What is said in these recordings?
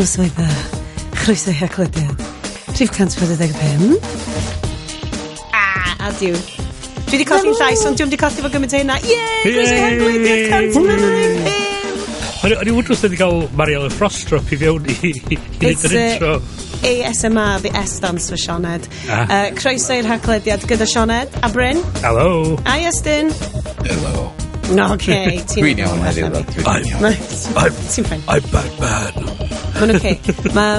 Noswaith dda. Chroeso i Haclediad. Rhif 145. Ah, adiw. Dwi wedi colli'n llais, ond dwi'm wedi colli fo gymaint o hynna. Yay! Croeso i Haclediad 145! O'n i'n wondro os wedi cael Marielle Frostrup i fewn i neud It's yr intro. ASMR, the S stands for Sioned. Ah. Croeso i'r Haclediad gyda Sioned a Bryn. Hello. A Iestyn. Hello. No, okay. Dwi'n iawn heddiw, though. Dwi'n iawn. Ti'n fine. I'm Batman. Mae'n okay. Mae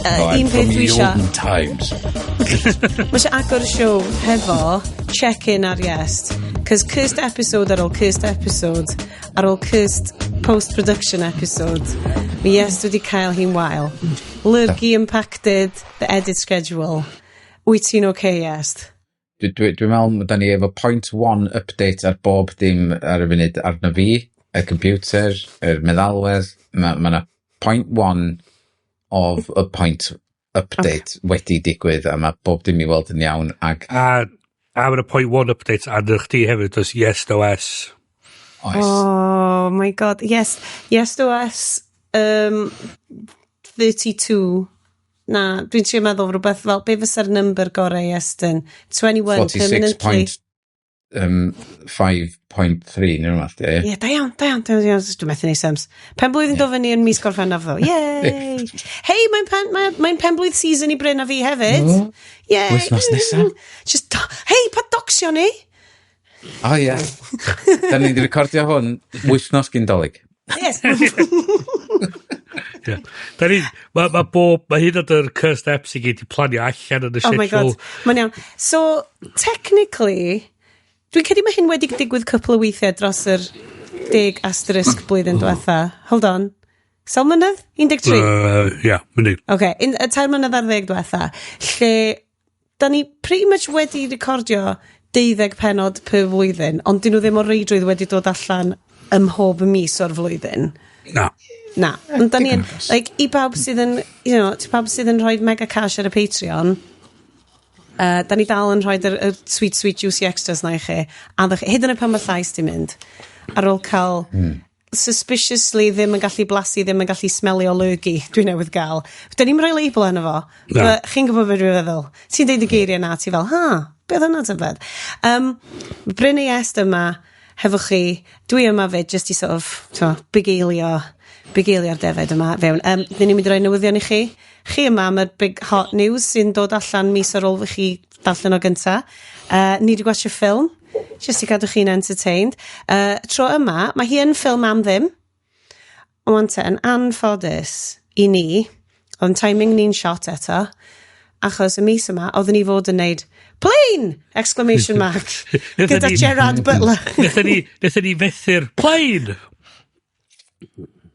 Oh, I'm un from peth dwi isio. olden times. Mae eisiau agor y siow hefo check-in ar Iest. Cos cursed episode ar ôl cursed episode ar ôl cursed post-production episode. Mae Iest wedi cael hi'n wael. Lurgy impacted the edit schedule. Wyt ti'n okay, Iest? Dwi meddwl da ni efo 0.1 update ar bob dim ar y funud arno fi, y computer, yr meddalwedd. Mae ma 'na 0.1 of a point update wedi digwydd a mae bob dim i weld yn iawn ac A mae'n 0.1 update arno chdi hefyd, oes Yes OS. Oes. Oh my God. Yes OS 32. Na, dwi'n trio meddwl rhywbeth fel, be fysa'r number gorau, Iestyn? 21 permanently. 46.5.3 neu rhywbeth, ie. Ie, da iawn, da iawn, da iawn. Dwi'n methu neud sums. Pen blwydd yn dod fyny yn mis Gorffennaf ddo. Yay! Hei, mae'n pen blwydd season i Bryn a fi hefyd. Yay! Wythnos nesa. Just, hei, pa docsio ni? O ie. Da ni wedi recordio hwn wythnos gyn Dolig. Yes. Yeah. Da ni, mae hyd yn oed yr cursed eps i gyd i planio allan yn y Oh my schedule. God, mae'n iawn. So, technically, dwi'n credu mae hyn wedi digwydd cwpl o weithiau dros yr 10* blwyddyn diwetha. Hold on. Sawl mlynedd? 13? Ie, mynd. OK, y 13 mlynedd diwetha, lle da ni pretty much wedi recordio 12 penod per flwyddyn, ond dyn nhw ddim o reidrwydd wedi dod allan ym mhob mis o'r flwyddyn. Na. Na, ond da ni yn, Digon agos. like, i bawb sydd yn, i bawb sydd yn rhoi mega cash ar y Patreon, da ni dal yn rhoi yr sweet, sweet, juicy extras na i chi. A ddech, hyd yn oed pan mae llais di mynd, ar ôl cael suspiciously ddim yn gallu blasu, ddim yn gallu smelio lurgy dwi newydd gael. Da ni'n rhoi label arno fo. Na. But chi'n gwybod beth dwi'n feddwl. Ti'n deud y geiriau na, ti fel, "Ha, beth hwnna tybed?" Bryn a Iest yma, hefo chi, dwi yma fyd, just i sort of, t'mo, bugeilio'r defed yma fewn. Dyn ni'n mynd i roi newyddion i chi. Chi yma am y big hot news sy'n dod allan mis ar ôl i chi darllen o gynta. Ni wedi gwachio ffilm, just i gadw chi'n entertained. Tro yma, mae hi yn ffilm am ddim. Ond te, yn anffodus i ni, ond timing ni'n shot eto, achos y mis yma, oedden ni fod yn neud "Plane!" Exclamation mark. Gyda Gerard Butler. Nethon ni fethu'r plane!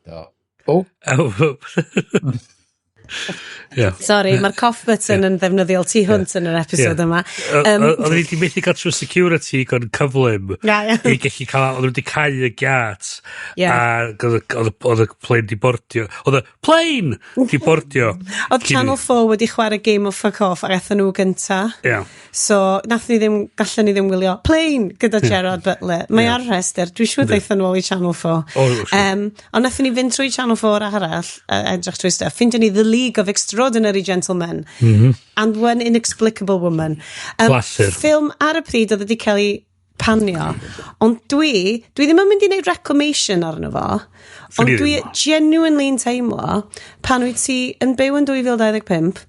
Do. O, Oh. Yeah. Sorry, mae'r cough button yn ddefnyddiol tu hwnt yn yr episod yma. Oedden ni wedi methu cael trwy security gan cyflym Ia. i gallu cael, oedden nhw wedi cau y giat Ie. a oedd y plane di bordio. Oedd y plane di bordio. Oedd Channel 4 wedi chwarae Game of Fuck Off ac aethon nhw gynta. So, nath ni ddim, gallen ni ddim wylio Plane gyda Gerard Butler. Mae ar rhestr, dwi'n siŵr ddaethon nhw i Channel 4. O, siŵr. Ond nathon ni fynd trwy Channel 4 arall, edrych trwy stuff. Ffindio ni The League of Extraordinary Gentlemen and One Inexplicable Woman. Clasur. Ffilm ar y pryd oedd wedi cael ei panio. Ond dwi ddim yn mynd i wneud reclamation arno fo. Ond Swn i dwi ddim. genuinely yn teimlo pan wyt ti yn byw yn 2025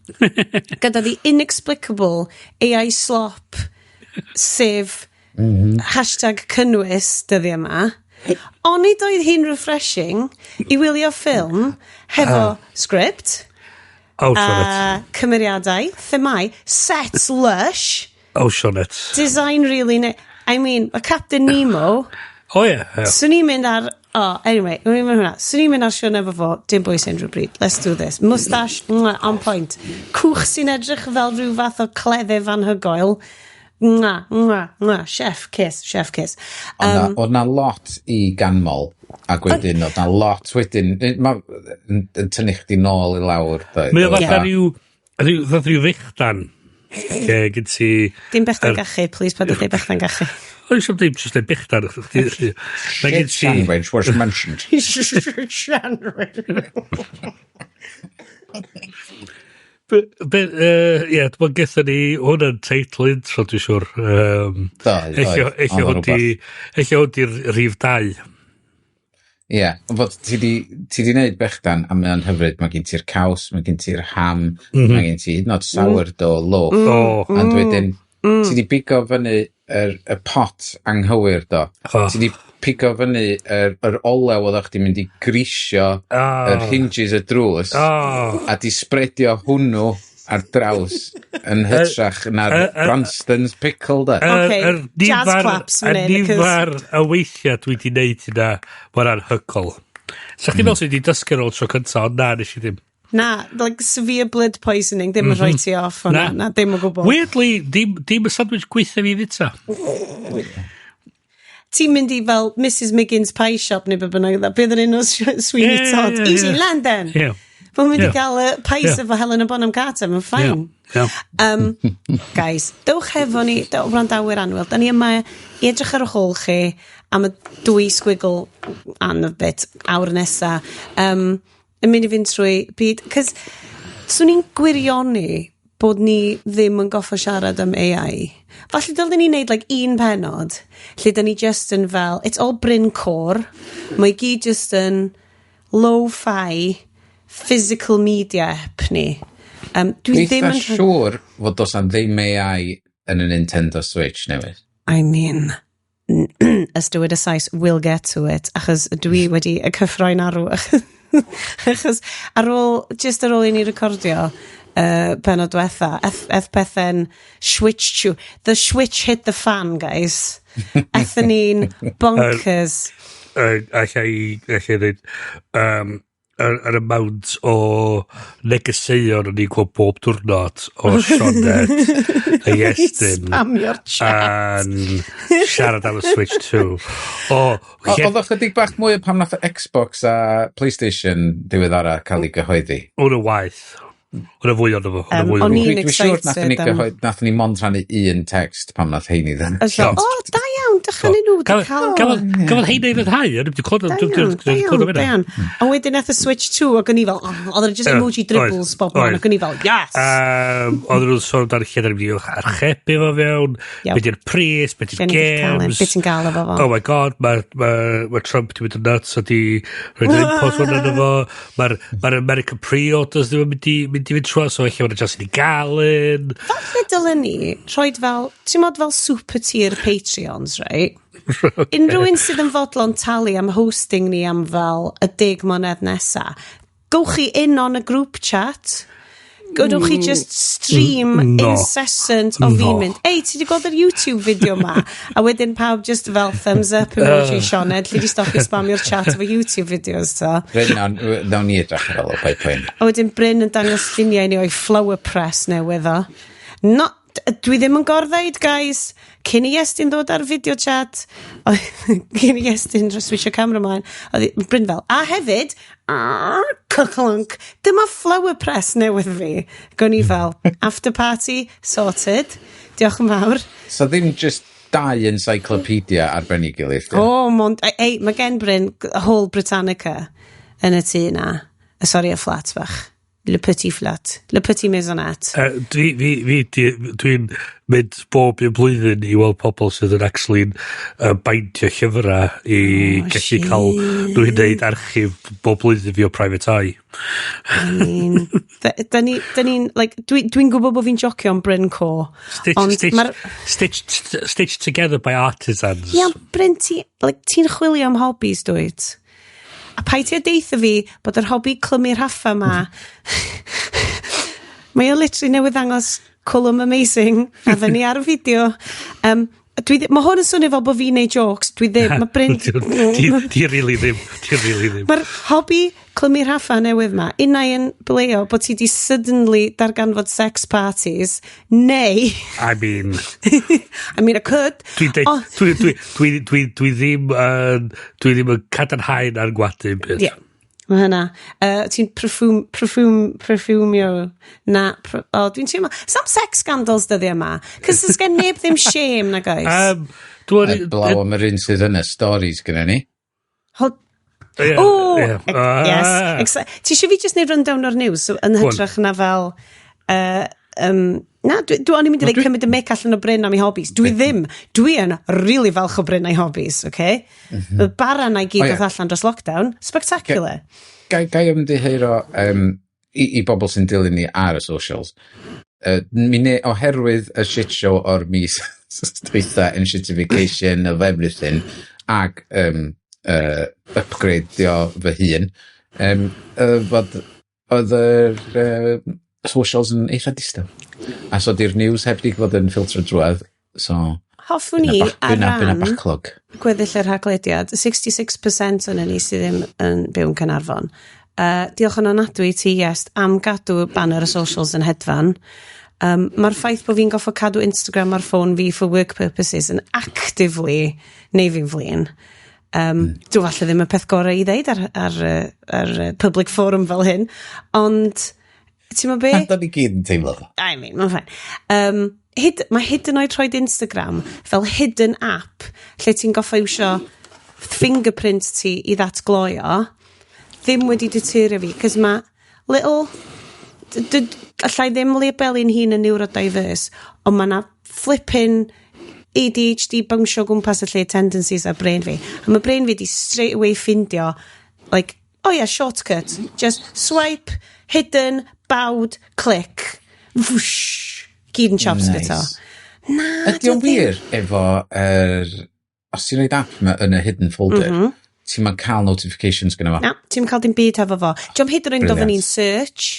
gyda the inexplicable AI slop sef #cynnwys dyddiau yma. Onid oedd hi'n refreshing i wylio ffilm hefo script, Oh, Sioned. Cymeriadau, themau, sets lush, Oh, Sioned. design really. I mean, a Captain Nemo, O ie. Ie. swn i'n mynd ar. Oh, anyway, o'n i'n mynd hwnna. Swn i'n mynd ar siwrne efo fo, dim bwys unrhyw bryd. Let's do this. Moustache, mwah, on point. Cwch sy'n edrych fel rhyw fath o cleddyf anhygoel. Mwah, mwah, mwah. Chef kiss, chef kiss. Oedd na lot i ganmol, ac wedyn oedd na lot wedyn, yn tynnu chdi nôl i lawr, doedd? Mae o fatha rhyw fechdan. Lle gen ti Dim bechdan gachu, please, paid â deud bechdan gachu. O'n eisiau ddim jyst dweud bechdan. Mae gen Shit ti... sandwich was mentioned. Sandwich. Ie, dwi'n gyda ni hwn yn teitl intro, dwi'n siŵr. Do, oedd, Eich oedd o'n hwn di... Eich hwn di'r rhif 2. Ie, ond fod ti di wneud bechdan a mae o'n hyfryd. Mae gen ti'r caws, mae gen ti'r ham, mae gen ti hyd yn oed sourdough loaf. O. Ond wedyn, ti di bigo fyny y pot anghywir do. O. Ti di pigo fyny yr olew oeddech chdi'n mynd i grisio yr hinges y drws a di spreadio hwnnw ar draws yn hytrach na'r Branston's pickle da. Okay, jazz claps Y fan hyn, nifer y weithiau dwi wedi neud hynna, mae'n anhygoel. Sa chdi fel sydd wedi dysgu ar ôl tro cyntaf, ond na, nes i ddim. Na, like severe blood poisoning, ddim yn rhoi ti off hwnna. Na. Na, ddim o gwbl. Weirdly, dim y sandwich gweithio fi fita. Ti'n mynd i fel Mrs Miggins Pie Shop neu be bynnag, beth yn un o Sweeney Todd. Easy, London. Mae'n mynd i gael y pies efo Helena Bonham Carter, mae'n fine. Guys, dewch hefo ni, dewch wrandawyr annwyl. Da ni yma i edrych ar eich ôl chi am y 2 squiggle and a bit awr nesa. Yn mynd i fynd trwy byd. Cos swn i'n gwirioni bod ni ddim yn goffo siarad am AI. Falle dylen ni wneud like, un penod lle da ni just yn fel, it's all Bryn Core. Mae i gyd just yn lo-fi physical media app ni. Dwi Dwi ddim eitha yn siŵr fod does na ddim AI yn y Nintendo Switch newydd. I mean, ys dywed y Sais, we'll get to it, achos dwi wedi y cyffroi'n arw. Achos ar ôl, just ar ôl i ni recordio penod diwetha, eth pethau'n switch to, the switch hit the fan, guys. Ethon ni'n bonkers. Alla i ddweud, yr amount o negeseuon o'n i'n gweld bob diwrnod o Sioned a Iestyn Spamio'r chat. yn siarad am y Switch 2. O, Oedd o chydig bach mwy o pam nath y Xbox a PlayStation diweddara cael ei gyhoeddi. O'n y waith. O'n y fwy ono fo. O'n y fwy O'n ono fo. i'n Dwi'n siŵr nathon ni excited am gyhoedd, nathon ni mond rhannu un text pam nath heini ddyn. A so, o, da iawn, dechrau nhw wedi cael. Gafodd heina i ryddhau, o'n i wedi clywed Da dwi'n iawn, da clywed iawn, am da hynna. iawn. A wedyn nath y Switch 2, ac o'n i fel, oh, oedd e just emoji dribbles bob man, ac o'n i fel, yes! Oedden nhw'n sôn amdano lle da ni'n mynd i archebu fo fewn, beth yw'r pris, beth Lle yw'r ni'n gallu cael e, games. beth ti'n gael efo fo. Oh my God, mae ma Trump di mynd yn nuts a di rhoid yr import hwn arno fo. Mae'r ma American pre-orders ddim yn mynd i fynd trwy, so ella mae'n just i gael un. Falle dylen ni rhoid fel, ti'n mod fel super tier Patreons, right? Unrhyw un sydd yn fodlon talu am hosting ni am fel y 10 mlynedd nesa, gowch chi in on a group chat. Gwydwch chi just stream No. incessant o fi No. mynd, "Ei, ti wedi gweld yr YouTube fideo ma?" A wedyn pawb just fel thumbs up emoji Sioned, lle di stopio spamio'r chat efo YouTube videos, ta. Bryn, nawn ni edrych ar ôl o pipeline. A wedyn Bryn yn dangos lluniau ni o'i flower press newydd o. No, dwi ddim yn gorfeid, guys. Cyn i Iestyn ddod ar video chat, cyn i Iestyn switcho camera ymlaen, oedd Bryn fel, a hefyd, clunk, dyma flower press newydd fi. Gwn i fel, after party, sorted. Diolch yn fawr. So ddim just dau encyclopedia ar ben ei gilydd, di? O, mond, ei, mae gen Bryn whole Britannica yn y tŷ na. Sorry, y flat bach. Le petit flat. Le petit maisonette. Dwi, fi, fi, dwi'n mynd bob un blwyddyn i weld pobl sydd yn actually bindio llyfrau i Oh, gallu shit. cael nhw i wneud archif bob blwyddyn fi o Private Eye. I mean, da ni'n, like, dwi gwybod bod fi'n jocio am Bryn Core. Stitch, ond stitch, stitched, stitched together by artisans. Ia, Bryn, ti, like, ti'n chwilio am hobbies, dwyt? A paid ti a deitha fi bod yr hobi clymu rhaffa ma, mae o literally newydd ddangos cwlwm amazing a fyny ar y fideo. Mae hwn yn swnio fel bod fi'n neud jokes. Dwi ddim. Mae Bryn Di really ddim. Di really ddim. Mae'r hobi clymu rhaffa newydd ma, unai yn bleo bod ti di suddenly darganfod sex parties, neu, I mean, I mean, I could. Dwi'n deud, dwi ddim yn cadarnhau na'r gwadu yn byd. Ie. Mae hynna. Ti'n perfumio na, oh, dwi'n teimlo, some sex scandals dyddi yma. Cos does gen neb ddim shame na, guys. Dwi'n... Blaw am yr un sydd yn y stories gyda ni. Hold... Ie, O! ie. Yes. Ah. Ti eisiau fi just neud rundown o'r news? So, yn Go on. hytrach na fel... Na, dwi o'n i'n mynd i dweud cymryd y mic allan o Bryn am ei hobbies. Dwi ddim. Dwi yn really falch o Bryn a'i hobbies, okay? Y bara na i gyd O, ie. oedd allan dros lockdown. Spectacular. Gai ymddiheuro i bobl sy'n dilyn ni ar y socials. Mi ne, oherwydd y shit show o'r mis dwytha yn shitification of everything ac upgradeio fy hun, fod oedd yr socials yn eitha distaw. A so di'r news heb di fod yn ffiltro drwadd, so Hoffwn i ar byna ran backlog. gweddill yr haglediad, 66% o'n ni sydd ddim yn byw yn Caernarfon. Diolch yn ofnadwy i ti, Iest, am gadw banner y socials yn hedfan. Mae'r ffaith bod fi'n goffo cadw Instagram ar ffôn fi for work purposes yn actively neu fi'n flin. Dwi falle ddim y peth gorau i ddeud ar public forum fel hyn, ond ti'n meddwl be? Da ni gyd yn teimlo fo. I mean, mae'n fine. Mae hyd yn oed rhoid Instagram fel hidden app lle ti'n goffo iwsio fingerprint ti i ddatgloio ddim wedi deterrio fi, cos mae little allai ddim labelu'n hun yn neurodiverse, ond mae na flipping ADHD bownsio gwmpas y lle tendencies ar brain fi. A mae brain fi di straight away ffindio, like, oh yeah, shortcut. Just swipe, hidden, bawd, click. Whoosh. Gyd yn chops Nice. gyda. Na, Ydy o'n wir efo os ti'n rhoid app yma yn y hidden folder, ti'n ma'n cael notifications gyda fo? Na, ti'n cael dim byd hefo fo. Diolch hyd yn oed yn gofyn Brilliant. i'n search.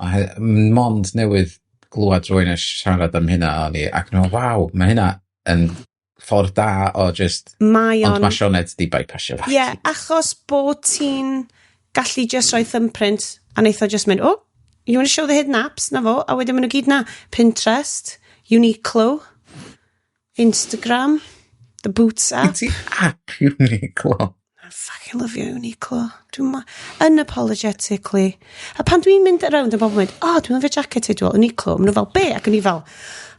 A mond newydd glwad rhywun yn siarad am hynna o'n i, ac nhw, waw, mae hynna yn ffordd da o just, Mae ond o'n mae Sioned di bypassio fo. Ie, yeah, achos bod ti'n gallu just rhoi thumbprint a neith o just mynd, "Oh, you want to show the hidden apps?" Na fo, a wedyn maen nhw gyd na. Pinterest, Uniqlo, Instagram, the Boots app. Ti app Uniqlo. I fucking love you, Uniqlo. Dwi'n unapologetically. A pan dwi'n mynd around a bobl yn mynd, "Oh, dwi'n lyfio jacket ti, dwi'n Uniqlo." Maen nhw fel, "Be?" Ac o'n i fel,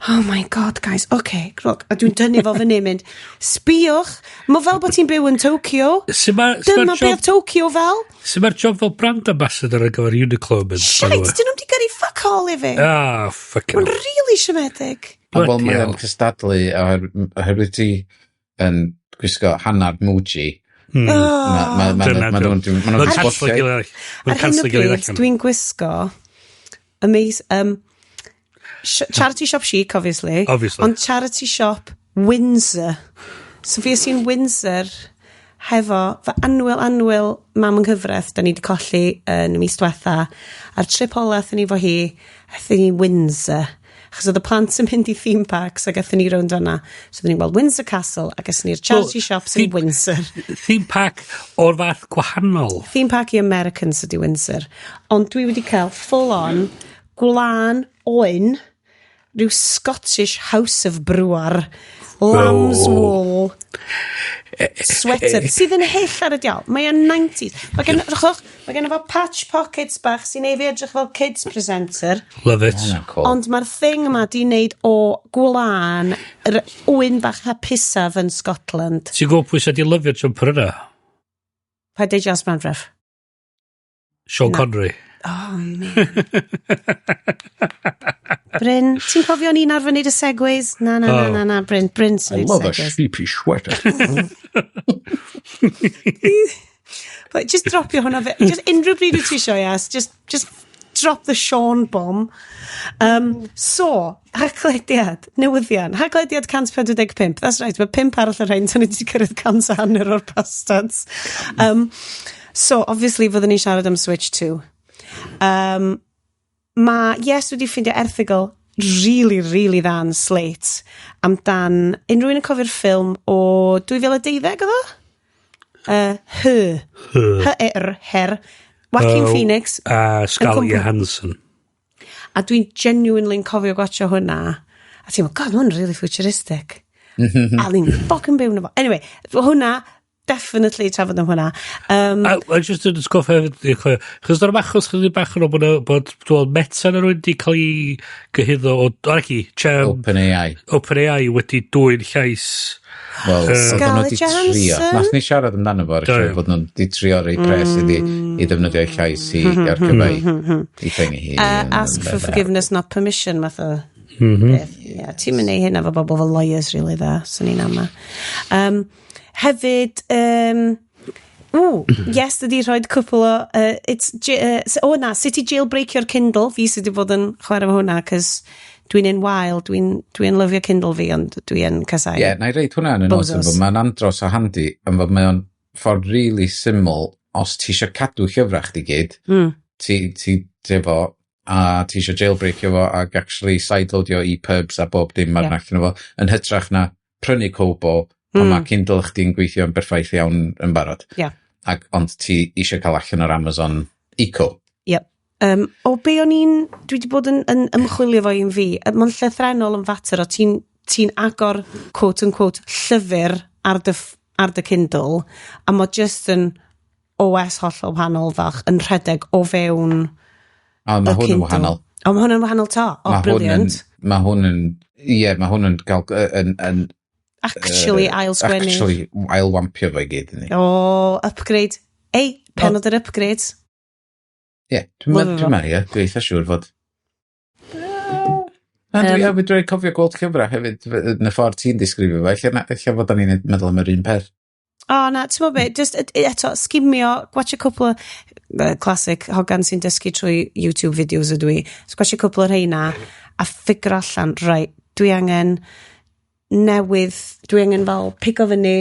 "Oh my God, guys, okay, look." A dwi'n dynnu fo fyny mynd, "Sbiwch, mae fel bod ti'n byw yn Tokyo." Sut ma- sut Dyma ma'r be job, oedd Tokyo fel. sut ma'r job fel brand ambassador ar gyfer Uniqlo yn mynd, by the Shite, way? dyn nhw'n di gyrru fuck all i fi. Ah, fucking Mae'n really siomedig. A wel, Bloody mae hell. o'n cystadlu oherwydd ti yn gwisgo hannar Muji. Oh. Ma Dyna ma dwi. nhw'n ma nhw'n Mae'n canslo spotio. gilydd arall. Mae'n Ar hyn o canslo gilydd bryd, allan. dwi'n gwisgo amaze, charity shop chic, obviously. Obviously. Ond charity shop Windsor. So fi sy'n Windsor hefo fy annwyl, annwyl mam yng nghyfraith, da ni wedi colli yn y mis diwetha. A'r trip ola athyn ni fo hi, athyn ni Windsor. Achos oedd y plant yn mynd i theme parks ac athyn ni rownd o'na. So oedden ni'n gweld Windsor Castle ac athyn ni'r charity Well, shops in Windsor. Theme park o'r fath gwahanol. Theme park i Americans ydi Windsor. Ond dwi wedi cael full on gwlân oen, rhyw Scottish House of Brewer, lamb's wool, sweater, sydd yn hyll ar y diawl. Mae o'n 90s. Mae gen, rchwch, mae gen fo patch pockets bach sy'n neud fi edrych fel kids presenter. Love it. Hwnna'n cool. Ond mae'r thing yma di wneud o gwlân yr wyn bach hapusaf yn Scotland. Ti'n gwybod pwy sydd wedi lyfio'r jumper yna? Pa deud Jas Manfref? Sean Connery. Oh, man. Bryn, ti'n cofio ni'n arfer wneud y segways? Na, na, na, Oh. na, na, Bryn, Bryn sy'n I neud love a segways. sheepy sweater. But just dropio hwnna fe. Just unrhyw bryd wyt ti isio, yes. Just drop the Sean bomb. So, haglediad, newyddion. Haglediad 145. That's right, mae pump arall ar rhain, tan ni wedi cyrraedd 150 o'r bastards. So, obviously, fyddwn ni'n siarad am Switch 2. Mae Yes wedi ffeindio erthygl really, really dda yn Slate amdan unrhyw un yn cofio'r ffilm o 2012 oedd o? Her. Her. Her. Joaquin Oh, Phoenix. A Scarlett Yn Johansson. A dwi'n genuinely yn cofio gwatio hwnna. A ti'n meddwl, "God, mae hwn really futuristic." A ni'n fucking byw na fo. Anyway, hwnna, Definitely trafod am hwnna. A just yn atgoffa hefyd, chos dyna'r achos chydig bach yn ôl bod dwi'n Meta na rwy'n di cael ei gyhuddo o, o OpenAI. OpenAI wedi dwyn llais. Wel, oedden nhw wedi trio. Nath ni siarad amdano fo ar y sioe bod nhw'n di trio rei pres iddi i ddefnyddio llais i ar gyfer i thingy hi. Ask for forgiveness, not permission, math o beth. Yeah, ti'n mynd i hynna fo bobl fel lawyers, really dda, swn i'n ama. Hefyd, yes, ydi rhoi cwpl o, o na, sut i jailbreakio'r Kindle, fi sydd wedi bod yn chwarae efo hwnna, cos dwi'n un wael, dwi'n lyfio Kindle fi, ond dwi'n casau. Ie, yeah, na i reid hwnna yn y notes, Bozos. yn fod mae'n andros o handi, yn fod mae o'n ffordd really syml, os ti eisiau cadw llyfrau chdi gyd, ti efo, a ti eisiau jailbreakio fo, ac actually sideloadio EPUBs a bob dim ar allan o fo, yn hytrach na prynu Kobo, pan mae Kindle chdi'n gweithio yn berffaith iawn yn barod. Ac, ond ti eisiau cael allan o'r Amazon Echo. Yep. O be o'n i'n, dwi wedi bod yn ymchwilio fo un fi, mae'n llythrennol yn fater o ti agor quote unquote llyfr ar dy Kindle, a mae just yn OS hollol wahanol fach yn rhedeg o fewn A mae y hwn yn Kindle. wahanol. O, mae hwn yn wahanol to. O, Ma' hwn yn- brilliant. Mae hwn yn, ie, mae hwn yn gael, yn Actually ail sgwennu. Actually ailwampio fo i gyd. Yndi. O, upgrade. Ei, penod yr upgrades. Ie, dwi'n Lyfio fo. dwi'n meddwl, ie, dwi'n eitha siŵr fod. Na, dwi hefyd dwi'n cofio gweld llyfrau hefyd yn y ffordd ti'n disgrifio fo. Ella fod o'n i'n meddwl am yr un peth. O, na, ti'n meddwl be, just eto, skimio, gwatch a cwpl o, classic, hogan sy'n dysgu trwy YouTube videos ydw i, so gwatch a cwpl o'r rheina, a ffigur allan, right, dwi angen newydd, dwi angen fel pigo fyny,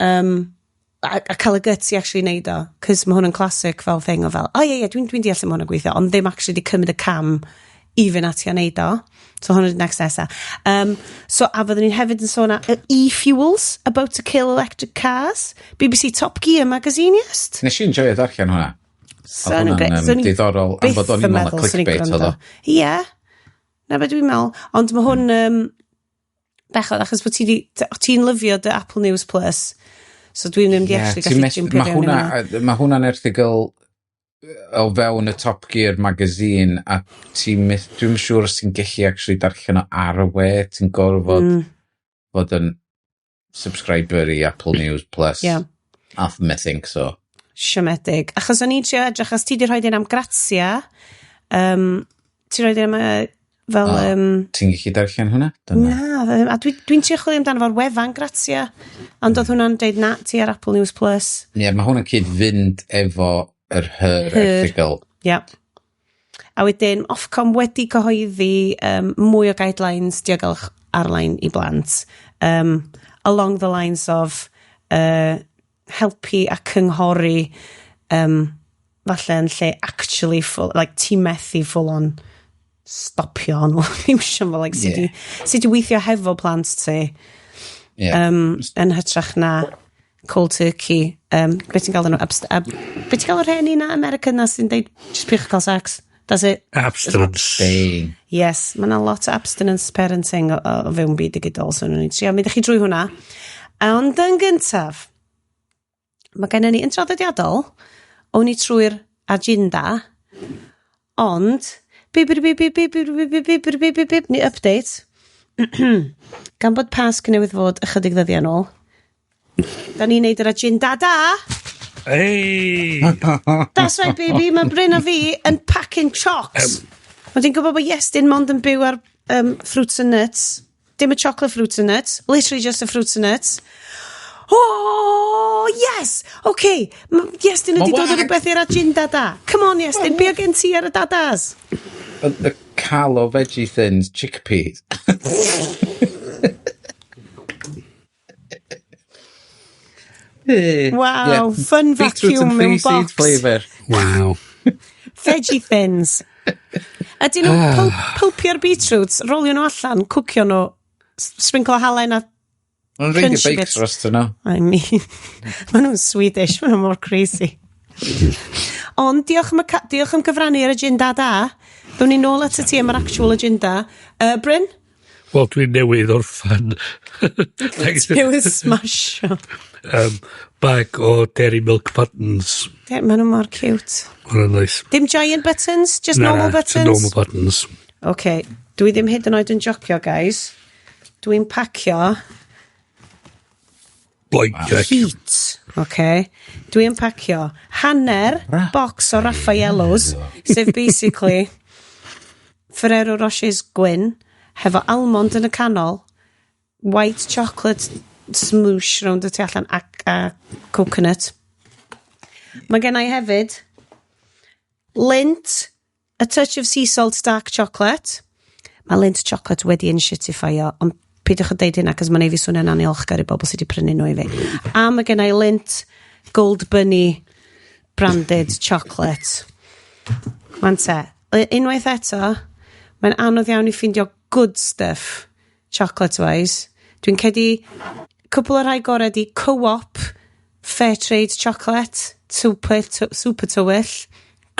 a cael y guts i actually neud o, cos mae hwn yn classic fel thing o fel, o ie, ie, dwi'n deall sut mae hwn yn gweithio, ond ddim actually di cymryd y cam i fynd ati a neud o. So hwn ydy'r next nesa. So, a fyddwn ni'n hefyd yn sôn am e-fuels, about to kill electric cars, BBC Top Gear magazine, yes? Nes i enjoyo darllen hwnna. So, Oedd o'n hwnna'n diddorol, am fod o'n i'n meddwl na clickbait oedd o. Ie, na be dwi'n meddwl. Ond mae hwn, bechod, achos bod ti'n lyfio dy Apple News Plus, so dwi'n mynd i Ie, actually ti'n gallu jympio mae fewn i hwnna, hwnna. mae hwnna'n erthygl o fewn y Top Gear magazine a dwi'n siŵr os ti'n gallu actually darllen o ar y we, ti'n gorfod fod yn subscriber i Apple News Plus. Ie. A I think so. Siomedig. Achos o'n i'n trio edrych, achos ti di rhoi un am Grazia, ti rhoi un am fel... O. Ti'n gallu darllen hwnna? Dyna. Na, a dwi'n trio chwilio amdano fo'r wefan Grazia, ond oedd hwnna'n deud na, ti ar Apple News Plus. Ie, yeah, mae hwnna'n cyd fynd efo yr her Her. erthygl. Ia. A wedyn, Ofcom wedi cyhoeddi mwy o guidelines diogelwch ar-lein i blant. Along the lines of helpu a cynghori falle yn lle actually full, like ti methu full on stopio nhw. Iwsio fo, like, sut sut i weithio hefo plant ti yn hytrach na cold turkey. Be ti'n gael nhw? Be ti'n gael o'r rheni na America na sy'n deud, just peidiwch cael sex. That's it. Abstinence. Bang. Yes, mae yna lot o abstinence parenting o fewn byd digidol, so nhw'n trio mynd i chi drwy hwnna. Ond yn gyntaf, mae gennym ni yn traddodiadol, o'n ni trwy'r agenda, ond, bip, bip, bip, bip, bip, bip, bip, bip, bip, bip, bip, bip, ni update. Gan bod Pasg newydd fod ychydig ddyddiau nôl, da ni'n neud yr agenda da. Hey! That's right, baby. Mae Bryn a fi yn packing chocs. Mae ti'n gwybod bod Iestyn mond yn byw ar fruits and nuts. Dim y chocolate fruits and nuts. Literally just the fruits and nuts. Oh, yes! Okay. Iestyn ydi Ma' dod o wag. rhywbeth i'r agenda da. Come on, Iestyn. Be o gen ti ar y dadas? The Calo Veggie Thins chickpeas. Wow, Yeah. fun Beetroot vacuum and mewn three seed box. flavour. Wow. Veggie thins. Ydyn nhw'n pulpio'r beetroots, rolio nhw allan, cwcio nhw, sprinkle halen a Mae'n really Crunchy baked bits. dros nhw. I mean, maen nhw'n Swedish, maen nhw'n mor crazy. Ond diolch am gyfrannu ar agenda da. Dwn ni nôl at y ti am yr actual agenda. Bryn? Wel, dwi'n newydd orffan Newydd smasho. Bag o Dairy Milk Buttons. Ie, maen nhw mor cute. Hwna'n nice. Dim giant buttons, just normal Na, buttons? Normal buttons. OK, dwi ddim hyd yn oed yn jocio, guys. Dwi'n pacio Blackjack. Heat. OK. Dwi'n pacio hanner box o Raffaellos, sef basically Ferrero Rochers gwyn, hefo almond yn y canol, white chocolate smoosh rownd y tu allan ac a coconut. Mae gen i hefyd Lindt, a touch of sea salt dark chocolate. Mae Lindt chocolate wedi yn shitifio, ond peidiwch â deud hynna, cos mae'n ei fi swnio'n aniolchgar i bobl sydd wedi prynu nhw i fi. A mae gen i Lindt Gold Bunny branded chocolate. Wan te, unwaith eto, mae'n anodd iawn i ffeindio good stuff, chocolate-wise. Dwi'n credu cwpl o'r rhai gorau di Co-op Fair Trade Chocolate, super, super tywyll,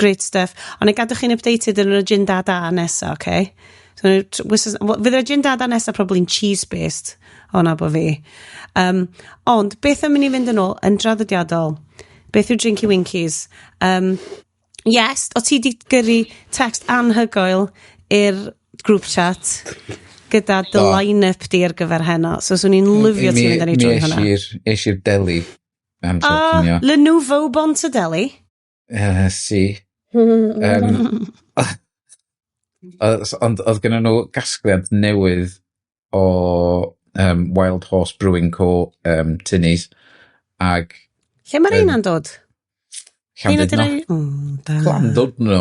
great stuff. Ond i gadw chi'n updated yn yr agenda da nesa, okay? So, fydd yr agenda da nesa probably'n cheese-based, o na bo fi. Ond, beth am mynd i fynd yn ôl, yn draddodiadol, beth yw Drinky Winkies? Yes, o ti di gyrru text anhygoel i'r group chat gyda dy line-up di ar gyfer heno. So, swn i'n lyfio ti fynd â ni drwy hwnna. Mi es i'r deli am tro Ah, cinio. Le Nouveau Bontadeli. Si. Ond oedd gen nhw gasgliad newydd o Wild Horse Brewing Co. Tinnies ag Lle mae'r un dod? Llandudno. Da. Llandudno.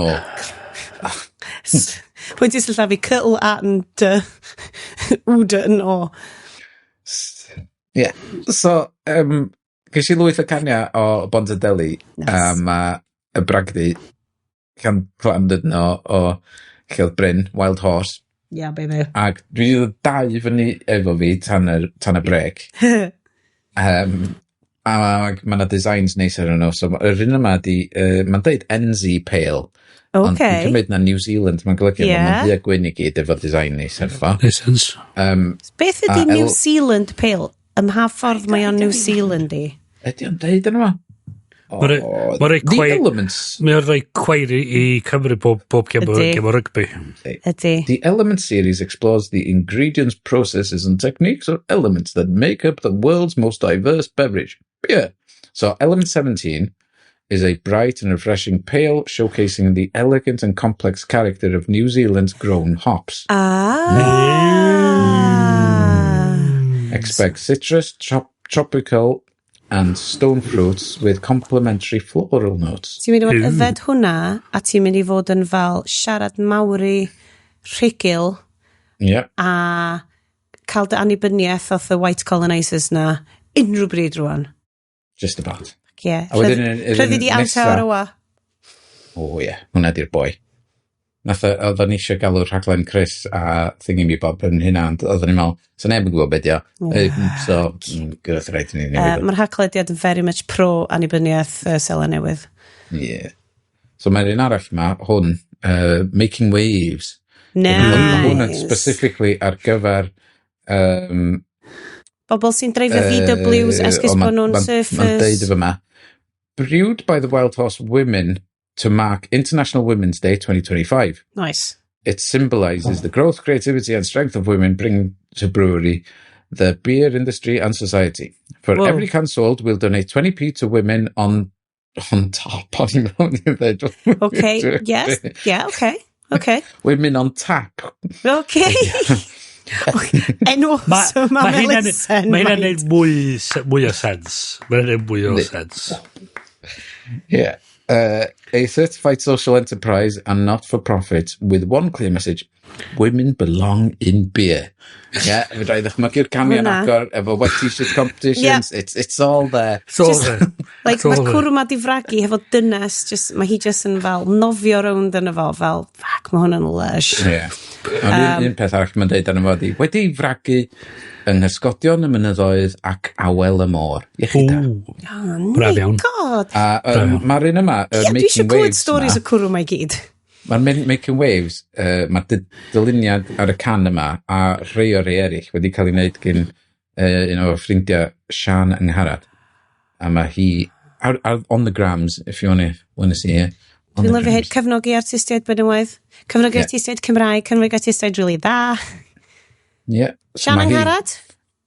Pwy ti'n sillafu cytl a n d w d n o. Ie. So, ges i lwyth o cania o Bontadeli. Nice. A mae y bragdy Llandudno o lle oedd Bryn, Wild Horse. Yeah, baby. Ac dwi wedi dod dau fyny efo fi tan y brec. A mae yna designs neis ar nhw. So yr un yma di, mae'n deud NZ Pale. Ond dwi'n cymryd na New Zealand, mae'n golygu yeah. Mae'n ddu a gwyn i gyd efo design neis ar fo. Makes sense. Beth ydy A New Zealand Pale? Ym mha ffordd mae o'n New Zealand i? Ydy o'n deud yna? Ma'n rhoi The Elements. Mae'n rhoi cweir i Cymru bob gem o Ydi. gem o rygbi. Ydy. The Element series explores the ingredients, processes, and techniques of elements that make up the world's most diverse beverage, beer. So, Element 17 is a bright and refreshing pale, showcasing the elegant and complex character of New Zealand's grown hops. Expect citrus, tropical, and stone fruits with complementary floral notes. Ti'n mynd i fod yfed hwnna a ti'n mynd i fod yn fel siarad Maori rhugl a cael dy annibyniaeth off the white colonisers na unrhyw bryd rwan. Just about. Yeah. A wedyn yr un Rhyddid i Aotearoa. O ie, hwnna di'r boi. Nath oedden ni eisiau galw'r rhaglen Chris a Thingy Me Bob yn hynna, ond oedden ni'n meddwl, so neb yn gwybod beth di o. So, gyda rhaid i ni newid o. Mae'r haglediad yn very much pro annibyniaeth Seland Newydd. Ie. So mae'r un arall ma, hwn, Making Waves. Nice. Mae hwn yn specifically ar gyfer Bobl sy'n dreifio VWs, esgus o, bod nhw'n Mae'n deud surfers. efo yma. Brewed by the Wild Horse Women to mark International Women's Day 2025. Nice. It symbolizes the growth, creativity, and strength of women bringing to brewery, the beer industry, and society. For Whoa. every can sold, we'll donate 20p to women on top. O'n i'n meddwl- Okay, yes, yeah, okay. Women on tap. Okay. Enw so ma' Ma' hynna'n elusen. ma' hynna'n neud mwy o sens. Mae hynna'n neud mwy o sens. Yeah. A certified social enterprise and not for profit with one clear message: women belong in beer. Yeah, fedra i ddychmygu'r canion Hwnna. agor efo wet t-shirt competitions. It's all there. So, Like, mae'r cwrw ma di fragu hefo dynes, just, mae hi just yn fel nofio rownd yn efo, fel, fuck, mae hwn yn lush. Yeah. Ond un peth arall mae'n deud arno fo ydi, wedi fragu yng nghysgodion y mynyddoedd ac awel y môr. Iechyd da. Oh, Braf iawn. God. A mae'r un yma, Ie, dwi eisiau Making clywed Waves stories ma, y cwrw ma i gyd. Mae'r Making Waves, mae'r dyluniad ar y can yma a rhai o'r rhai eraill wedi cael ei wneud gyn un o ffrindiau Sian Angharad. A mae hi ar, on the grams, if you wanna see it. On Dwi'n the lyfio hyn. grams. Cefnogi artistiaid benywaidd. Cefnogi artistiaid Cymraeg. Cefnogi artistiaid really dda. Yeah. So Sian mae hi- Angharad?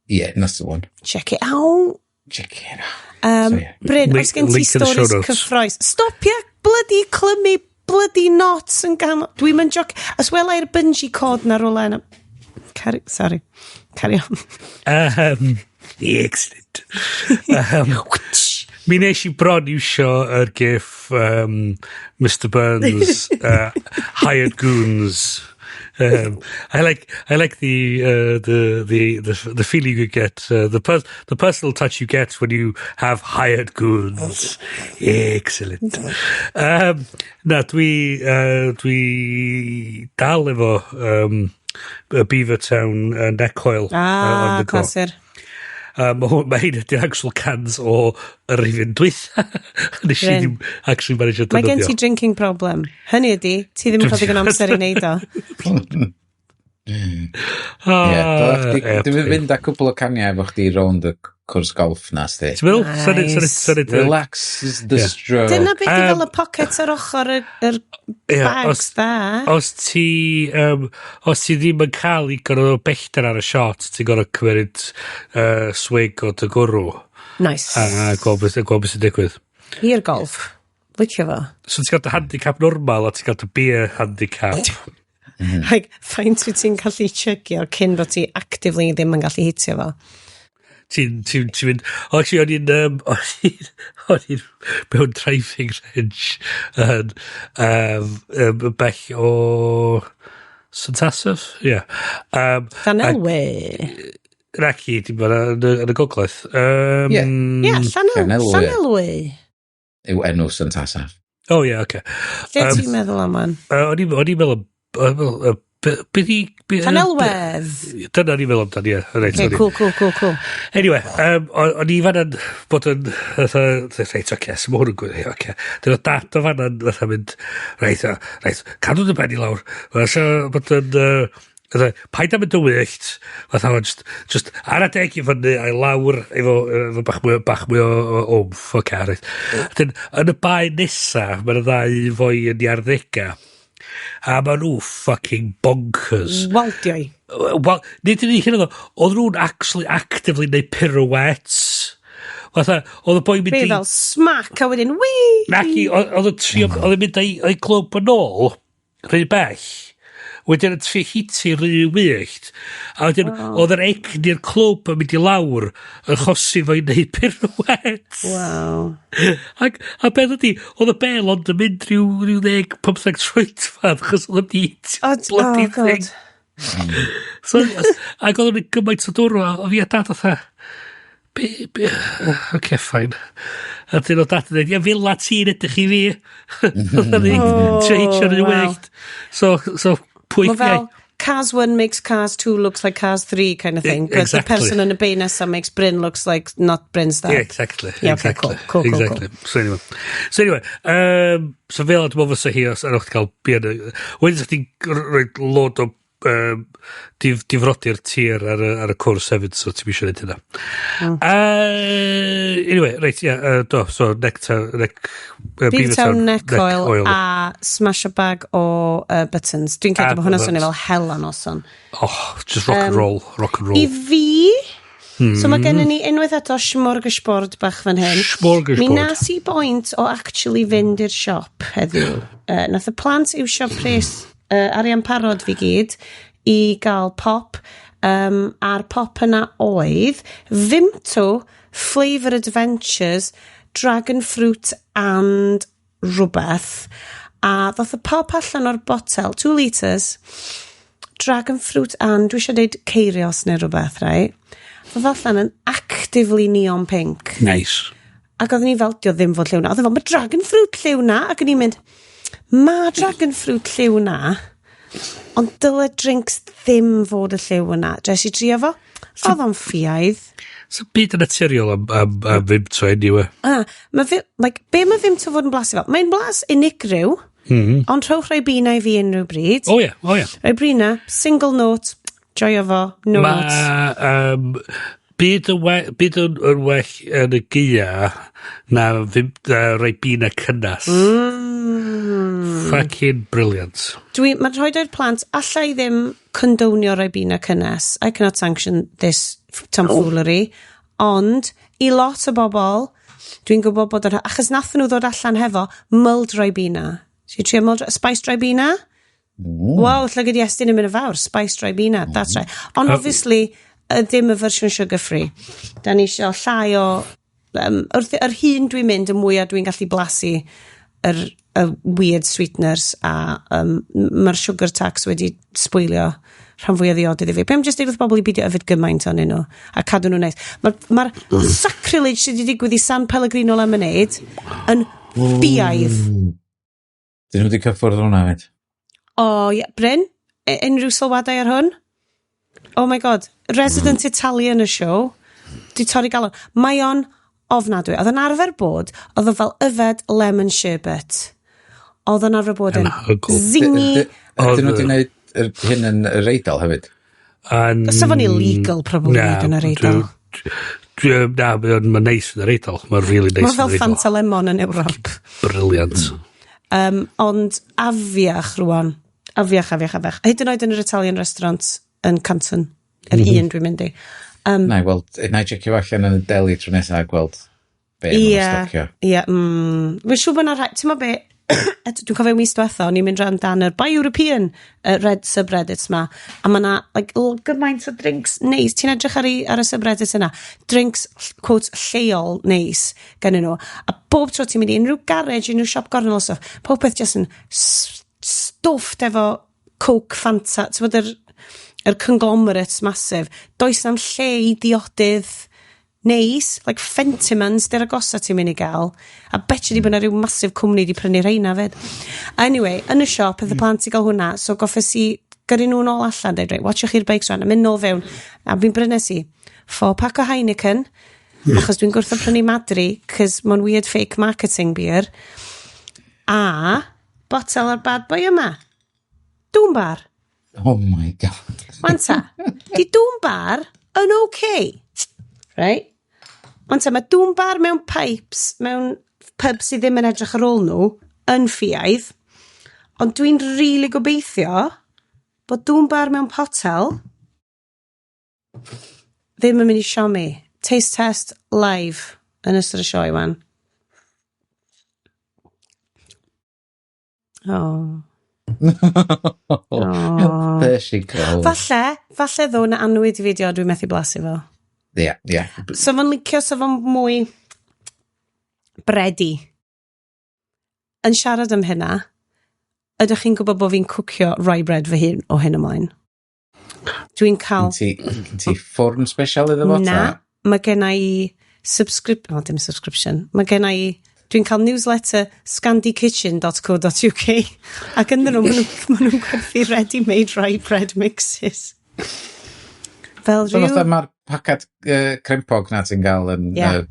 Yeah, that's the one. Check it out. Check it out. Um, So, yeah. Bryn, oes gen ti Link in the show stories notes. cyffroes? Stopia bloody clymu bloody knots yn gan. Dwi'n mynd joc. As well ai'r bungee cord na rwle yna. Carry, sorry. Carry on. Excellent. Mi nes i bron iwsio yr gif Mr Burns hired goons. I like the feeling you get, the personal touch you get when you have hired goons. Excellent. Na, dwi dal efo y Beavertown Neck Oil Ah, on the go. clasur. Mae hyn ydy'r actual cans o yr rhifyn dwytha. Nes i Bryn. ddim actually manage Mae gen ti defnyddio. drinking problem. Hynny ydy, ti ddim yn cael digon amser i wneud o. Ah, Ie, ie, dwi'n mynd â cwpl o caniau efo chdi rownd y cwrs golf na, sti. Ti'n meddwl? Nice. Sorry, Relaxes the stroke. Dyna beth i fel y pocket ar ochr yr Ie, bags dda. Os ti ddim yn cael digon o bellter ar y shot, ti'n gorfod cymryd swig o dy gwrw Nice. a gweld beth sy'n digwydd. I'r golf. Licio fo. So ti'n cael dy handicap normal a ti'n cael dy beer handicap. Like, faint wyt ti'n gallu chugio cyn bod ti actively ddim yn gallu hitio fo? Ti'n ti, ti mynd. O, actually, o'n i'n mewn driving range yn bell o St Asaph? Ie. Yeah. Llanelwy. Naci, dim ond yn y gogledd. Ie. Ie, Llanel, Llanelwy. Llanelwy. Yw enw St Asaph. O, ie, oce. Lle ti'n meddwl am wan? O'n i'n meddwl be di Llanelwedd. Dyna o'n i'n meddwl amdan, ie. Reit, Okay, sorry. cool. Anyway, o'n i fanna'n bod yn, fatha, reit, oce, so mae hwn yn gwyth, oce. Dyna dad o fanna'n fatha mynd, reit, reit, cadw dy ben i lawr. Fatha, bod yn, fatha, paid am mynd yn wyllt, fatha, just ar adeg i fyny a i lawr efo bach mwy o oomph, oce, reit. Wedyn, yn y bae nesa, mae'na ddau foi yn ei arddega, a maen nhw fucking bonkers. Waldiau. Wel, nid yn unig hynny oedd, oedd nhw'n actually actively neud pirouettes. Fatha, oedd y boi mynd Be i fel smack a wedyn, wii! Naci, oedd y trio, oedd yn mynd â'i glwb yn ôl, rhy bell. Wedyn yn trio hitio rhy wyllt. A wedyn, oedd yr egni'r clwb yn mynd i lawr yn chosi fo i wneud pirouettes. Wow. Ac, a beth ydi, oedd y bel ond yn mynd rhyw 10, 15 troedfedd, achos oedd yn mynd i hitio bloody oh, God. thing. So, ac oedd yn gymaint o dwrw, a oedd fi a dad fatha, be, oce, fine. A dyn o dad yn dweud, "Ia, fel la ti'n edrych i fi." Oedd yn trio hitio rhy wyllt. So, pwy Mae fel Cars 1 makes Cars 2 looks like Cars 3 kind of thing. But the person yn y bay nesa makes Bryn looks like not Bryn's dad. Yeah, exactly. Yeah, okay, cool. So anyway, so fel dwi'n meddwl fysa hi os ar o'ch cael beer. Wedyn sa'ch chi'n rhoi load o difrodi'r tir ar y cwrs hefyd, so ti'n eisiau gwneud hynna. Anyway, reit, ie, yeah, do, so nectar, neck, Beavertown Neck Oil, a smash a bag o buttons. Dwi'n credu A bod hwnna'n swnio buttons. fel hell o noson. Oh, just rock and roll, rock and roll. I fi, so mae gennym ni unwaith eto smorgasbord bach fan hyn. Smorgasbord. Mi nas i boint o actually fynd i'r siop heddiw. Nath y plant iwsio pres arian parod fi gyd i gael pop. A'r pop yna oedd Vimto Flavour Adventures Dragon Fruit and rhywbeth. A ddoth y pop allan o'r botel, 2 litres, dragon fruit and, dwi eisiau dweud ceirios neu rhywbeth, right? Ddoth allan yn actively neon pink. Nice. Ac oedden ni fel, dio ddim fod lliw na. Oedd e fel, "Mae dragon fruit lliw na." Ac o'n i'n mynd, "Ma dragon fruit lliw na, ond dyle drinks ddim fod y lliw yna." Dres i drio fo. Oedd o'n ffiaidd. So byd yn naturiol am Vimto anyway. Ah, ma fi, like, be mae Vimto fod yn blasu fel? Mae'n blas unigryw. Ond rhowch Ribena i fi unrhyw bryd. O ie, o ie. Ribena, single note, joio fo, no notes. Mae byd yn, byd yn well yn y gaea na, ddim, na Ribena cynnas. Fucking brilliant. Mae'n rhoi o'r plant, alla i ddim condonio Ribena cynnes. I cannot sanction this tomfoolery. Ond, i lot o bobl, dwi'n gwybod bod yr... Achos nathon nhw ddod allan hefo mulled Ribena. So you trio mulled, spiced Ribena? Wow, llygad Iestyn yn mynd yn fawr. Spiced Ribena, that's right. Ond obviously, ddim y fersiwn sugar free. Da ni eisiau llai o... wrth, yr hun dwi'n mynd, y mwyaf dwi'n gallu blasu y weird sweeteners a mae'r sugar tax wedi sbwylio rhan fwyaf ddiodydd i fi. Be am jyst deud wrth bobl i beidio yfed gymaint ohonyn nhw a cadw nhw'n neis. Mae'r sacrilege sydd wedi digwydd i San Pellegrino Lemonade yn ffiaidd. Dyn nhw wedi cyffwrdd hwnna fyd. O, ie. Bryn, unrhyw sylwadau ar hwn? Oh my God. Resident Italian y show. Di torri galon. Mae o'n ofnadwy. Oedd o'n arfer bod, oedd o fel yfed lemon sherbet. Oedd o'n arfer bod yn Anhygoel. zingy. Ydyn nhw wedi gwneud hyn yn yr Eidal hefyd? So fo'n illegal probably Na, yn yr Eidal. Na, mae'n ma neis yn yr Eidal. Mae'n really neis Mae yn fel yr Eidal. Fanta Lemon yn Ewrop. Brilliant. Ond afiach rwan. Afiach, afiach, afiach. Hyd yn oed yn yr Italian restaurant yn Canton. Yr un dwi'n mynd i. Na i weld, na i checio allan yn y deli tro nesaf a gweld be maen Ie, nhw'n stocio. ie. Mae'n siŵr bod 'na rhai, ti'n mo be, eto, dwi'n cofio mis diwetha, o'n i'n mynd rhan dan yr Buy European red subreddits ma, a ma' 'na like, gymaint o drinks neis. Ti'n edrych ar y subreddit yna, drinks, quote, lleol neis gennyn nhw. A bob tro ti'n mynd i unrhyw garage, unrhyw siop gornel o stuff, pob peth just yn stuffed efo Coke, Fanta, ti'n bod yr conglomerates massive. Does na'm lle i diodydd neis, like Fentimans, dy'r agosa ti'n mynd i gael. A betio di bod 'na ryw massive cwmni di prynu rheina fyd. Anyway, yn y siop, oedd y plant i gael hwnna, so goffes i gyrru nhw'n ôl allan, dweud, "Reit, watchwch chi'r bikes rwan," a mynd nôl fewn. A fi'n brynes i four pack o Heineken, achos dwi'n gwrthod prynu Madri, cos mae'n weird fake marketing beer, a botel o'r bad boy yma. Doom Bar. Oh my God. Wan ta, di Doom Bar yn okay. Right? Wan ta, mae Doom Bar mewn pipes, mewn pub sydd ddim yn edrych ar ôl nhw, yn ffiaidd. Ond dwi'n rili really gobeithio bod Doom Bar mewn potel ddim yn mynd i siomi. Taste test live yn ystod y sioe wan. Oh. Oh. There she goes. Falle ddo na annwyd i fideo dwi'n methu blasu fo. Ie, ie. So fo'n licio, so fo'n mwy bready. Yn siarad am hynna, ydych chi'n gwybod bod fi'n cwcio rye bread fy hun o hyn ymlaen? Dwi'n cael... Gen ti ffwrn special iddo fo? Na, ta? mae gen i subscrip... Oh, dim subscription. Mae gen i... Dwi'n cael newsletter scandikitchen.co.uk ac yn nhw, ma nhw'n gwerthu ready-made rye bread mixes. Fel So rhyw... fatha mae'r pacad crempog na ti'n gael yn Ie.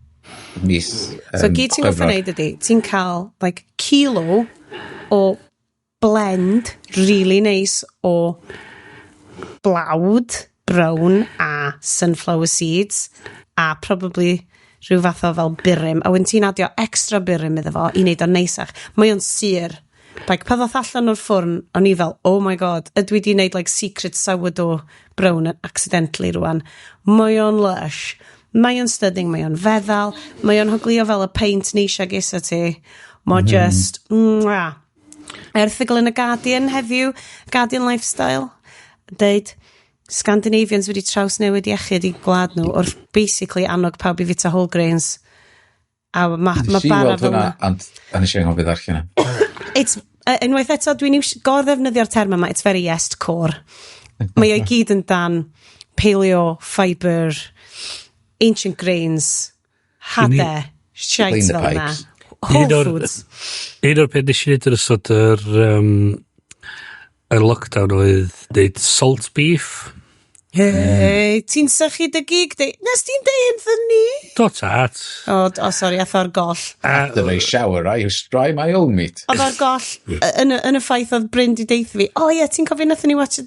mis So gyd ti'n goffa Chwefror. wneud ydy, ti'n cael like, kilo o blend really nice o blawd brown a sunflower seeds a probably rhyw fath o fel burum, a wedyn ti'n adio extra burum iddo fo i wneud o'n neisach. Mae o'n sur. Like, pan ddoth allan o'r ffwrn, o'n i fel, "Oh my God, ydw i di wneud like secret sourdough brown accidentally rwan?" Mae o'n lush. Mae o'n stunning, mae o'n feddal, mae o'n hoglio fel y peint neisia gesa ti. Mae just, mwah. Erthygl yn y Guardian heddiw, Guardian Lifestyle, deud, Scandinavians wedi trawsnewid iechyd i gwlad nhw wrth basically annog pawb i fita whole grains. A mae ma Nes i bara weld fel hwnna, 'na. ond a nes i anghofio ddarllen o. It's, unwaith eto, dwi'n gor-ddefnyddio'r term yma, it's very yes core. Mae o'i gyd yn dan paleo, fibre, ancient grains, hade, shite Clean the fel yna. pipes. Whole foods. Un o'r peth nes i wneud yn ystod yr lockdown oedd wneud salt beef. Hei, ti'n sychu dy gig di? Nes ti'n deud wrthyn ni? Do tat. O, oh, sorry, ath o'r goll. After I shower, I dry my own meat. Oedd o'r goll yn y ffaith oedd Bryn di deitha fi, o oh, ie, yeah, ti'n cofio nathon ni watch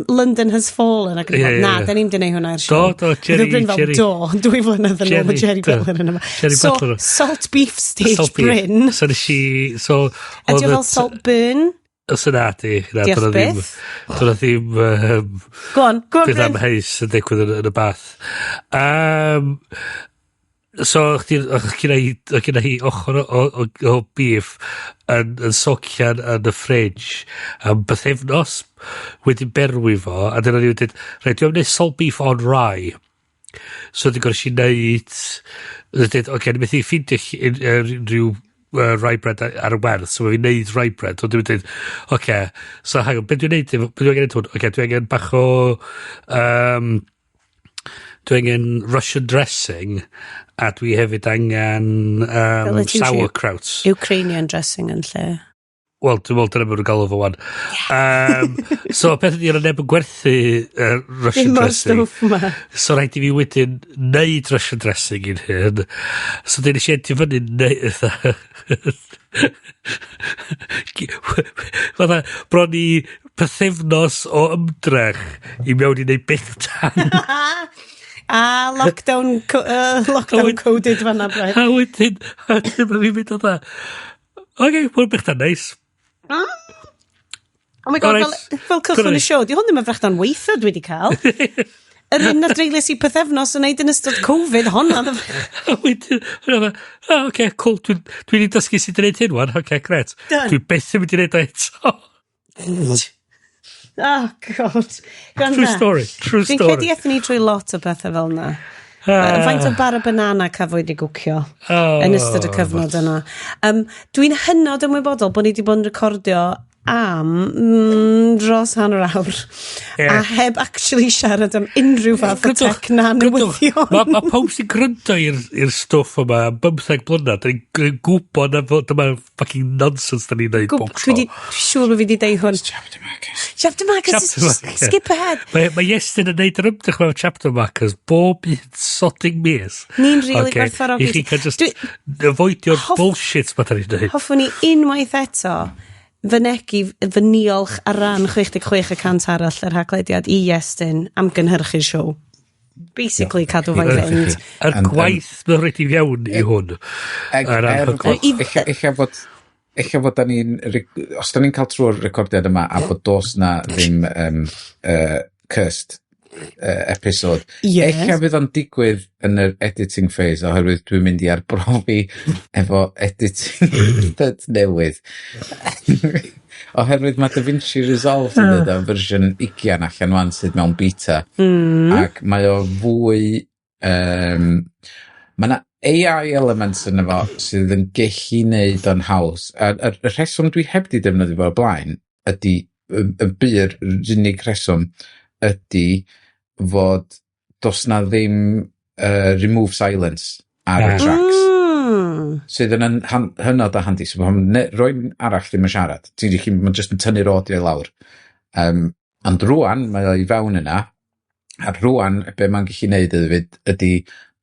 London Has Fallen? Ac o'n i fel, na, da ni'n di neud hwnna i'r siow. Do, Jerry, Bryn fel, Jerry. Do, 2 flynedd yn ôl, mae Jerry Butler yn yma. Jerry so, Butler. Salt beef stage Salt beef. Bryn. So nes i. So, Ydy o fel salt burn? Os yna di. Na, Diolch dyna ddim. byth. Dyna ddim Go on, go on, bydd Bryn. amheus yn digwydd yn y bath. So, o'ch gyda hi ochr o beef yn socian yn y fridge am bythefnos wedi berwi fo, a dyna ni wedi dweud, reit, dwi'n gwneud salt beef on rye. So, dwi'n gorfod i wneud, dwi'n dweud, oce, okay, ni methu ffeindio unrhyw rye bread ar y werth, so mae fi'n neud rye bread, ond dwi'n dweud, oce, okay, so hang on, be dwi'n neud, be dwi'n angen hwn? Oce, okay, dwi'n angen bach o, dwi angen Russian dressing, a dwi hefyd angen Fel ti'n sauerkraut. Ukrainian dressing yn lle. Wel, dwi'n meddwl dyna beth nhw'n galw fo wan. So, peth ydy, yna neb yn gwerthu Russian Dim o'r dressing. stwff ma. So rhaid i fi wedyn neud Russian dressing i'n hyn. So dyn nes i endio fyny neud. Fatha, bron i pythefnos o ymdrech i mewn i neud bechdan. A lockdown, lockdown coded fanna, Bryn. A wedyn mae fi'n mynd o dda. Oce, mae'n bechdan neis. Oh my God, Alright. fel cychwyn y Dyna ni. siow, di hwn ddim yn frechdan weitha dwi wedi cael. Yr un na dreulies i pythefnos yn neud yn ystod Covid, honna. A wedyn, o'n i fatha, oh, oce, cool, dwi'n dwi wedi dysgu sut i wneud hyn wan, oce, gret. Done. Dwi byth yn mynd i wneud o eto. Oh, God. Gwranda. True story, true Dwi'n story. credu aethon ni trwy lot o bethau fel yna. Faint o bara banana cafwyd i gwcio Oh, yn ystod y cyfnod yna. Dwi'n hynod ymwybodol bod ni wedi bod yn recordio am dros hanner awr. Ie. A heb actually siarad am unrhyw fath o tech na newyddion. Mae ma pawb sy'n gryndo i'r stwff yma am 15 blynedd, da ni'n gwybod na fod dyma fucking nonsense da ni'n neud bob tro. Dwi di, dwi'n siŵr bod fi wedi deud hwn. Chapter markers. Chapter markers, Chapter just marker. skip ahead. Mae Iestyn yn neud yr ymdrech mewn chapter markers bob un sodding mis. Ni'n really Ocê, gwerthfawrogi. I chi cael just avoidio'r bullshit ma da ni'n neud. Hoffwn i unwaith eto fynegi fy niolch ar ran 66% arall yr Haclediad i Iestyn am gynhyrchu'r siow. Basically cadw fo i fynd. Yr gwaith mae'n rhaid i fewn i hwn. Eg, Yr er anhygoel. fod, ella fod da ni'n, os da ni'n cael trwy'r recordiad yma a bod dos na ddim cursed episode, ella fydd o'n digwydd yn yr editing phase oherwydd dwi'n mynd i arbrofi efo editing method newydd. Oherwydd mae DaVinci Resolve yn dod am fersiwn 20 allan wan sydd mewn beta. Ac mae o fwy. Mae yna AI elements yn efo sydd yn gallu neud o'n haws. A y rheswm dwi heb di defnyddio fo o'r blaen ydy, y byr, yr unig rheswm ydy fod dos na ddim remove silence ar y tracks. Sydd yn hynod o handi. So pan rywun arall ddim yn siarad, ti'n gallu, mae'n just yn tynnu'r audio i lawr. Ond rwan, mae o i fewn yna, a rwan, be mae'n gallu neud ydy, ydy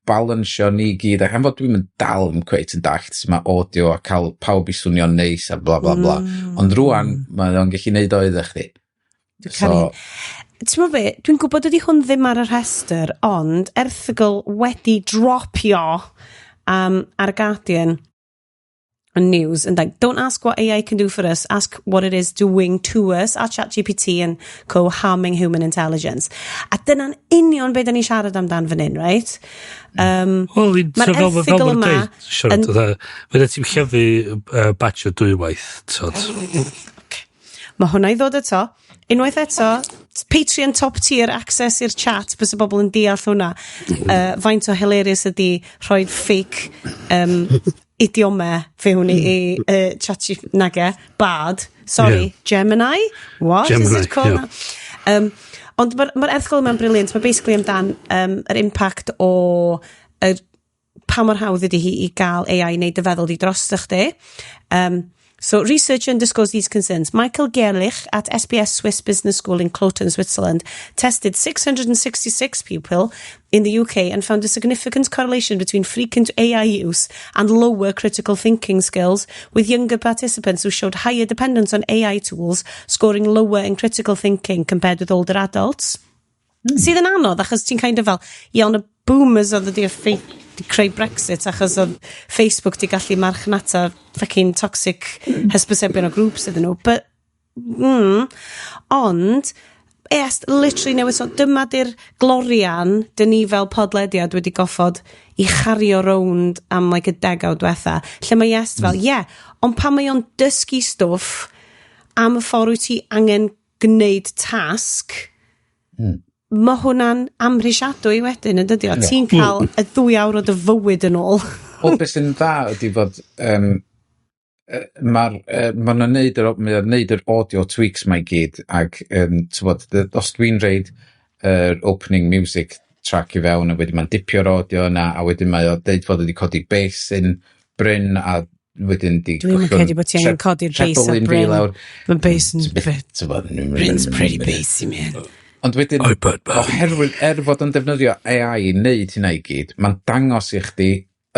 balansio ni gyd, ac am fod dwi'n mynd dal yn cweit yn dallt sut mae audio a cael pawb i swnio'n neis a bla bla bla. Ond rwan, mae o'n gallu neud o iddo chdi. Dwi'n caru. Ti'n meddwl be, dwi'n gwybod ydy hwn ddim ar y rhestr, ond erthygl wedi dropio ar y Guardian on news and like, "Don't ask what AI can do for us, ask what it is doing to us. Are ChatGPT and co harming human intelligence?" A dyna'n union beth da ni'n siarad amdan fan hyn, right? Wel, Mae'r so fel erthygl ma'n yma deud, Siarad, fydda ti'n llyfu batch o dwywaith, tod. Mae hwnna i ddod eto. Unwaith eto, Patreon top tier access i'r chat, bys y bobl yn deall hwnna. Faint o hilarious ydy rhoi fake idiomau fewn i chat nage, Bard, sorry, Gemini? What is Gemini, it called yeah. now? Ond mae'r ma erthygl yma'n brilliant. Mae basically amdan yr impact o pa mor hawdd ydy hi i gael AI neu dy feddwl di drosto chdi. Um, So research underscores these concerns. Michael Gerlich at SBS Swiss Business School in Kloten, Switzerland, tested 666 people in the UK and found a significant correlation between frequent AI use and lower critical thinking skills, with younger participants who showed higher dependence on AI tools scoring lower in critical thinking compared with older adults. Sydd yn anodd, achos ti'n kind of fel, ie, ond y boomers oedd wedi di creu Brexit achos oedd Facebook di gallu marchnata fucking toxic hysbysebion o groups iddyn nhw. But, ond, est, literally newydd sôn, dyma di'r glorian dyn ni fel podlediad wedi goffod i chario rownd am like y degawd diwetha, lle mae Iest fel, ie, yeah, ond pan mae o'n dysgu stwff am y ffordd wyt ti angen gwneud tasg, mae hwnna'n amhrisiadwy wedyn, yn dydi o? Ti'n cael y 2 awr o dy fywyd yn ôl. Wel, beth sy'n dda ydy fod mae'r ma nhw'n neud yr, mae o'n neud yr audio tweaks mae i gyd ac t'wod, os dwi'n reid yr opening music track i fewn a wedyn mae'n dipio'r audio yna a wedyn mae o deud fod wedi codi bass yn Bryn a wedyn di Dwi'm yn credu bod ti angen codi'r bass ar Bryn. Mae bass yn T'wod, Bryn's pretty bassy, man. Ond wedyn, iPad man. Oherwydd er fod yn defnyddio AI i wneud hynna i gyd, mae'n dangos i chdi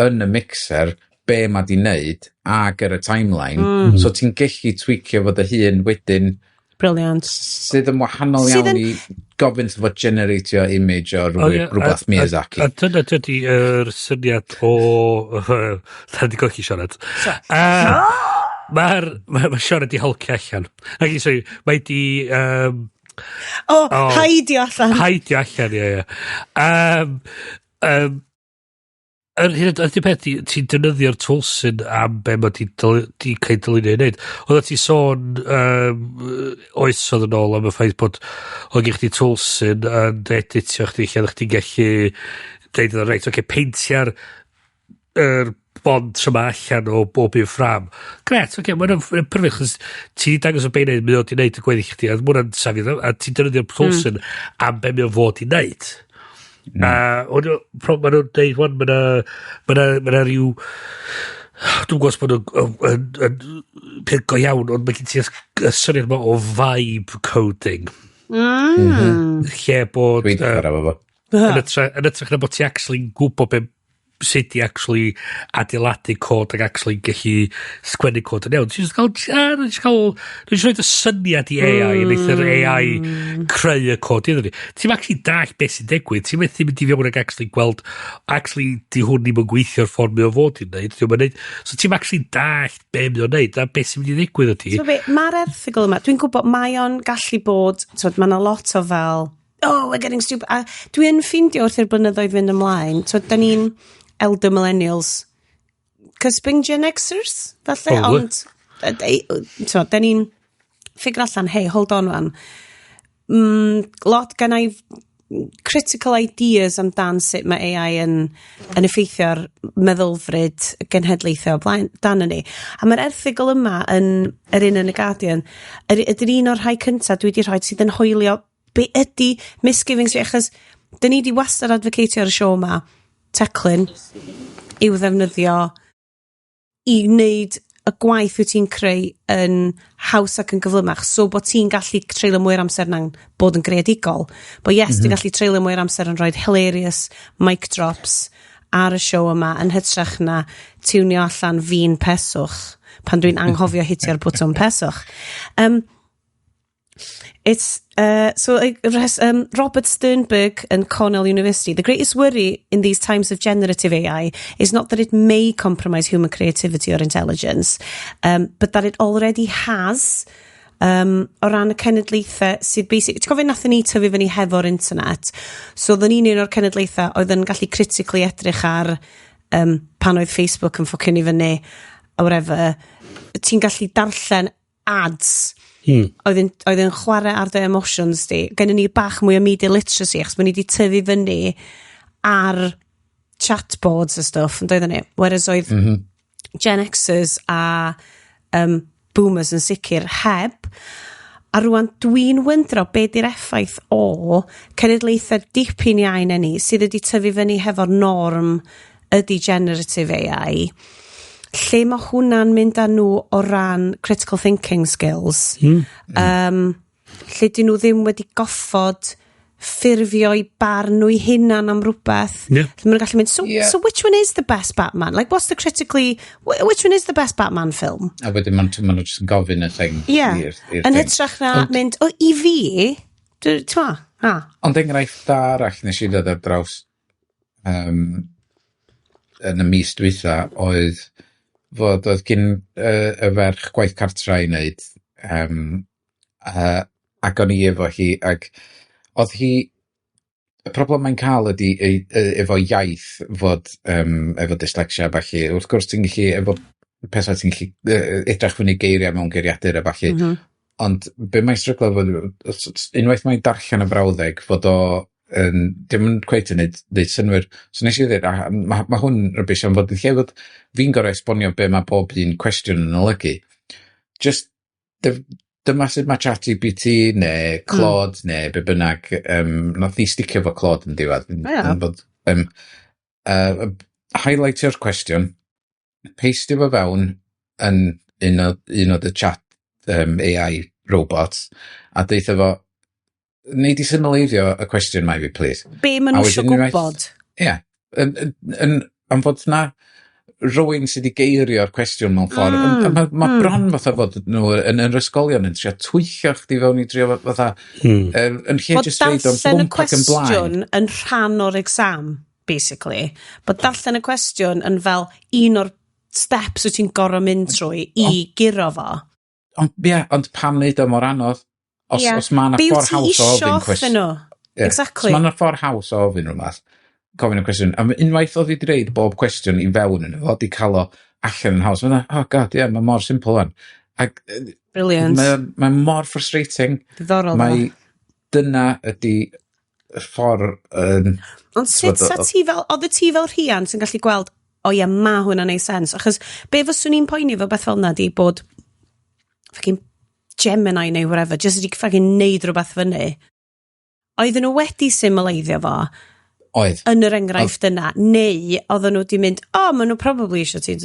yn y mixer be mae di wneud ag ar y timeline. So ti'n gallu tweakio fo dy hun wedyn Brilliant. sydd yn wahanol Sydd iawn i gofyn fo generatio image o O, ie, rhywbeth Miyazaki. A dyna dydy yr syniad o... Da di golli Sioned. Mae'r... Mae ma Sioned di holcio allan. Ac i, sorry, mae di O, Oh. heidio allan. Heidio allan, ie, ie. Yr hyn ydy peth, ti'n defnyddio'r tools sy'n am be mae di cael dylunio i wneud. Oedd ti sôn oesodd yn ôl am y ffaith bod oedd gen chdi tools sy'n yn editio chdi lle oeddech chdi'n gallu deud iddo, reit, oce, peintia'r yr bont yma allan o bob un ffram. Gret, oce, okay, mae'n perfect, chos ti di dangos o be i wneud, mae o di wneud y gweddill chdi, a ma' hwnna'n safio, a ti'n defnyddio'r tools mm. am be mae o fod i wneud. A ma' nhw'n deud, wan, ma' na ryw... Dwi'n gwybod os bod nhw'n yn peth go iawn, ond mae gen ti y syniad yma o vibe coding. Lle bod Dwi 'di chwarae efo fo. Yn ytrach na bod ti actually'n gwybod be sut i actually adeiladu cod ac actually gallu sgwennu cod yn iawn. Ti'n just cael, ah, dwi'n just cael, dwi'n just rhoid y syniad i AI, mm. a neith yr AI creu y cod iddyn ni. Ti'n actually dallt beth sy'n digwydd, ti'n methu mynd i fewn ac actually gweld, actually di hwn ddim yn gweithio'r ffordd mae o fod i'n neud, di'm yn neud. So ti'n actually dallt be mae o'n neud, a beth sy'n mynd i ddigwydd o ti. So be, mae'r erthygl yma, dwi'n gwybod mae o'n gallu bod, twyd, mae yna lot o fel, "Oh, we're getting stupid." A dwi'n ffeindio wrth i'r blynyddoedd fynd ymlaen, so da ni'n elder millennials, cusping Gen Xers, falle, Probably. ond, so, da ni'n figure allan, hey, hold on wan, lot gan i critical ideas amdan sut mae AI yn effeithio ar meddylfryd genhedlaethau o blaen dan ni. A mae'r erthygl yma yn yr un yn y Guardian, ydy'r un o'r rhai cyntaf dwi wedi rhoi sydd yn hoelio be ydy misgivings fi, achos dyn ni di wastad advocatio ar y siow yma, teclyn, i'w ddefnyddio i wneud y gwaith wyt ti'n creu yn haws ac yn gyflymach, so bod ti'n gallu treulio mwy o'r amser na'n bod yn greadigol. But yes, ti'n gallu treulio mwy o'r amser yn rhoi hilarious mic drops ar y siow yma yn hytrach na tiwnio allan fi'n peswch pan dwi'n anghofio hitio'r bwtwm peswch. It's so Robert Sternberg and Cornell University. "The greatest worry in these times of generative AI is not that it may compromise human creativity or intelligence, but that it already has." O ran y cenedlaethau sydd basic... Ti'n cofio nathon ni tyfu fyny hefo'r internet? So oedden ni'n un o'r cenedlaethau oedd yn gallu critically edrych ar pan oedd Facebook yn ffocin i fyny a whatever. Ti'n gallu darllen ads oedd yn chwarae ar dy emotions di. Gennym ni bach mwy o media literacy, achos bod ni wedi tyfu fyny ar chatboards a stuff, yn doedden ni? Whereas oedd Gen Xers a boomers yn sicr heb. A rwan dwi'n wyndro be di'r effaith o cenedlaethau dipyn iau na ni sydd wedi tyfu fyny hefo'r norm ydy generative AI. Lle mae hwnna'n mynd â nhw o ran critical thinking skills? Lle dyn nhw ddim wedi goffod ffurfio i barn nhw i hunan am rhywbeth. Lle maen nhw'n gallu mynd, so, so which one is the best Batman? Like, what's the critically... Which one is the best Batman film? A wedyn maen nhw jyst yn gofyn y thing. I'r Yn thing. hytrach na mynd, o, i fi, ti'n ma, ha. Ond enghraifft da arall nes i ddod ar draws yn y mis dwytha oedd fod oedd gyn y ferch gwaith cartra i wneud ac o'n i efo hi ac oedd hi, y problem mae'n cael ydy efo iaith fod efo dyslexia a ballu. Wrth gwrs ti'n gallu efo pethau ti'n gallu edrych fyny geiriau mewn geiriadur a ballu, ond be mae'n stryglo fod unwaith mae'n darllen y brawddeg fod o yn, dim yn cweit yn neud synwyr. So nes i ddweud, "Ah, ma hwn rubbish am fod yn lle fod fi'n gorau esbonio be mae bob un cwestiwn yn olygu. Just dyma sut mae ChatGPT neu Claude neu be bynnag, nath ni sticio fo Claude yn diwedd. Yn fod, highlightio'r cwestiwn, pastio fo fewn yn un o dy chat AI robots, a deutha fo, "Nei di symleiddio y cwestiwn ma i fi, please?" Be maen A nhw eisiau wedyn unwaith- gwybod. Ie. Am fod na rywun sydd wedi geirio'r cwestiwn mewn ffordd. Mae ma bron fatha fod nhw yn yr ysgolion yn trio twyllo chdi fewn i drio fatha yn lle Bod jyst reid o'n darllen y blwmp ac yn blaen. cwestiwn yn rhan o'r exam, basically. Bod darllen y cwestiwn yn fel un o'r steps wyt ti'n gorfod mynd trwy i guro fo. Ond ie, ond pam wneud o mor anodd? Os ma' 'na Be wyt ffordd ti haws o isio ofyn wrthyn cwestiwn. nhw? Ie. Exactly. Os ma' 'na ffordd haws o ofyn rhywbeth, gofyn y cwestiwn. A unwaith oedd i wedi reid bob cwestiwn i fewn yn fo, di cael o allan yn haws. Mae'n, "Oh God, ie, yeah, mae mor simple wan." Ac Brilliant. mae mor frustrating. Diddorol. Mae dyna ydy y ffordd yn Ond sut T'mod, sa ti fel, oedd y ti fel rhiant sy'n gallu gweld, o ie, ma hwnna'n neud sens? Achos be fyswn i'n poeni efo beth fel na di bod fucking Gemini neu whatever, just wedi fucking neud rhywbeth fyny. Oedden nhw wedi symleiddio fo Oedd. yn yr enghraifft yna, neu oedden nhw wedi mynd, o, oh, maen nhw probably eisiau ti...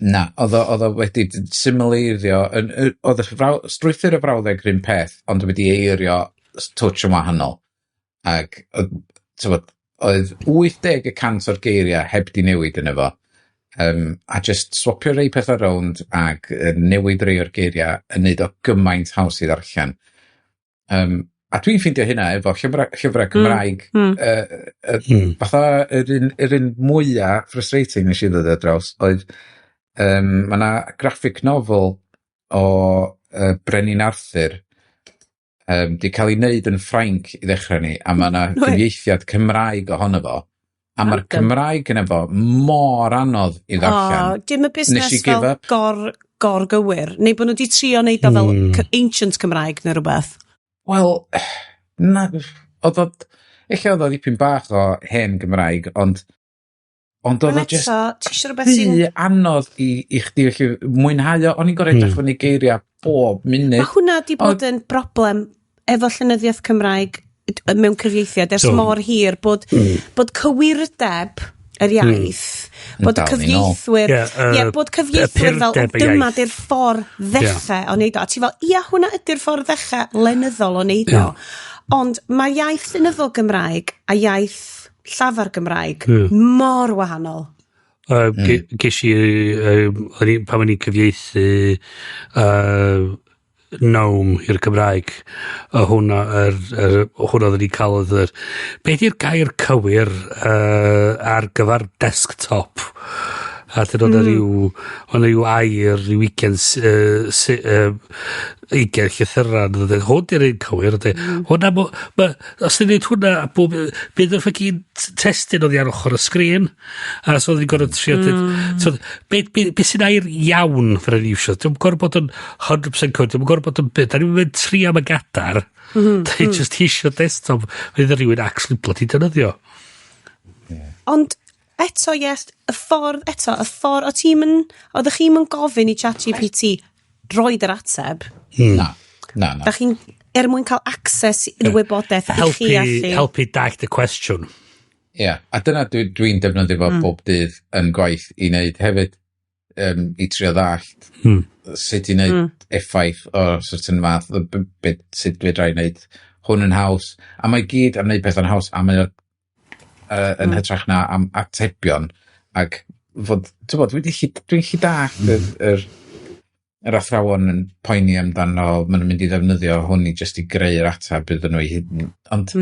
Na, oedd o wedi symleiddio, oedd y strwythur y frawddeg yr un peth, ond wedi eirio touch yn wahanol. Ac, t'mod, oedd 80% o'r geiriau heb di newid yn efo. A just swapio rei pethau rownd ac newid rei o'r geiriau yn neud o gymaint haws i ddarllen. A dwi'n ffeindio hynna efo llyfrau Cymraeg. Fatha yr un mwyaf frustrating nes i ddod ar draws oedd mae yna graphic novel o Brenin Arthur di cael ei wneud yn Ffrainc i ddechrau ni, a mae yna gyfieithiad Cymraeg ohono fo, a mae'r Cymraeg yn efo mor anodd i ddarllen. O, dim y busnes Nes i give fel up. Gor gywir, neu bod nhw wedi trio neud o fel ancient Cymraeg neu rhywbeth. Wel, na, oedd o, ella oedd o ddipyn bach o hen Gymraeg, ond oedd Ond o just eto, ti eisiau rhywbeth sy'n rhy anodd i chdi felly mwynhau o. O'n i'n gorau edrych fyny geiriau bob munud. Mae hwnna di bod yn broblem efo llenyddiaeth Cymraeg mewn cyfieithiad ers mor hir bod cywirdeb yr iaith, bod y Yn dal ni nôl. cyfieithwyr, Ie, ie, bod cyfieithwyr fel, purdeb y dyma iaith. di'r ffordd ddechrau o neud o. A ti fel, ia, hwnna ydy'r ffordd ddechrau lenyddol o neud o. Ond mae iaith llenyddol Gymraeg a iaith llafar Gymraeg mor wahanol. Ges i, pan o'n i'n cyfieithu Gnome i'r Cymraeg, y hwnna, hwnna oedden ni'n cael oedd yr... Be di'r gair cywir ar gyfer desktop? A dyn oedd oedd 'na ryw air, ryw 20 llythyran, oedd e, hwn di'r un cywir, oedd e, hwnna, os ni'n neud hwnna, a bob, bydd yr fucking testun oedd ar ochr y sgrin, a so oedd ni'n gorfod trio, so, be sy'n air iawn fydd ni'n iwsio? Dwi'n gorfod bod yn 100% cywir, dwi'n gorfod bod yn byd, da ni'n mynd tri am y gadar, da ni'n just isio desktop, fydd rhywun actually bloody defnyddio. Ond eto, yes, y ffordd, eto, y ffordd, o ti'n mynd, oeddech chi'n mynd gofyn i ChatGPT roid yr ateb? Na. Da chi'n, er mwyn cael access i'r wybodaeth i chi Helpu, allu. helpu dallt y cwestiwn. Ie, yeah, a dyna dwi'n dwi defnyddio fo bob dydd yn gwaith i wneud hefyd. i trio ddallt sut i wneud effaith o certain fath, o sut fedra i wneud hwn yn haws. A mae gyd am wneud pethau'n haws, a mae o yn hytrach na am atebion. Ac fod, ti'n bod, dwi'n gallu dallt yr athrawon yn poeni amdano, maen nhw'n mynd i ddefnyddio hwn i just i greu'r ateb iddyn nhw i hyn. Ond,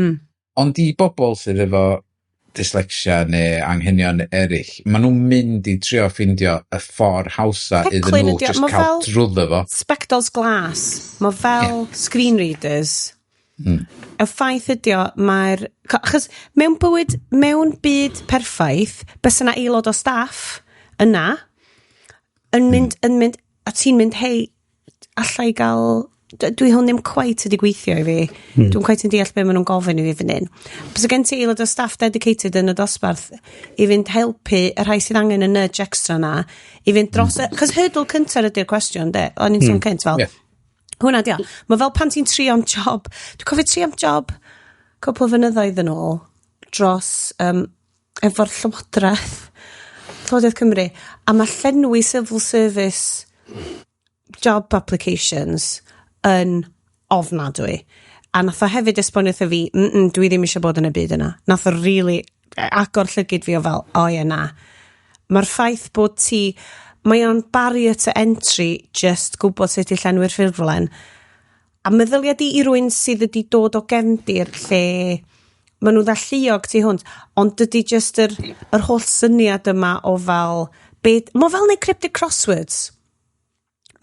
ond i bobl sydd efo dyslexia neu anghenion eraill, maen nhw'n mynd i trio ffindio y ffordd hawsa iddyn Teclyn nhw ydi o. just Ma' cael fel drwyddo fo. Spectols glas. Mae fel screen readers. Y ffaith ydi o, mae'r... Achos mewn bywyd, mewn byd perffaith, bys yna aelod o staff yna yn mynd, a ti'n mynd, "Hei, allai gael, dwi hwn ddim quite wedi gweithio i fi. Dwi'n quite yn deall be maen nhw'n gofyn i fi fan hyn." Bysa gen ti aelod o staff dedicated yn y dosbarth i fynd helpu y rhai sydd angen y nudge extra na, i fynd dros... Chos hurdle cyntaf ydy'r cwestiwn, de? O'n i'n sôn cynt fel, hwnna di o. Mae fel pan ti'n trio am job. Dwi'n cofio trio am job cwpl o fynyddoedd yn ôl dros efo'r Llywodraeth Cymru. A mae llenwi civil service job applications yn ofnadwy. A nath o hefyd esbonio wrtho fi, dwi ddim eisiau bod yn y byd yna." Nath o really agor llygid fi o fel, o ie na. Mae'r ffaith bod ti, mae o'n barrier to entry just gwybod sut i llenwi'r ffurflen. A meddylia di i rywun sydd wedi dod o gefndir lle maen nhw'n dalluog tu hwnt, ond dydy just yr holl syniad yma o fel, mae fel neud cryptic crosswords.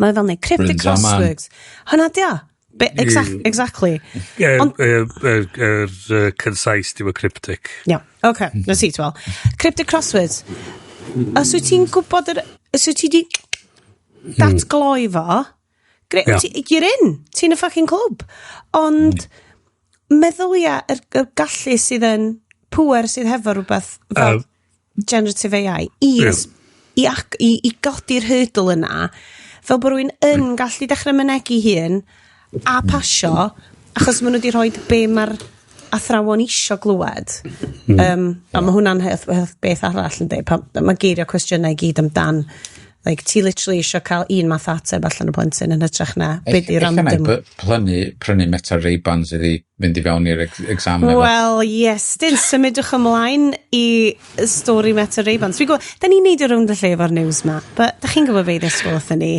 Mae fel neud cryptic Bryn's our man. crosswords. Hwnna di o. Exactly. Ie, Ond yr concise, dim y cryptic. Ia, oce, na ti, wel. Cryptic crosswords. Os wyt ti'n gwybod os wyt ti di datgloi fo, great, you're in. Ti'n y fucking clwb. Ond meddylia yr gallu sydd yn pŵer sydd hefo rhywbeth fel generative AI i godi'r hurdle yna, fel bod rhywun yn gallu dechrau mynegi hun a pasio, achos maen nhw wedi rhoi be mae'r athrawon isio glywed. A mae hwnna'n beth arall yn dweud, mae geirio cwestiynau i gyd amdan, like, ti literally isio cael un math ateb allan o plentyn yn hytrach na be di Ella na i random. prynu Meta Ray-Bans iddi fynd i fewn i'r exam efo. Wel, yes, dyn, symudwch ymlaen i stori Meta Ray-Bans. Dwi'n gwybod, da ni'n neud o rownd y lle efo'r news ma, but da chi'n gwybod be i ddisgwyl wrthyn ni.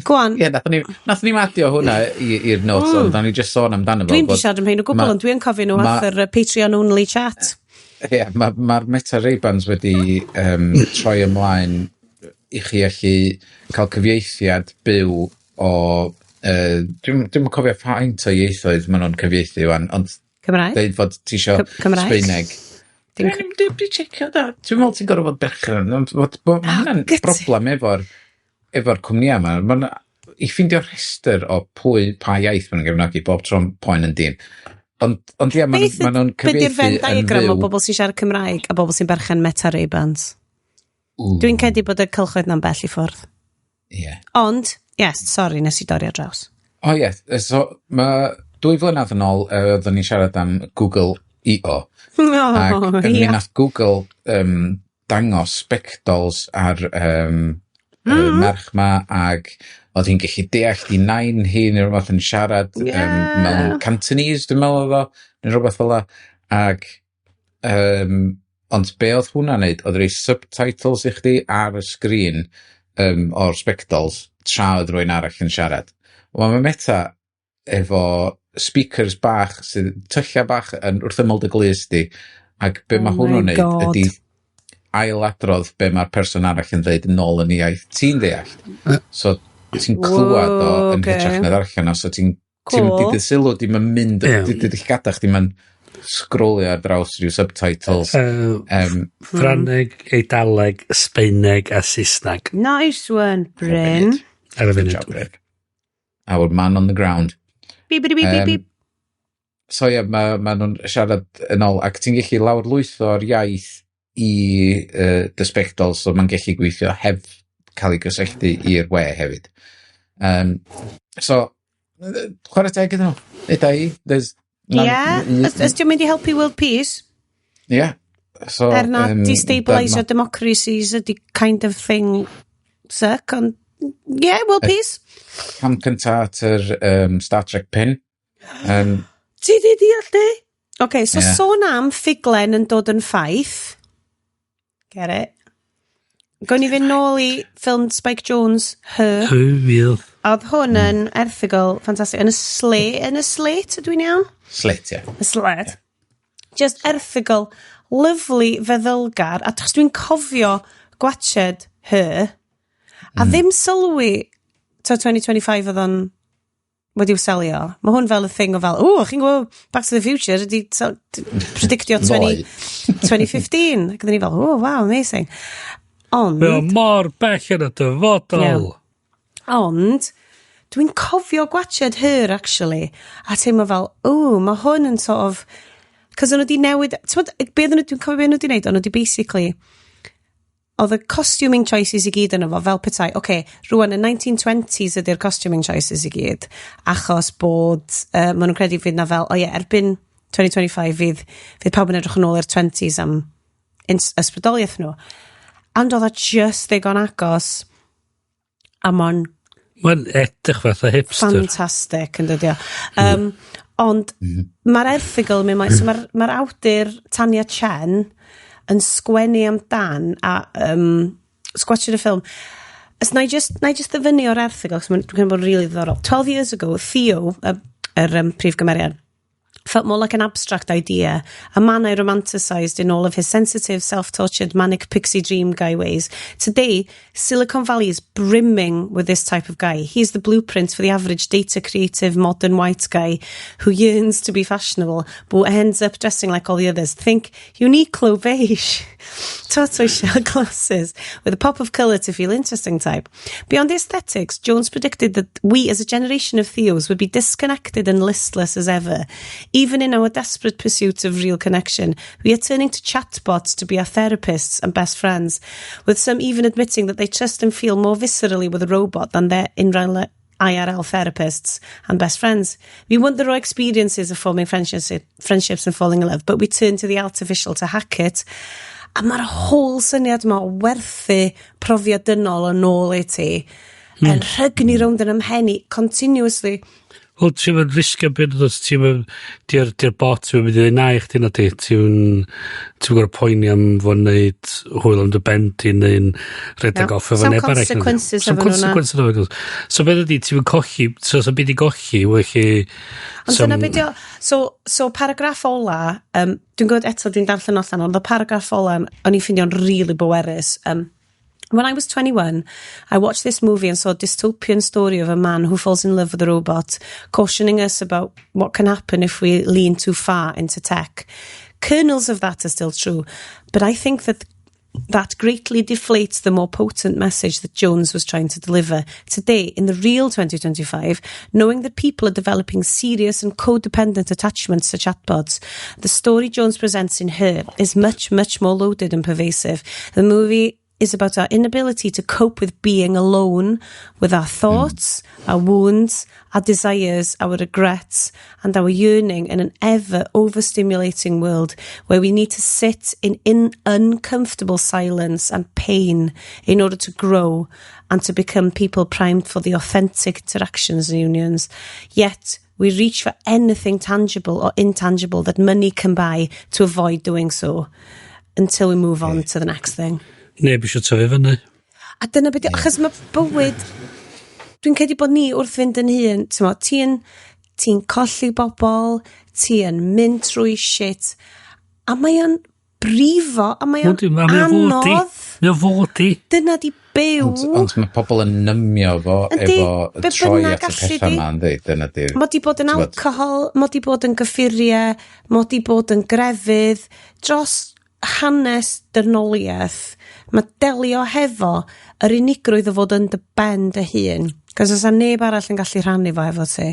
Go on. Ie, nathon ni adio hwnna i'r notes, ond nathon ni just sôn amdano fo. Dwi'n di siarad am hyn o gwbl, ond dwi'n cofio nhw ath yr Patreon only chat. Ie, mae'r Meta Ray-Bans wedi troi ymlaen i chi allu cael cyfieithiad byw o... Dwi'n cofio faint o ieithoedd maen nhw'n cyfieithu wan, ond Cymraeg? deud fod ti isio Cymraeg? Sbaeneg. Dwi'n checio da. Dwi'n meddwl ti'n gorfod bod berchen. Mae hwnna'n Gyt. broblem efo'r cwmnïau yma. Ma'n, i ffindio rhestr o pwy, pa iaith maen nhw'n gefnogi bob tro'n poen yn dyn. Ond ie, maen Beth ma nhw'n be di'r cyfieithu Venn yn diagram o fyw. bobl sy'n siarad Cymraeg a bobl sy'n berchen Meta Ray-Bans? Dwi'n credu bod y cylchoedd na'n bell i ffwrdd. Ie. Ond, yes, sorry, nes i dorri ar draws. O ie, so mae 2 flynedd yn ôl, oeddwn ni'n siarad am Google I.O. Ac mi nath Google dangos spectols ar merch ma ac oedd hi'n gallu deall di nain hi neu rhywbeth yn siarad mewn Cantonese, dwi'n meddwl oedd o, neu rhywbeth fel la. Ac, ond be oedd hwnna'n neud, oedd rhoi subtitles i chdi ar y sgrin o'r spectols tra oedd rhywun arall yn siarad. Wel, mae Meta efo speakers bach, sydd tyllau bach yn wrth ymyl dy glust di, ac be mae Oh hwnnw'n my neud God. ydy ailadrodd be mae'r person arall yn dweud yn ôl yn ei iaith ti'n deall. So ti'n clywed o yn hytrach na ddarllen o, so ti'n mynd i sylw, dim yn mynd, di llgada chdi yn sgrolio ar draws rhyw subtitles. Ffrangeg, Eidaleg, Sbaeneg a Saesneg. Nice one, Bryn. Ar y Good funud. job, Bryn. Our man on the ground. Beep, beep, beep, beep, beep. So ie, ma nhw'n siarad yn ôl, ac ti'n gallu lawrlwytho'r iaith i dy sbectol, so mae'n gallu gweithio heb cael ei gysylltu i'r we hefyd. So, chwarae teg iddyn nhw. Eda i, there's... Ie, os ti'n mynd i helpu world peace, Ie. So, er na destabilisio democracies ydy kind of thing suck, ond yeah, world peace. Cam cynta at yr Star Trek pin. Ti di deall di? OK, so Ie. Sôn am ffuglen yn dod yn ffaith. Get it? Gawn ni fynd nôl i ffilm Spike Jonze, Her. Hwyl. Oedd hwn yn erthygl ffantastig. Yn y Slate, ydw i'n iawn? Slate, ie. Y Slate. Just erthygl lovely, feddylgar, a achos dwi'n cofio gwatched Her, a ddim sylwi to 2025 oedd o'n wedi'w selio. Mae hwn fel y thing o fel, o, chi'n gwybod Back to the Future ydi predictio 20, 2015. Ac oedden ni fel, oh, wow, amazing. Ond, Mae o mor bell yn y dyfodol. Ond, dwi'n cofio gwatched Her, actually, a teimlo fel, o, mae hwn yn sort of... Cos o'n nhw wedi newid... Ti'n gwbod, be oedden nhw, dwi'n cofio be o'n nhw wedi wneud, o'n nhw wedi basically oedd y costuming choices i gyd yno fo, fel petai, oce, okay, rwan y 1920s ydy'r costuming choices i gyd, achos bod, maen nhw'n credu fydd na fel, o ie, erbyn 2025 fydd pawb yn edrych yn ôl i'r 20s am ysbrydoliaeth nhw. Ond oedd o just ddigon agos, a ma'n Mae'n edrych fath o hipster. Ffantastig yn dydi o. Ond mae'r erthygl yn mynd mlaen, so mae'r awdur Tanya Chen yn sgwennu amdan a sgwatshad y ffilm. Os na i just ddyfynnu o'r erthygl, cos mae'n dwi'n credu bod yn really ddiddorol. 12 years ago, Theo, yr prif gymeriad, felt more like an abstract idea, a man I romanticized in all of his sensitive, self-tortured, manic pixie dream guy ways. Today, Silicon Valley is brimming with this type of guy. He's the blueprint for the average data creative modern white guy who yearns to be fashionable, but ends up dressing like all the others. Think Uniqlo beige, tortoiseshell glasses with a pop of colour to feel interesting type. Beyond the aesthetics, Jonze predicted that we as a generation of Theos would be disconnected and listless as ever. Even in our desperate pursuit of real connection, we are turning to chatbots to be our therapists and best friends, with some even admitting that they trust and feel more viscerally with a robot than their in real IRL therapists and best friends. We want the raw experiences of forming friendships and falling in love, but we turn to the artificial to hack it. A mae'r whole syniad yma o werthu profiad dynol yn ôl i ti yn rhygnu rownd yn ymhen i continuously. Wel, ti'n mynd risgio byd os ti'n mynd, di'r bot ti'n mynd i ddweud na i chdi na di, ti'n gorfod poeni am fod wneud hwyl am dy ben di neu'n rhedeg No. off efo Some neb arall. consequences Some efo nhw na. consequences efo nhw. So beth ydi, ti'n mynd colli, so sa'n byd i golli, felly. Ond dyna beth ydi o, so paragraff ola, dwi'n gwybod eto dwi'n darllen allan, ond y paragraff ola, o'n i'n ffeindio'n really bwerus. When I was 21, I watched this movie and saw a dystopian story of a man who falls in love with a robot, cautioning us about what can happen if we lean too far into tech. Kernels of that are still true, but I think that that greatly deflates the more potent message that Jonze was trying to deliver. Today, in the real 2025, knowing that people are developing serious and codependent attachments to chatbots, the story Jonze presents in Her is much, much more loaded and pervasive. The movie is about our inability to cope with being alone with our thoughts, our wounds, our desires, our regrets, and our yearning in an ever overstimulating world where we need to sit in uncomfortable silence and pain in order to grow and to become people primed for the authentic interactions and unions. Yet, we reach for anything tangible or intangible that money can buy to avoid doing so until we move on to the next thing. Neb eisiau tyfu fyny. A dyna beth, achos mae bywyd, dwi'n credu bod ni wrth fynd yn hun, ti'n ti colli bobl, ti yn mynd trwy shit, a mae o'n brifo, a mae o'n Yndi, mae o fod i. anodd. Mae o fod i. Dyna di byw. Ond mae pobl yn nymio fo Yndi, efo be troi bynnag at y allu pethau di. yma, yndi? Dyna di'r Mod i bod yn T'mod? alcohol, mod i bod yn gyffuriau, mod i bod yn grefydd, dros hanes dynoliaeth, mae delio hefo yr unigrwydd o fod yn dy ben dy hun. Cos oes 'na neb arall yn gallu rhannu fo efo ti.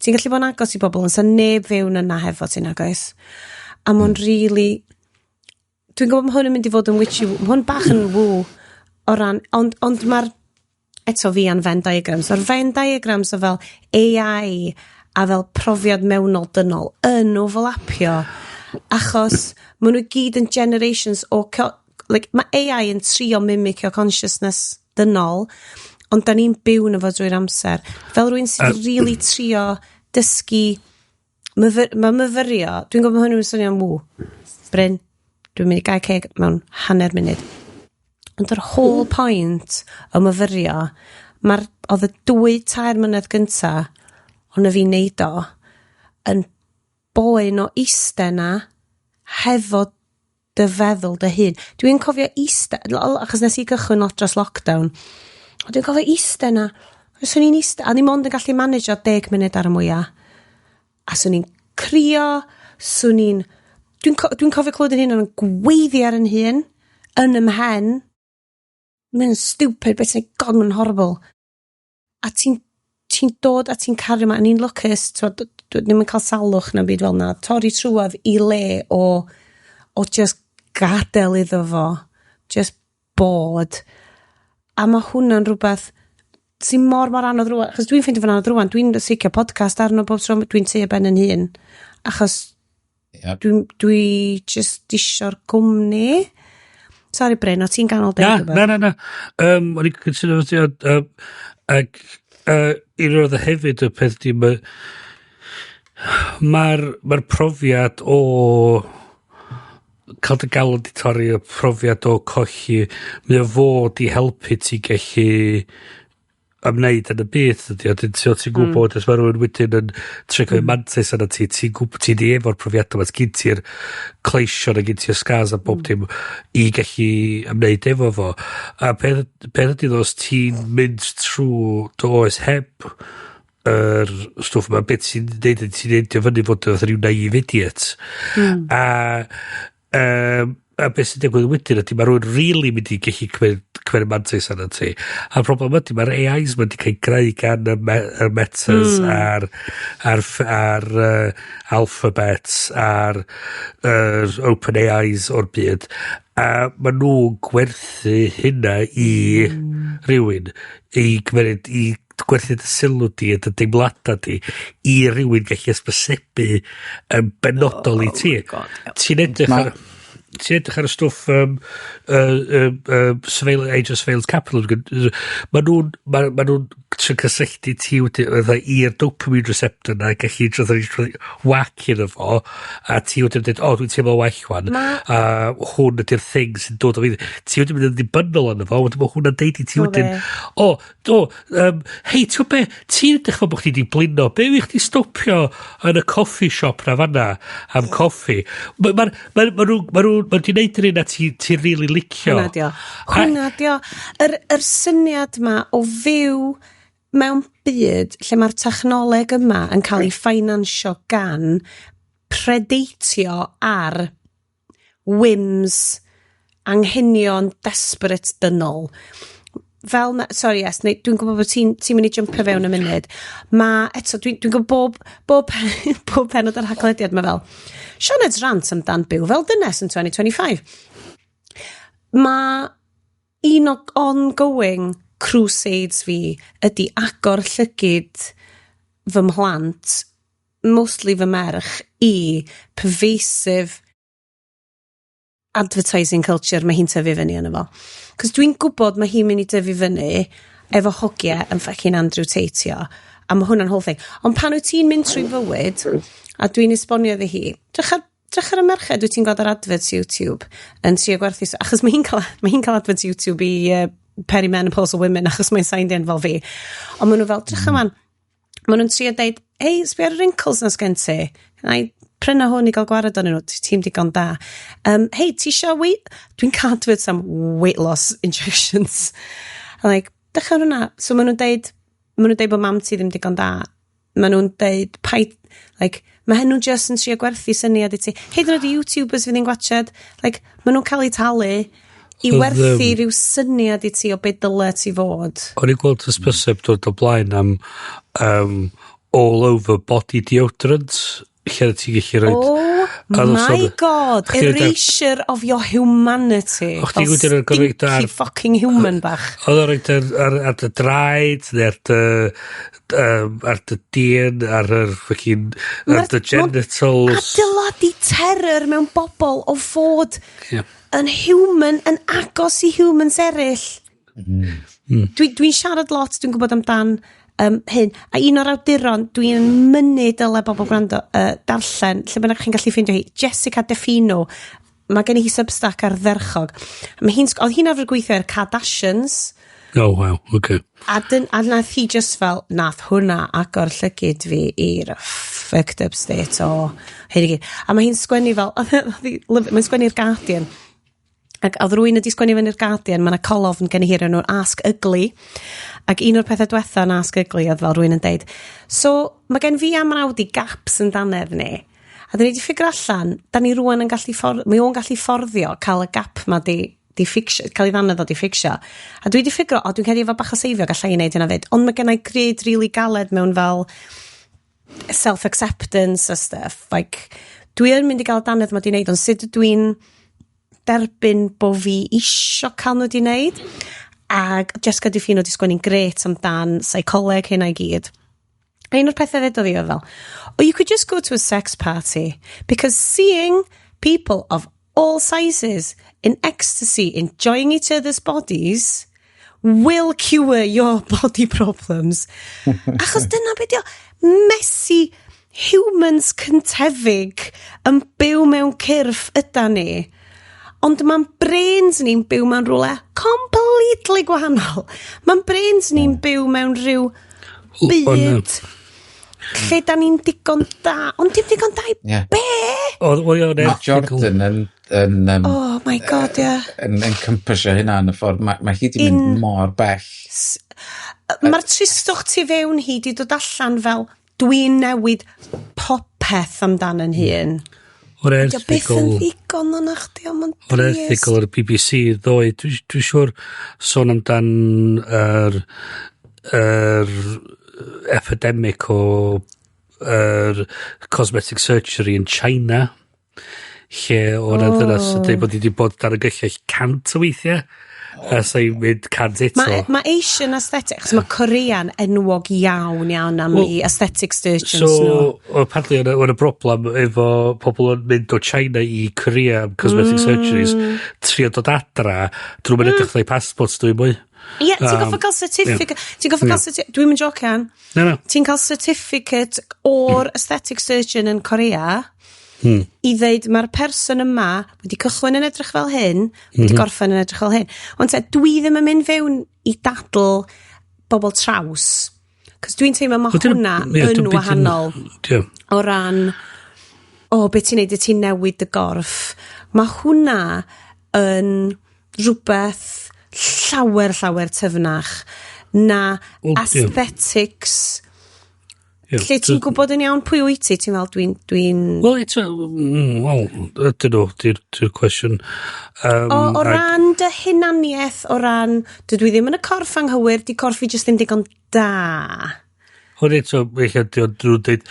Ti'n gallu bod yn agos i bobl, ond sa neb fewn yna hefo ti, nag oes? A mae'n really... Dwi'n gwybod mae hwn yn mynd i fod yn witchy... Mae hwn bach yn woo o ran... Ond mae'r eto fi an Venn diagrams. O'r Venn diagrams o fel AI a fel profiad mewnol dynol yn overlapio achos maen nhw gyd yn generations o like, mae AI yn trio mimicio consciousness. dynol, ond da ni'n byw yn efo drwy'r amser. Fel rhywun sydd wedi really trio dysgu, mae myfyrio, dwi'n gwybod hwn yn swnio'n ww, Bryn, dwi'n mynd i gael ceg mewn hanner munud. Ond yr whole point o myfyrio, oedd y 2-3 mlynedd gynta, ond y fi neud o, yn boen o iste na, hefo dy feddwl dy hun. Dwi'n cofio iste, achos nes i gychwyn lot dros lockdown, ond dwi'n cofio iste na, swn i'n iste, a ni mond yn gallu manage o 10 munud ar y mwyaf. A swn i'n crio, swn i'n... Dwi'n cofio clywed yn hun yn gweiddi ar yn hun, yn ym mhen. Mae'n stupid, beth sy'n god, mae'n horrible. A ti'n dod a ti'n cario yma, a ni'n lwcus, dwi ddim yn cael salwch na byd fel na, torri trwadd i le o just gadael iddo fo, just bod. A mae hwnna'n rhywbeth sy'n mor mor anodd rwan, achos dwi'n ffeindio fo'n anodd rwan, dwi'n seicio podcast arno bob tro, dwi'n teu ben yn hun, achos dwi just isio'r gwmni. Sorry Bryn, o ti'n ganol deud rhywbeth? Na. O'n i'n consider ag un o'r hefyd y peth di, mae'r profiad o cael dy galon di torri, y profiad o colli, mae o fod i helpu ti gallu ymwneud yn y byd ydy, a ti'n gwybod os mae rhywun wedyn yn trio cymryd mantais arna ti, ti'n gwybod ti di efo'r profiadau yma, gyn ti'r cleision a gyn ti'r scars a bob dim i gallu ymwneud efo fo. A peth ydy ddo, os ti'n mynd trwy dy oes heb yr stwff yma, beth ti'n neud ydy ti'n endio fyny fod yn rhyw naive idiot. A beth sy'n digwydd wedyn ydy mae rhywun really mynd i gallu cymryd mantais arna ti. A'r problem ydy mae'r AIs ma wedi cael greu gan y Metas a'r Alphabets a'r Open AIs o'r byd. A maen nhw'n gwerthu hynna i rhywun i gymryd i gwerthu dy sylw di a dy deimladau di i rhywun gallu ysbysebu yn benodol i ti. Ti'n edrych ar... Ti'n edrych ar y stwff Age of Surveillance Capital, ma nhw'n trio cysylltu ti i'r dopamine receptor na gallu whack iddo fo, a ti wedyn dweud, o, dwi'n teimlo well wan, a hwn ydy'r thing sy'n dod o fi. Ti wedyn mynd yn ddibynnol arno fo, wedyn mae hwnna'n deud i ti wedyn, hei, ti'n be, ti'n edrych fel bod chdi di blino, be yw i chdi stopio yn y coffee shop na fanna am coffi? Ma nhw wedi neud yr un a ti'n really licio. Hwna dio. Yr syniad ma o fyw mewn byd lle mae'r technoleg yma yn cael ei ffinansio gan predatio ar whims, anghenion desperate dynol. Fel, sorry yes, dwi'n gwybod bod ti'n mynd i jumpio fewn y munud. Ma, eto, dwi'n gwybod bob pennod ar Haclediad mae fel, Sioned's rant amdan byw fel dynes yn 2025. Mae un o ongoing crusades fi ydy agor llygid fy mhlant, mostly fy merch, i pervasive advertising culture mae hi'n tyfu fyny yna fo. Cos dwi'n gwybod mae hi'n mynd i tyfu fyny efo hogiau yn fucking Andrew Tate-io, a mae hwnna'n whole thing. Ond pan wyt ti'n mynd trwy fywyd, a dwi'n esbonio iddi hi, drych ar y merched wyt ti'n gweld ar adverts YouTube yn trio gwerthu, achos mae hi'n cael adverts YouTube i perimenopausal women, achos mae'n signed in fel fi. Ond maen nhw fel, drych yma, maen nhw'n trio deud, hei, sbio ar y wrinkles na sgen ti. Na i pryna hwn i gael gwared o'n nhw, ti'n digon da. Hei, ti isio weight... Dwi'n cael adverts am weight loss injections. Like, dych ar hwnna. So maen nhw'n deud bod mam ti ddim digon da. Maen nhw'n deud, paid, like, mae nhw'n just yn trio gwerthu syniad i ti. Hyd yn oed i YouTubers fydd i'n gwatchad, like, maen nhw'n cael eu talu i werthu rhyw syniad i ti o beth dyle ti fod. O'n i'n gweld hysbyseb dod o blaen am all over body deodorant, lle ti'n gallu rhoi... Oh my god, erasure of your humanity. Och ti'n gwybod ar stinky fucking human bach. Oedd o'n rhaid ar dy draed, neu ar dy dyn, ar yr fucking, ar dy genitals. Adeiladu terror mewn bobl o fod yn human, yn agos i humans eraill. Dwi'n siarad lot, dwi'n gwybod amdan hyn. A un o'r awduron, dwi'n mynnu dyle bobl gwrando, darllen, lle bynnag chi'n gallu ffeindio hi, Jessica DeFino. Mae gen i hi Substack ardderchog. Mae hi'n, oedd hi'n arfer gweithio ar Kardashians. Oh, wow, okay. A nath hi just fel, nath hwnna agor llygid fi i'r fucked up state o hyn i gyd. A mae hi'n sgwennu fel, mae'n sgwennu'r Guardian. Ac oedd rhywun wedi sgwennu fyny'r Guardian, mae yna colofn gen i hi o'r enw'r Ask Ugly. Ac un o'r pethau diwetha yn Ask Ugly oedd fel rhywun yn deud, "So mae gen fi a mrawd i gaps yn dannedd ni. A dyn ni wedi figure allan, da ni rwan yn gallu mae o'n gallu fforddio cael y gap ma di fixio, cael ei ddannedd o di fixio. A dwi wedi figure, o, dwi'n credu efo bach o seifio gallai i wneud hynna fyd. Ond mae gennau grid really galed mewn fel self-acceptance a stuff. Like, dwi yn mynd i gael y dannedd ma di wneud, ond sut dwi'n derbyn bo fi isio cael nhw di wneud?" Ac Jessica DeFino di sgwennu'n gret amdan seicoleg hynna i gyd. A un o'r pethau ddedodd hi oedd fel, "Oh, you could just go to a sex party because seeing people of all sizes in ecstasy enjoying each other's bodies will cure your body problems." Achos dyna beth yw, messy humans cyntefig yn byw mewn cyrff yda ni. Ond mae'n brains ni'n byw mewn rhywle completely gwahanol. Mae'n brains ni'n byw mewn rhyw byd lle da ni'n digon da, ond dim digon da i be? Oedd o'n Mae erthygl Jordan yn Oh my God, ie. Yeah. yn encompassio hynna yn y ffordd. Mae hi di mynd mor bell. Mae'r tristwch tu fewn hi di dod allan fel dwi'n newid popeth amdan yn hun. O'r Dio byth yn erthygl ddigon o'n chdi, ond mae'n O'r drist. erthygl ar y BBC ddoe, dwi siŵr sôn amdan yr epidemic o yr cosmetic surgery in China, lle o'n oh. ddynas yn dweud bod hi wedi bod dan y gyllell 100 o weithiau a sa'n mynd 100 eto. Mae Asian aesthetics, mae Korean enwog iawn iawn am Wel, i aesthetic surgeons so, nhw. Apparently, oedd y broblem efo pobl yn mynd o China i Korea am cosmetic surgeries, trio dod adra, drwy mynd edrych fatha passports dwi'n mwy. Ie, ti'n goffa cael certificate. Ti'n goffa cael certificate. Dwi'n mynd jocian. Na, na. Ti'n cael certificate o'r aesthetic surgeon yn Korea i ddeud mae'r person yma wedi cychwyn yn edrych fel hyn, wedi gorffen yn edrych fel hyn. Ond te, dwi ddim yn mynd fewn i dadl bobl traws. Cos dwi'n teimlo mae Wel, hwnna ie, yn dim byd wahanol Ie. o ran, o, beth ti'n neud, ti'n newid dy gorff. Mae hwnna yn rhywbeth llawer, llawer tyfnach na Wel, ie. aesthetics Ie. lle ti'n gwybod yn iawn pwy wyt ti, ti'n fel dwi'n Wel, eto, wel, ydyn nhw, di'r cwestiwn. O ran dy hunaniaeth, o ran, dydw i ddim yn y corff anghywir, di corff fi jyst ddim digon da. Ond eto, eich nhw'n dweud,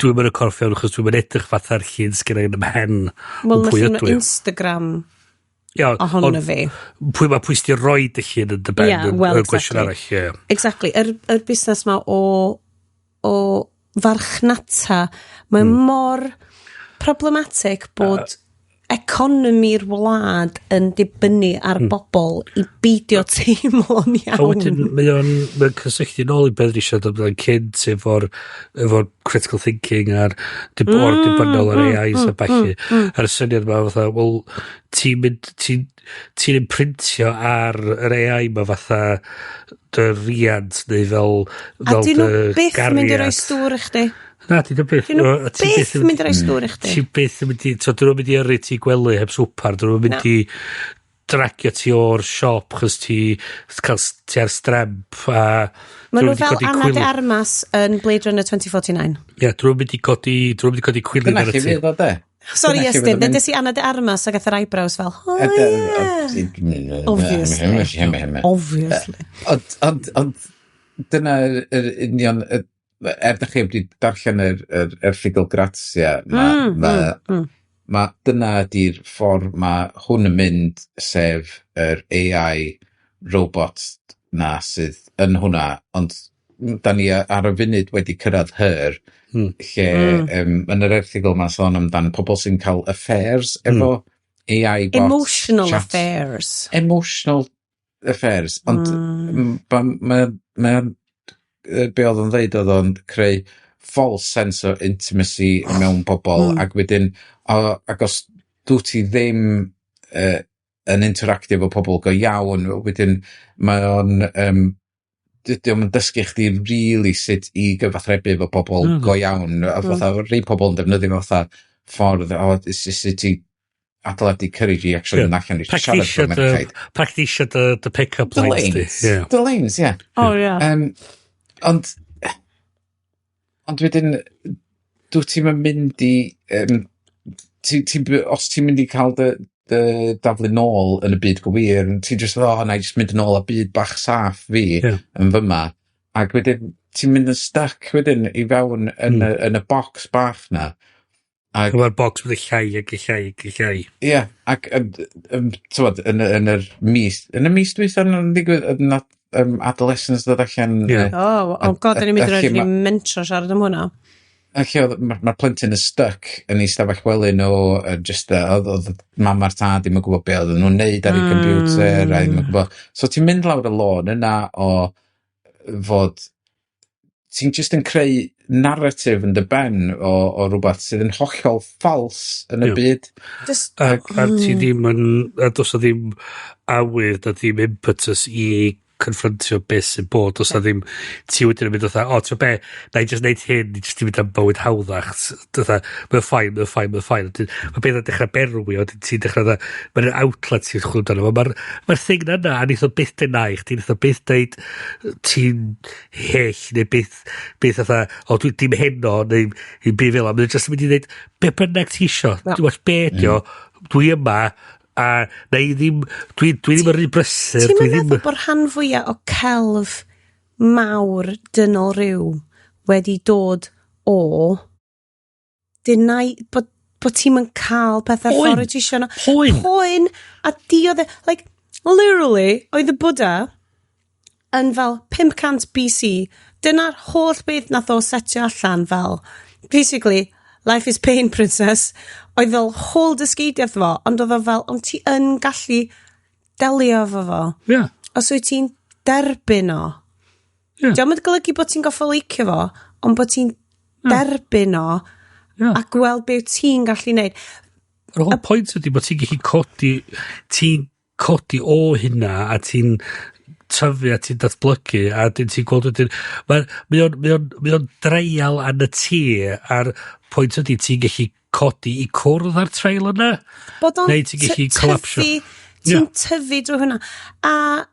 dwi'n mynd y corff iawn achos dwi'n mynd edrych fatha'r llun sgynna i yn y mhen Wel, o mae pwy llun ydw i. Instagram Ia, ohono ond fi. Pwy mae pwy sydd wedi roid y llun yn dy ben Ie, yn, well, yn gwestiwn exactly. arall, ie. Exactly. Yr busnes ma o farchnata, mae mor problematic bod economi'r wlad yn dibynnu ar bobl i beidio teimlo'n A wedyn, iawn. mae o'n cysylltu nôl i beth ni siarad amdano cynt efo'r critical thinking a'r or dibynnol ar AIs a ballu. A'r syniad ma fatha, wel, ti'n mynd, ti'n imprintio ar yr AI ma fatha dy riant neu fel, A fel dyn nhw dy byth mynd i roi gariad. stŵr i chdi. Na, dyn nhw byth. Dyn nhw O, ti byth yn mynd i roi stŵr i chdi. Ti byth yn mynd i, so dyn nhw'n mynd i yrru ti gwely heb swpar, dyn nhw'n mynd Na. i dragio ti o'r siop chos ti cael ti ar stremp a Maen dyn nhw nhw'n mynd i fel codi Anna de cwilydd. Armas yn Blade Runner 2049. Ie, dyn nhw'n mynd i codi, dyn nhw'n mynd i codi cwilydd Dyna ar lle y ti. fydd o de. Sorry, Dyna lle Iestyn, fydd o'n mynd. ddes i Anna de Armas ac ath yr eyebrows fel, oh yeah. Obviously. Obviously. Ond dyna yr union, er da chi wedi darllen yr erthygl Grazia, ma, ma, dyna ydy'r ffordd mae hwn yn mynd, sef yr AI robot na sydd yn hwnna, ond da ni ar y funud wedi cyrraedd her, lle yn yr erthygl mae'n sôn amdan pobl sy'n cael affairs efo AI bots. Emotional chat- affairs. Emotional affairs, ond ma, be oedd o'n ddeud, oedd o'n creu false sense of intimacy mewn pobl, ac wedyn, ac os dwi ti ddim yn interactio efo pobl go iawn, wedyn mae o'n, dydy o'm yn dysgu chdi really sut i gyfathrebu efo pobl go iawn. A fatha, rhai pobl yn defnyddio fo fatha ffordd, o, sut i adeiladu courage i actually mynd allan i siarad Practisio efo dy, merchaid. practisio dy pick-up The lines di. lanes. Yeah. The lanes, yeah. Oh, yeah. Ond wedyn, dwi ti'n mynd i... Os ti'n mynd i cael dy daflu nôl yn y byd gwir, ti'n just, "O, na i just mynd yn ôl a byd bach saff fi yn fyma." Ac wedyn, ti'n mynd yn stuck wedyn i fewn yn, yn y box bach na. Ac mae'r box mynd y llai ac y llai ac y llai. Ie, yeah, ac t'mod, yn y mis dwytha yn digwydd, yn Adolescence ddod allan. Ie. Oh God, da ni'n mynd i a roed lle ni mentro siarad am hwnna. A lle oedd, mae'r ma plentyn yn stuck yn ei stafell wely nhw, just, oedd mam a'r tad ddim yn gwybod be oedden nhw'n neud ar eu computer, a ddim yn gwybod. So ti'n mynd lawr y lôn yna o fod, ti'n just yn creu narrative yn dy ben o rhywbeth sydd yn hollol false yn y byd. Just, A ti ddim yn, a does 'na ddim awydd na ddim impetus i confrontio beth sy'n bod, does 'na ddim, ti wedyn yn mynd fatha, "O, ti'n be, na i just neud hyn, i just i mynd am bywyd hawddach," fatha, mae'n fine, mae'n fine, mae'n fine. Wedyn, mae beth yn dechrau berwi, wedyn ti'n dechrau, fatha, mae'n outlet ti'n chwilio amdano fo. Mae'r thing yna, a neith o byth deud na i chdi, neith o byth deud ti'n hyll, neu byth fatha, "O, dwi dim heno," neu i byd fel 'na. Mae'n just yn mynd i ddeud, be bynnag ti isio, dwi'n watch be ydi o, dwi yma, a na i ddim, dwi ddim yn rhy brysur, Ti'n dwi ddim. meddwl bod rhan fwyaf o celf mawr dynol rhyw wedi dod o deny, bod ti'n yn cael pethau'r Poen. ffordd wyt ti isio nhw. Poen. Poen. A diodd e, like, literally, oedd y Buddha yn fel 500 BC. Dyna'r holl beth nath o setio allan fel, basically, "Life is pain, princess." Oedd fel whole dysgeidiaeth fo, ond oedd o fel, ond ti yn gallu delio efo fo. Os wyt ti'n derbyn o. Dio'm yn golygu bod ti'n goffo licio fo, ond bod ti'n derbyn o a gweld be wyt ti'n gallu neud. Yr whole point ydy bod ti'n gallu codi, ti'n codi o hynna a ti'n tyfu a ti'n datblygu a dyn ti'n gweld wedyn, mae o'n dreial arna ti a'r pwynt ydy ti'n gallu codi i cwrdd ar trail yna. Bod o'n Neu ti'n gallu collapsio. Ti'n tyfu drwy hwnna. A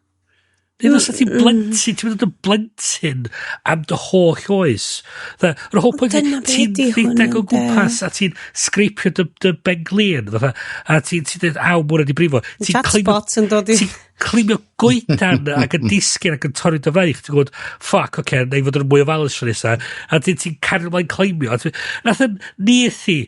Neu fysa ti'n blentyn, ti'n mynd yn blentyn am dy holl oes. Yr whole point Dyna be ti'n ydi hwn, rhedeg o ynde? gwmpas a ti'n scrapio dy benglin, fatha, a ti'n dweud, "Aw, mwyn wedi brifo." Ti'n Chatbot yn dod i Ti'n climio goedan ac yn disgyn ac yn torri dy fraich. Ti'n gwybod, "Fuck, oce, okay, neu fod yn mwy ofalus tro nesa." A ti'n cario ymlaen climio. Nath yn niece i,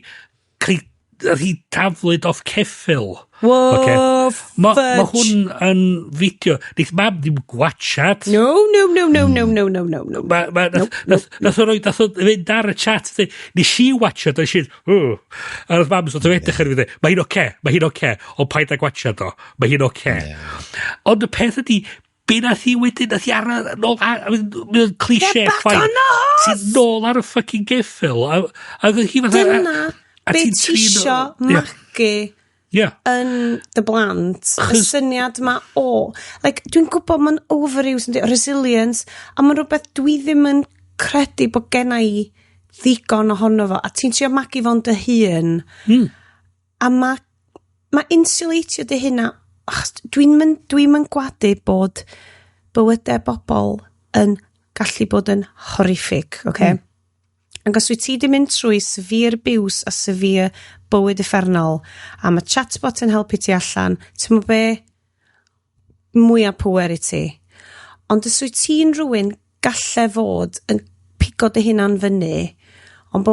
nath hi taflud off ceffyl. Whoa, Ocê. Ma fudge. hwn yn fideo. Neith mam ddim gwachad. No, no, no, no, no, no, no, no, no. Ma, nath o roi, nath o fynd ar y chat, dweud, nes i watchad, a nes i, "Oh." A nath mam sort of edrych ar fi, dweud, "Mae hi'n oce, mae hi'n oce, ond paid â gwachad o, mae hi'n oce." Ond y peth ydi, be nath hi wedyn, nath hi ar, nôl, mae'n cliché, Get back fine. on the horse! Ti'n nôl ar y fucking geffyl, a oedd hi fatha Dyna a be ti'n ti isio magu yn dy blant, y syniad ma o, like, dwi'n gwybod mae'n overuse, yndi, resilience, a mae'n rhywbeth dwi ddim yn credu bod genna i ddigon ohono fo, a ti'n trio magu fo'n dy hun, a ma insulatio dy hynna, achos dwi'n mynd gwadu bod bywydau bobl yn gallu bod yn horrific, okay? Ac os wyt ti di mynd trwy severe abuse a severe bywyd uffernol, a mae chatbot yn helpu ti allan, ti'n meddwl be mwyaf pwer i ti. Ond os wyt ti'n rhywun galle fod yn pigo dy hunan fyny, ond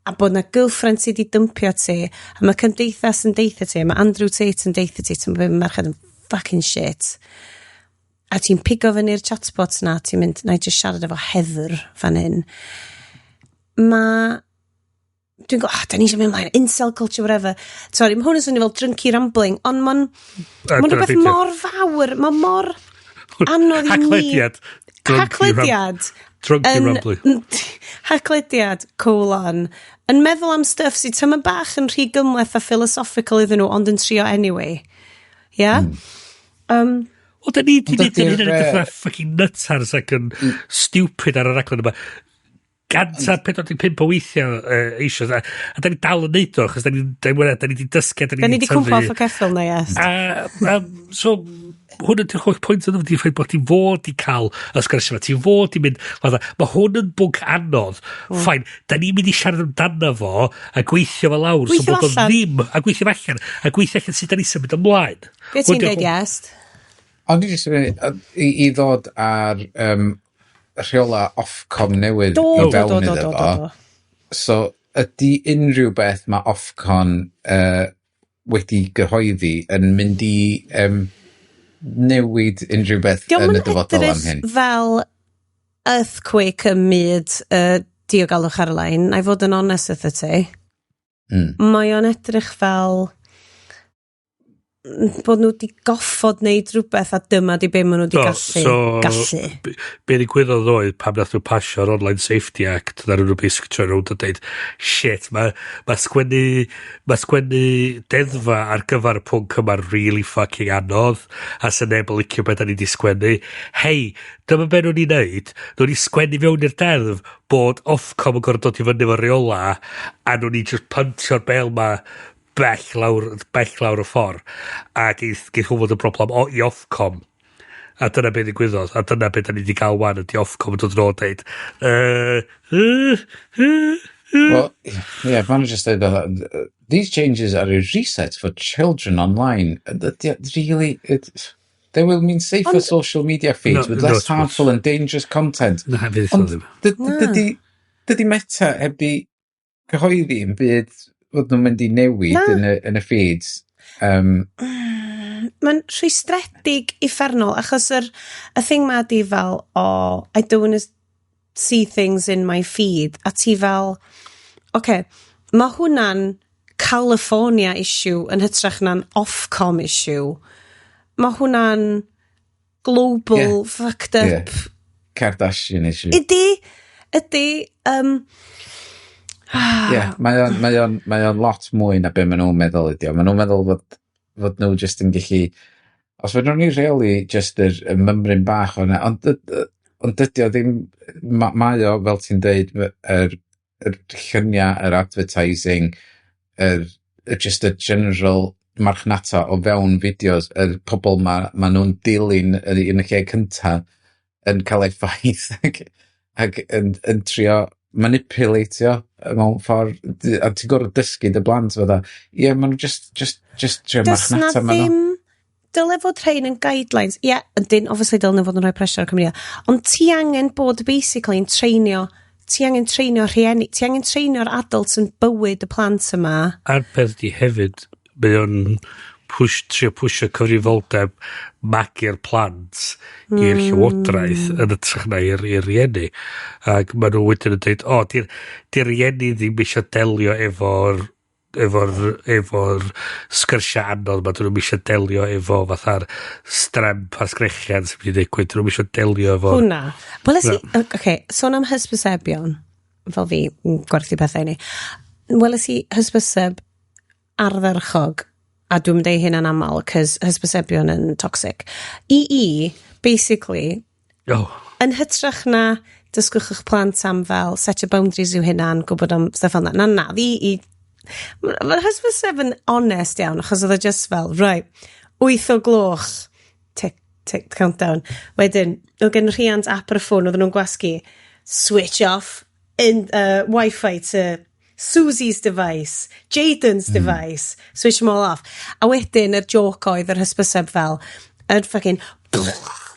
a bod na girlfriend sydd wedi dympio ti, a mae cymdeithas yn deitha ti, a mae Andrew Tate yn deitha ti, ti'n meddwl be, merched yn fucking shit. A ti'n pigo fyny'r chatbot na, ti'n mynd, "Na i just siarad efo Heather fan hyn." Mae Dwi'n gwybod, oh, da ni eisiau mynd ymlaen, incel culture, whatever. Sorry, mae hwn yn swnio fel drunky rambling, ond mae'n ma rhywbeth mor fawr, mae mor anodd i ni. Haclediad. Haclediad. Drunky rambling. Haclediad, colon, yn meddwl am stuff sydd tyma bach yn rhy gymhleth a philosophical iddyn nhw, ond yn trio anyway. Yeah? Wel, da ni di neud yn hynny'n edrych fucking nutters ac yn stupid ar y raglen yma. 145 o weithiau eisoes, a da ni dal yn neud o, achos da ni di dysgu, da ni Da ni di cwmpa off y ceffyl na, yes. A, so, hwn ydy'r holl pwynt yna, di ffaith bod ti'n fod i cael y sgyrsiau yma, ti'n fod i mynd, fatha, mae hwn yn bwnc anodd, fine, da ni'n mynd i siarad amdano fo, a gweithio fo lawr, so bod o ddim, a gweithio fo allan, a gweithio allan sut da ni symud ymlaen. Be ti'n dweud, yes? Ond i jyst i ddod ar rheola Ofcom newydd i fewn iddo fo. So, ydy unrhyw beth mae Ofcom wedi gyhoeddi yn mynd i newid unrhyw beth yn y dyfodol am hyn? Fel earthquake ym myd diogelwch ar-lein, na i fod yn onest wrth ti. Mae o'n edrych fel bod nhw wedi goffod wneud rhywbeth a dyma di be maen nhw wedi gallu. So, gallu. Be ddigwyddodd oedd pam nath nhw pasio'r Online Safety Act, nath nhw basically troi rownd a deud, shit, mae sgwennu deddfa ar gyfer y pwnc yma'n really fucking anodd, a sy'n neb yn licio beth da ni di sgwennu. Hei, dyma be nhw'n i wneud, nhw'n i sgwennu fewn i'r deddf bod Ofcom yn gorfod dod i fyny efo reola, a nhw'n i just puntio'r bel ma bell lawr y ffordd a geith hwn fod yn broblem i Ofcom, a dyna beth ddigwyddodd, a dyna beth da ni wedi cael wan ydy Ofcom yn dod yn ôl a deud Well, yeah, maen nhw just dweud, "These changes are a reset for children online." Really, they will mean safer social media feeds No, with no, less it's harmful and dangerous content. Na, fydd o Ond ddim. dydy Meta heb di cyhoeddi yn byd fod nhw'n mynd i newid Na. yn y feeds. Mae'n rhwystredig uffernol, achos y thing ma di fel, "Oh, I don't want to see things in my feed," a ti fel, okay, mae hwnna'n California issue yn hytrach na'n Ofcom issue. Mae hwnna'n global fucked up. Kardashian issue. Ydy. Ie, mae o'n lot mwy na be maen nhw'n meddwl ydi o. Maen nhw'n meddwl fod nhw just yn gallu. Os fedrwn ni rheoli just y mymryn bach o'na, ond dydy o ddim. Mae o, fel ti'n deud, yr lluniau, yr advertising, yr just y general marchnata o fewn fideos, yr pobl ma nhw'n dilyn yn y lle cynta yn cael effaith ac yn trio manipulatio mewn ffordd, a ti'n gorfod dysgu dy blant fydda. Ie, maen nhw just trio Does na marchnata. Ma' nhw. ddim. Dyle fod rhain yn guidelines. Ie, yeah, ydyn, obviously dylen fod yn rhoi pressure ar y cwmnïau. Ond ti angen bod basically yn treinio, ti angen treinio rhieni, ti angen treinio'r adults yn bywyd y plant yma. A'r peth ydi hefyd, mae o'n trio pwysio cyfrifoldeb magu'r plant i'r llywodraeth yn hytrach na i'r rieni. Ac maen nhw wedyn yn dweud, o, di rieni ddim eisiau delio efo'r sgyrsiau anodd ma, dyn nhw'n eisiau delio efo fatha'r stremp a sgrechian sy'n mynd i ddigwydd, dyn nhw'n eisiau delio efo. Hwna. Weles i, okay, sôn am hysbysebion, fel fi, yn gwerthu pethau i ni. Weles i hysbyseb ardderchog, a dwi'n deud hynna'n aml, cos hysbysebion yn toxic. I, basically, yn hytrach na dysgwch eich plant am fel set your boundaries i'w hunan, gwybod am stuff fel 'na. Na, na, fi i. Mae'r hysbyseb yn honest iawn, achos oedd o just fel, right, 8 o gloch, tick, tick, countdown. Wedyn, oedd gen rhiant app ar y ffôn, oedden nhw'n gwasgu, switch off in, Wi-Fi to Susie's device, Jaden's device, switch them all off. A wedyn, yr joke oedd yr hysbyseb fel, yr fucking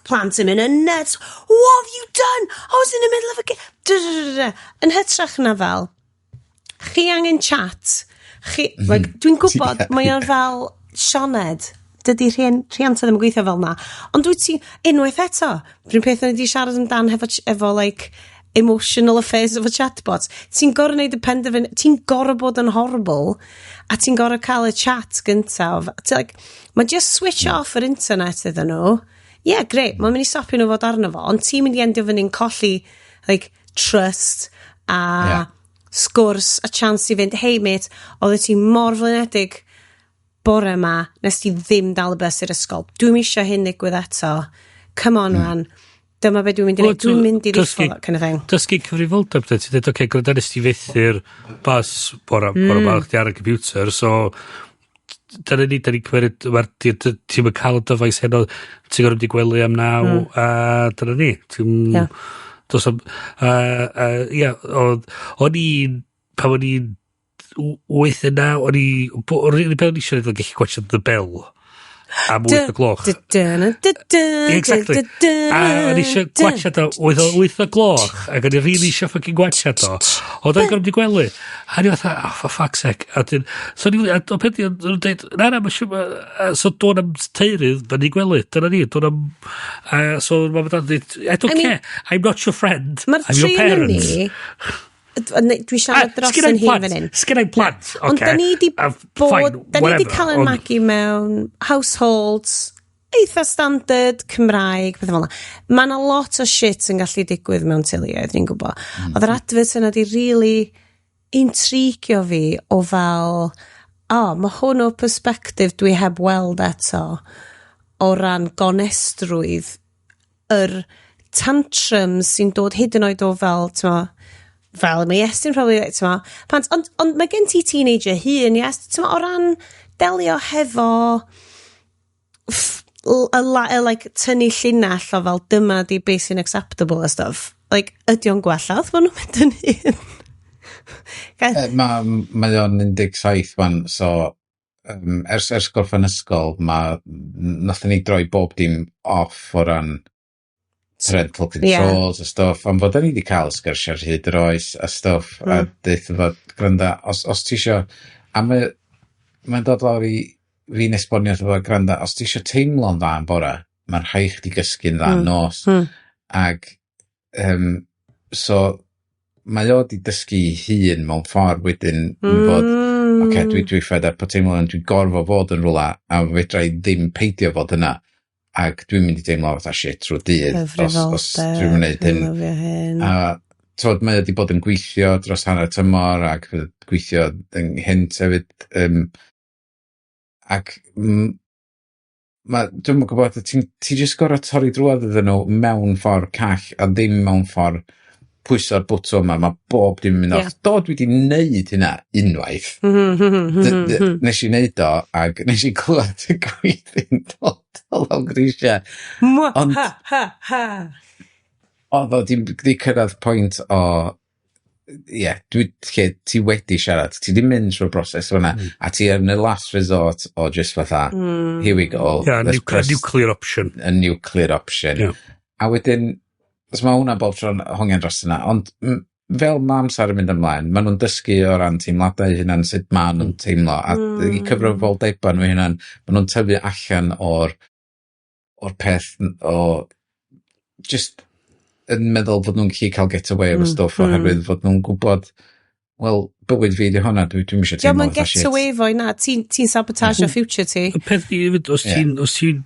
plant yn mynd yn nuts. "What have you done? I was in the middle of a game." Da, da, da, da. Yn hytrach na fel, chi angen chat. Chi, like, dwi'n gwybod, mae o'n fel Sioned. Dydy rhianta ddim yn gweithio fel na. Ond dwi ti, unwaith eto, rhywun peth o'n i wedi siarad amdan efo like, emotional affairs of a chatbot. Ti'n gorfod neud y penderfyn... Ti'n gorfod bod yn horrible a ti'n gorfod cael y chat gyntaf. Ti like, mae just switch off yr internet iddyn nhw. Yeah, great, mae'n mynd i stopio nhw fod arno fo, ond ti'n mynd i endio fyny'n colli like, trust a sgwrs a chance i fynd, "Hey mate, oedd ti mor flinedig bore yma, nes ti ddim dal y bus i'r ysgol. Dwi'm eisiau hyn ddigwydd eto. Come on, man. Dyma be dwi'n mynd i Wel, wneud. Dwi'n mynd i dysgu- ddiffodd," kind of thing. Dysgu cyfrifoldeb, de. Ti'n dweud, "Oce, gwrando, nes ti fethu'r bus bore mm. chdi ar y computer, so dyna ni, da ni'n cymryd, ti'n mynd cael y dyfais heno, ti'n gorfod mynd i gwely am 9, a dyna ni." Ti'n... Dos am... Ia, o'n i'n... Pan o'n i'n 8 neu 9, o'n i... O'r unig beth o'n i eisiau gwneud oedd gallu gwatsiad The Bill am 8 o gloch. Exactly. A o'n i eisiau gwatsiad o 8 o gloch, ac o'n i really eisiau fucking gwatsiad o. Oedd o'n gorfod mynd i gwely. A o'n i fatha, "Oh, for fuck's sake." A dyn, so o'n i, a o peth i, o'n nhw'n dweud, "Na, na, mae siŵr, so do'n am teirydd, fyny gwely, dyna ni, do'n am," a so mae dad yn dweud, "I don't I mean, care, I'm not your friend, Mae'r I'm your tri yn parent." ni, dwi'n siarad dros yn hun fan hyn. Sgynna i'm plant, oce. Ond da ni di bod, Fine, da ni di whatever, cael ein magu mewn households eitha standard Cymraeg, pethau fel yna. Mae yna lot o shit yn gallu digwydd mewn teuluoedd, ni'n gwybod. Oedd yr advert yna di really intrigio fi o fel, oh, mae hwn o perspective dwi heb weld eto o ran gonestrwydd yr tantrums sy'n dod hyd yn oed o fel, t'mo, fel mae Iestyn probably, t'mo, plant, ond mae gen ti teenager hun, yes, t'mo, o ran delio hefo y, like, tynnu llinell o fel dyma di beth sy'n acceptable a stuff. Like, ydy o'n gwella wrth maen nhw'n mynd yn hyn? Mae o'n 17 wan, so ers gorffen ysgol, mae, nathon ni droi bob dim off o ran parental controls a stwff, am fod ni wedi cael sgyrsiau ar hyd yr oes a stwff, a deutha fo, "Gwranda, os ti isio," a mae'n dod lawr i fi'n esbonio wrtho fo, "Gwranda, os ti isio teimlo'n dda yn bora, mae'n rhaid chdi gysgu'n dda nos." Ac so mae o di dysgu ei hun mewn ffordd wedyn mm. fod, oce, okay, dwi fed up o teimlo yn dwi'n gorfod fod yn rhywle a fedra i ddim peidio fod yna. Ac dwi'n mynd i deimlo fatha shit trwy dydd os dwi'n gwneud hyn. Dwi'n lyfio hyn. A t'wod, mae o wedi bod yn gweithio dros hanner tymor ac gweithio ynghynt hefyd. Ac dwi'm yn gwybod, ti jyst gorfod torri drwodd iddyn nhw mewn ffordd call a ddim mewn ffordd pwyso'r bwtwm yma, mae bob dim yn mynd off. Do, dwi wedi neud hynna unwaith. Nes i neud o, ac nes i clywed y gweithi'n dod o lawr grisiau. Mwa, ha, ha, ha. Oedd o di cyrraedd pwynt o, ie, yeah, dwi, lle ti wedi siarad, ti di mynd trwy'r broses fyna, a ti yn y last resort o just fatha, here we go, Yeah, let's press nuclear option. a nuclear option. A wedyn, os mae hwnna bob tro'n hongian dros yna, ond fel mae amser yn mynd ymlaen, maen nhw'n dysgu o ran teimladau eu hunan, sut maen nhw'n teimlo, a i cyfrifoldebau nhw hunan, maen nhw'n tyfu allan o'r peth o just yn meddwl fod nhw'n gallu cael get away efo stwff oherwydd fod nhw'n gwybod, wel, bywyd fi di hwnna, dwi'm eisiau Diolch teimlo yn fatha get shit. away fo na, ti'n sabotage future ti. Y peth i hefyd, os ti'n, os ti'n,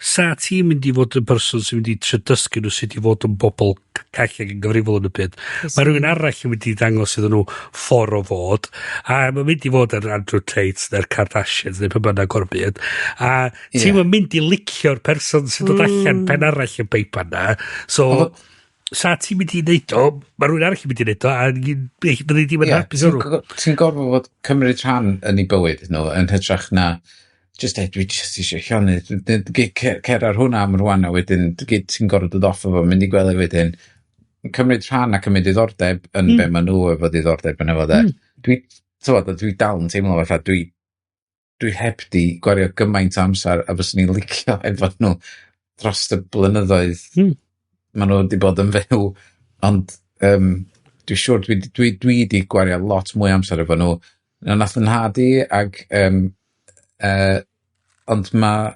sa ti'n mynd i fod yn person sy'n mynd i trio dysgu nhw sut i fod yn bobl call ac yn gyfrifol yn y byd, mae rhywun arall yn mynd i ddangos iddyn nhw ffordd o fod, a mae'n mynd i fod yn Andrew Tate neu'r Kardashians neu pe bynnag o'r byd, a ti'n mynd i licio'r person sy'n dod allan pen arall y peipan na, so sa ti'n mynd i neud o, mae rhywun arall yn mynd i neud o, a byddi ddim yn hapus Ti'n o'n nhw. Ti'n gorfod fod cymryd rhan yn ei bywyd nhw yn hytrach na just deud, "Dwi just eisiau llonydd, cer ar hwnna am rwan," a wedyn ti'n gorfod dod off o fo, mynd i gwely wedyn. Cymryd rhan a cymryd diddordeb yn be maen nhw efo diddordeb yn efo de. Dwi, t'wod, dwi dal yn teimlo fatha dwi heb di gwario gymaint o amser a fyswn i'n licio efo nhw dros y blynyddoedd maen nhw wedi bod yn fyw, ond dwi'n siŵr dwi di gwario lot mwy o amser efo nhw na nath yn nhad i, ac ond mae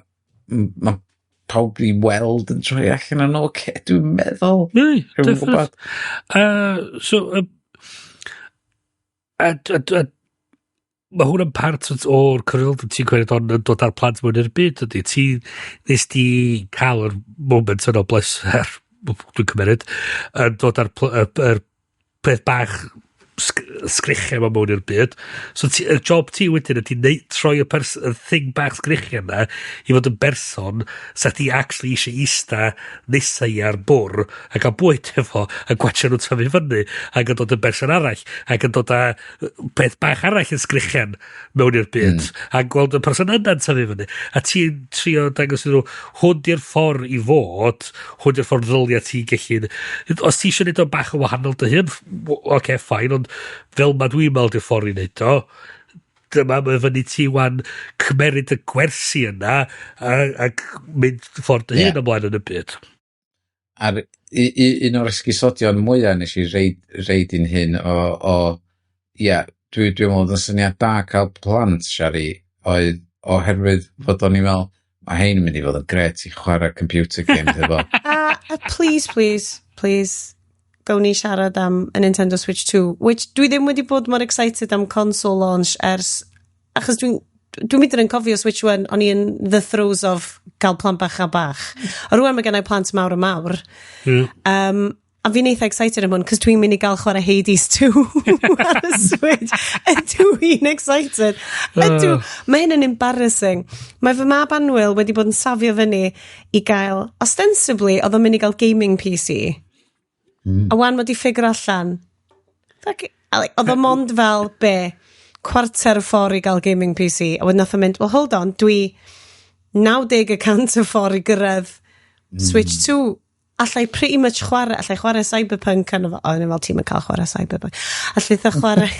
ma pawb i weld yn troi allan yn oce, okay, dwi'n meddwl. Ie, Dwi'm yn definite. gwbod. So, a mae hwn yn part o'r cyfrifoldeb ti'n cymryd ond yn dod â'r plant mewn i'r byd ydy. Ti nes di cael yr moment yno bleser, dwi'n cymeryd, yn dod â'r yr peth bach sgrichiau yma mewn i'r byd. So ti, y job ti wedyn ydy troi y thing bach sgrichiau yna i fod yn berson sa ti actually eisiau ista nesa i ar bwr a cael bwyd efo a gwatcha nhw tyfu fyny ac yn dod yn berson arall ac yn dod â peth bach arall yn sgrichian mewn i'r byd a gweld y person yna'n tyfu fyny a ti'n trio dangos iddyn nhw, hwn di'r ffordd i fod, hwn di'r ffordd ddylia ti gallu. Os ti eisiau neud o'n bach yn wahanol dy hun, oce, okay, fine, ond fel ma dwi'n meddwl di'r ffordd i neud o, dyma mae fyny ti wan cymeryd y gwersi yna a mynd ffordd dy hun ymlaen yn y byd. A'r un o'r esgusodion mwyaf nes i reid i'n hyn o ie, dwi'n meddwl oedd yn syniad da cael plant, Siari, oedd oherwydd fod o'n i'n meddwl, mae hein yn mynd i fod yn gret i chwarae computer games efo. A please, please, please, gawn ni siarad am y Nintendo Switch 2, which dwi ddim wedi bod mor excited am console launch ers, achos dwi'n mynd yn cofio Switch 1, o'n i yn the throes of gael plant bach a bach. A rwan mae gennau plant mawr a mawr. A fi'n eitha excited am hwn, cos dwi'n mynd i gael chwarae Hades 2 ar y Switch. Ydw i'n excited. Ydw. Mae hyn yn embarrassing. Mae fy mab Anwyl wedi bod yn safio fyny i gael, ostensibly, oedd o'n mynd i gael gaming PC. A wan wedi figure allan. Fuck, like, oedd o mond fel be, cwarter y ffordd i gael gaming PC. A wedyn nath o mynd, "Well, hold on, dwi 90% y ffordd i gyrraedd Switch 2. Allai pretty much chwarae, allai chwarae Cyberpunk arno fo." O, o'n i fel, "Ti'n cael chwarae Cyberpunk." Allai eitha chwarae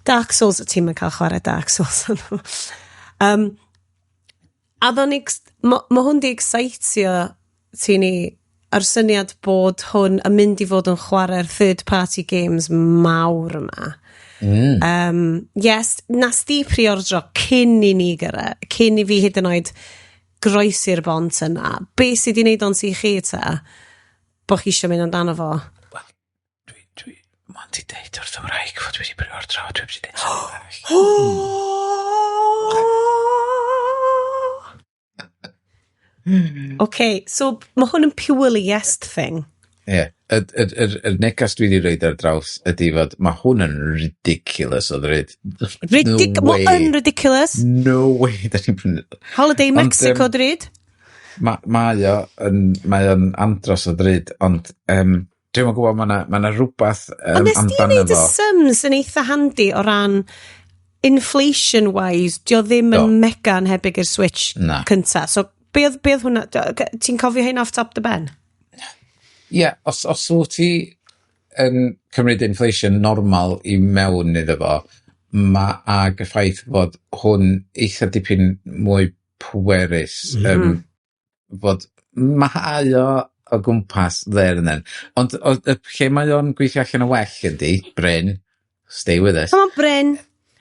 Dark Souls, ti'n cael chwarae Dark Souls arno fo. A ddo'n ma hwn di excitio ti ni ar syniad bod hwn yn mynd i fod yn chwarae'r third party games mawr yma. Yes, nas di pre-ordro cyn i ni gyrra, cyn i fi hyd yn oed groesi'r bont yna. Be sydd wedi wneud o'n si chi ta? Bo chi eisiau mynd amdano fo? Wel, dwi, mond i deud wrth y wraig fod dwi wedi pre-ordro, dwi wedi deud sôn arall. Oh! OK, so mae hwn yn purely yes thing. Ie, yr negas dwi wedi roid ar draws ydy fod mae hwn yn ridiculous o ddrud. No Mae yn ridiculous. No way, da ni'n prynu. Holiday Ond, Mexico drud. Mae o yn, mae o'n andros o ddrud, ond dwi'n gwybod mae yna ma rhywbeth Ond nes di amdano wneud y fo. sums yn eitha handi o ran inflation-wise, di o ddim yn mega anhebyg i'r Switch Na. cynta. So, be oedd hwnna? Ti'n cofio hyn off top the ben? Ie, yeah, os wyt ti yn cymryd inflation normal i mewn iddo fo, ma ag y ffaith fod hwn eitha dipyn mwy pwerus, fod mae o o gwmpas there and then. Ond o, lle mae o'n gweithio allan o well ydy, Bryn, stay with us. Come on, Bryn.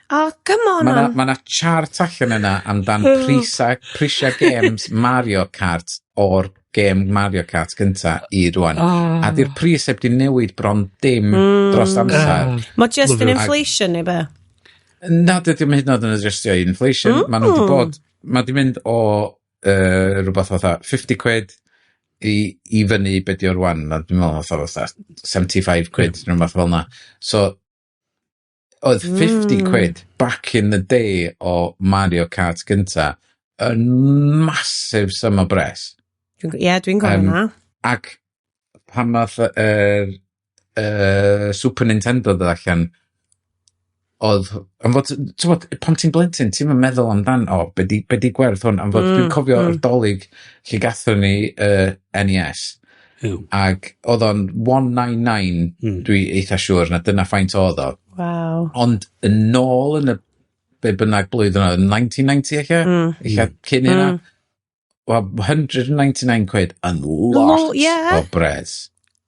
Oh, come on. Mae na, On. ma na chart allan yna amdan prisiau games Mario Kart o'r game Mario Kart gynta i rwan. Oh. A di'r pris heb di newid bron dim dros amser. Mae just yn Lyfio. inflation neu be? Na, dydy o'm hyd yn oed yn adjustio i inflation. Mm. Mae nhw wedi bod, mae di mynd o rhywbeth fatha 50 quid i fyny be di o'r rwan. Mae dwi'n meddwl fatha 75 quid, mm. rhywbeth fel na. So, oedd 50 quid back in the day o Mario Kart gynta yn massive sum o bres. Ie, yeah, dwi'n cofio hwnna. Ac pan nath yr Super Nintendo ddod allan, oedd, am fod, ti'n bod, pan ti'n blentyn, ti'n meddwl amdan, o, be di gwerth hwn, am fod, dwi'n cofio yr Dolig lle gathon ni NES, ac oedd o'n 199, dwi eitha siŵr na dyna faint oedd o. Ond yn ôl yn y be bynnag blwyddyn oedd, 1990 eich, eich cyn hynna, well, 199 quid yn lot o bres.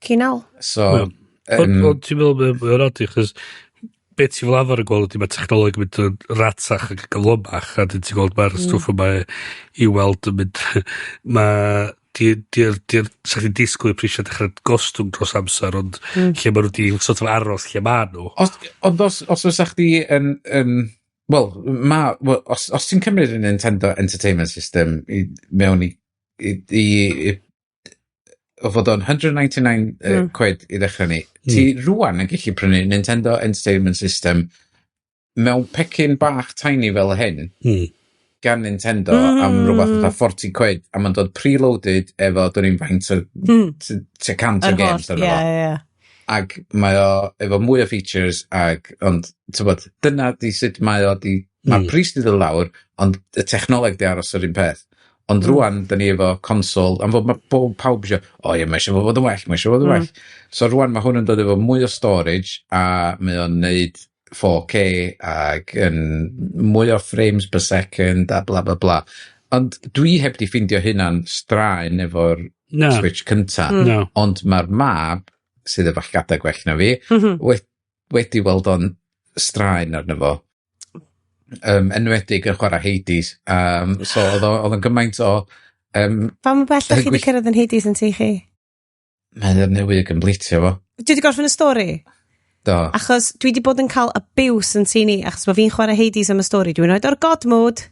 Cynal. So, Ond ti'n meddwl, mae'n odd i, chos beth ti'n fel arfer yn gweld ydy mae technoleg yn mynd yn ratach ac yn gyflymach, a dyn ti'n gweld mae'r stwff yma i weld yn mynd, mae di'r sa chdi'n disgwyl i prisiau dechrau gostwng dros amser, ond lle maen nhw wedi sort of aros lle maen nhw. Ond os fysa chdi yn wel, well, os ti'n cymryd y Nintendo Entertainment System i mewn i o fod o'n 199 quid i ddechrau ni, ti rwan yn gallu prynu Nintendo Entertainment System mewn pecyn bach tiny fel hyn gan Nintendo am rhywbeth fatha 40 quid, a mae'n dod preloaded efo dwn i'n faint o 100 o Yr games holl, arno ie, fo. ie, ie. Ac mae o efo mwy o features ac ond ti'n dyna di sut mae o di mae'r pris di ddod lawr, ond y technoleg di aros yr un peth. Ond rwan da ni efo console, am fod mae pawb eisiau, o ie, mae eisiau fod yn well, mae eisiau fod yn well. So rwan mae hwn yn dod efo mwy o storage a mae o'n neud 4K ac yn mwy o frames per second a bla bla bla. Ond dwi heb di ffindio hynna'n straen efo'r Na. Switch cynta. Na. Ond mae'r mab, sydd efo llgada gwell na fi, wedi weld o'n straen arno fo. Enwedig yn chwarae Hades. So oedd o'n gymaint o Pa mor bell ydych chi wedi cyrraedd yn Hades yn tŷ chi? Mae'n newydd completio fo. Dwi wedi gorffen y stori? Do. Achos dwi wedi bod yn cael abuse yn tŷ ni, achos mae fi'n chwarae Hades am y stori. Dwi'n rhoid o'r God mode,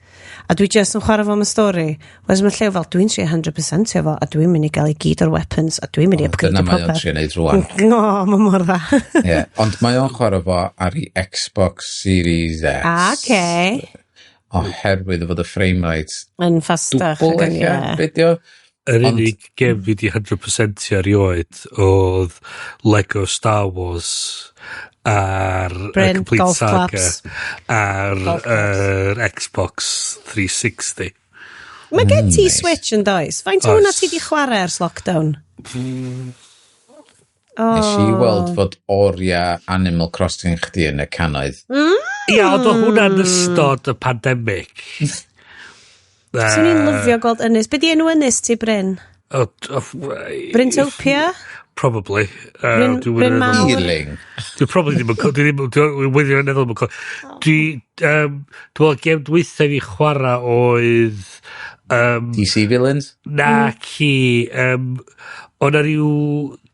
a dwi just yn chwarae fo am y stori. Whereas mae Llew fel, dwi'n trio 100% efo, a dwi'n mynd i gael i gyd o'r weapons, a dwi'n mynd i upgrade Dyna mae o'n popeth. trio neud rwan. O, mae mor dda. Yeah. Ond mae o'n chwarae fo ar ei Xbox Series X. Okay. Oherwydd fod y frame rate Yn ffastach. dwbl ac yn- eich, ie. be 'di o? Yr unig gem fi di 100% erioed oedd Lego Star Wars ar y Bryn, Complete golf Saga claps. ar Golf claps. yr Xbox 360. Mae gen ti Nice. Switch yn does? Faint o hwnna Oes. ti di chwarae ers lockdown? Nes i weld fod oria Animal Crossing chdi yn y cannoedd. Ia, ond oedd hwnna'n ystod y pandemig. Swn i'n lyfio gweld ynys. Be di enw ynys ti, Bryn? Bryntopia? Probably. Bryn Mawr? Ealing. Dwi'n probably ddim yn dwi ddim, dwi'n wirioneddol ddim yn Dwi'n meddwl gem dwytha fi chwarae oedd DC Villains? Na ci, o'na rhyw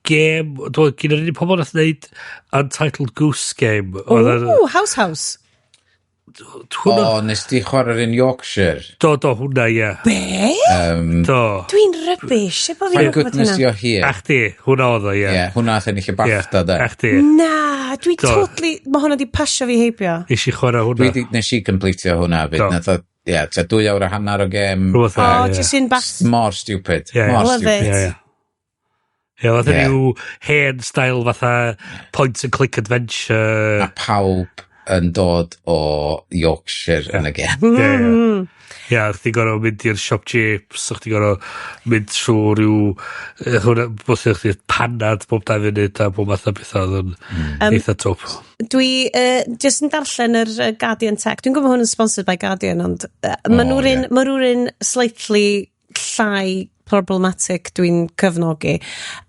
gem, dwi'n meddwl, gyda yr unig pobl nath wneud Untitled Goose Game. Oedd Ooh, House House. Hwnna, O, nes di chwarae'r un Yorkshire. Do, hwnna, ie. Be? Um, Do. Dwi'n rubbish. Sut bod fi'n Thank gwybod goodness hynna? you're here. A chdi, hwnna oedd o, ie. Ie, hwnna nath ennill y Ie, BAFTA, de. A chdi. Na, dwi Do. totally. Mae hwnna di pasio fi heibio. Nes i chwarae Dwi hwnna. di, nes i completio hwnna fyd. Do. Nath o, ie, tua 2 awr a hanner o gem. Rhywbeth O, fel 'na, ie. just un bach. Mor stupid. Ie, ie. Mor Love stupid. it. Ie. Ie, fatha rhyw hen style fatha point and click adventure. A pawb yn dod o Yorkshire yn y gem. Ie. Ie, o'ch ti'n gorfod mynd i'r siop chips, o'ch ti'n gorfod mynd trwy rhyw, hwnna, bwth o'ch ti'n panad bob 2 funud a bob math o bethau oedd yn eitha twp. Dwi just yn darllen yr Guardian Tech. Dwi'n gwybod hwn yn sponsored by Guardian, ond ma' O, nhw'r un, ie. ma' nhw'r un slightly llai problematic dwi'n cyfnogi.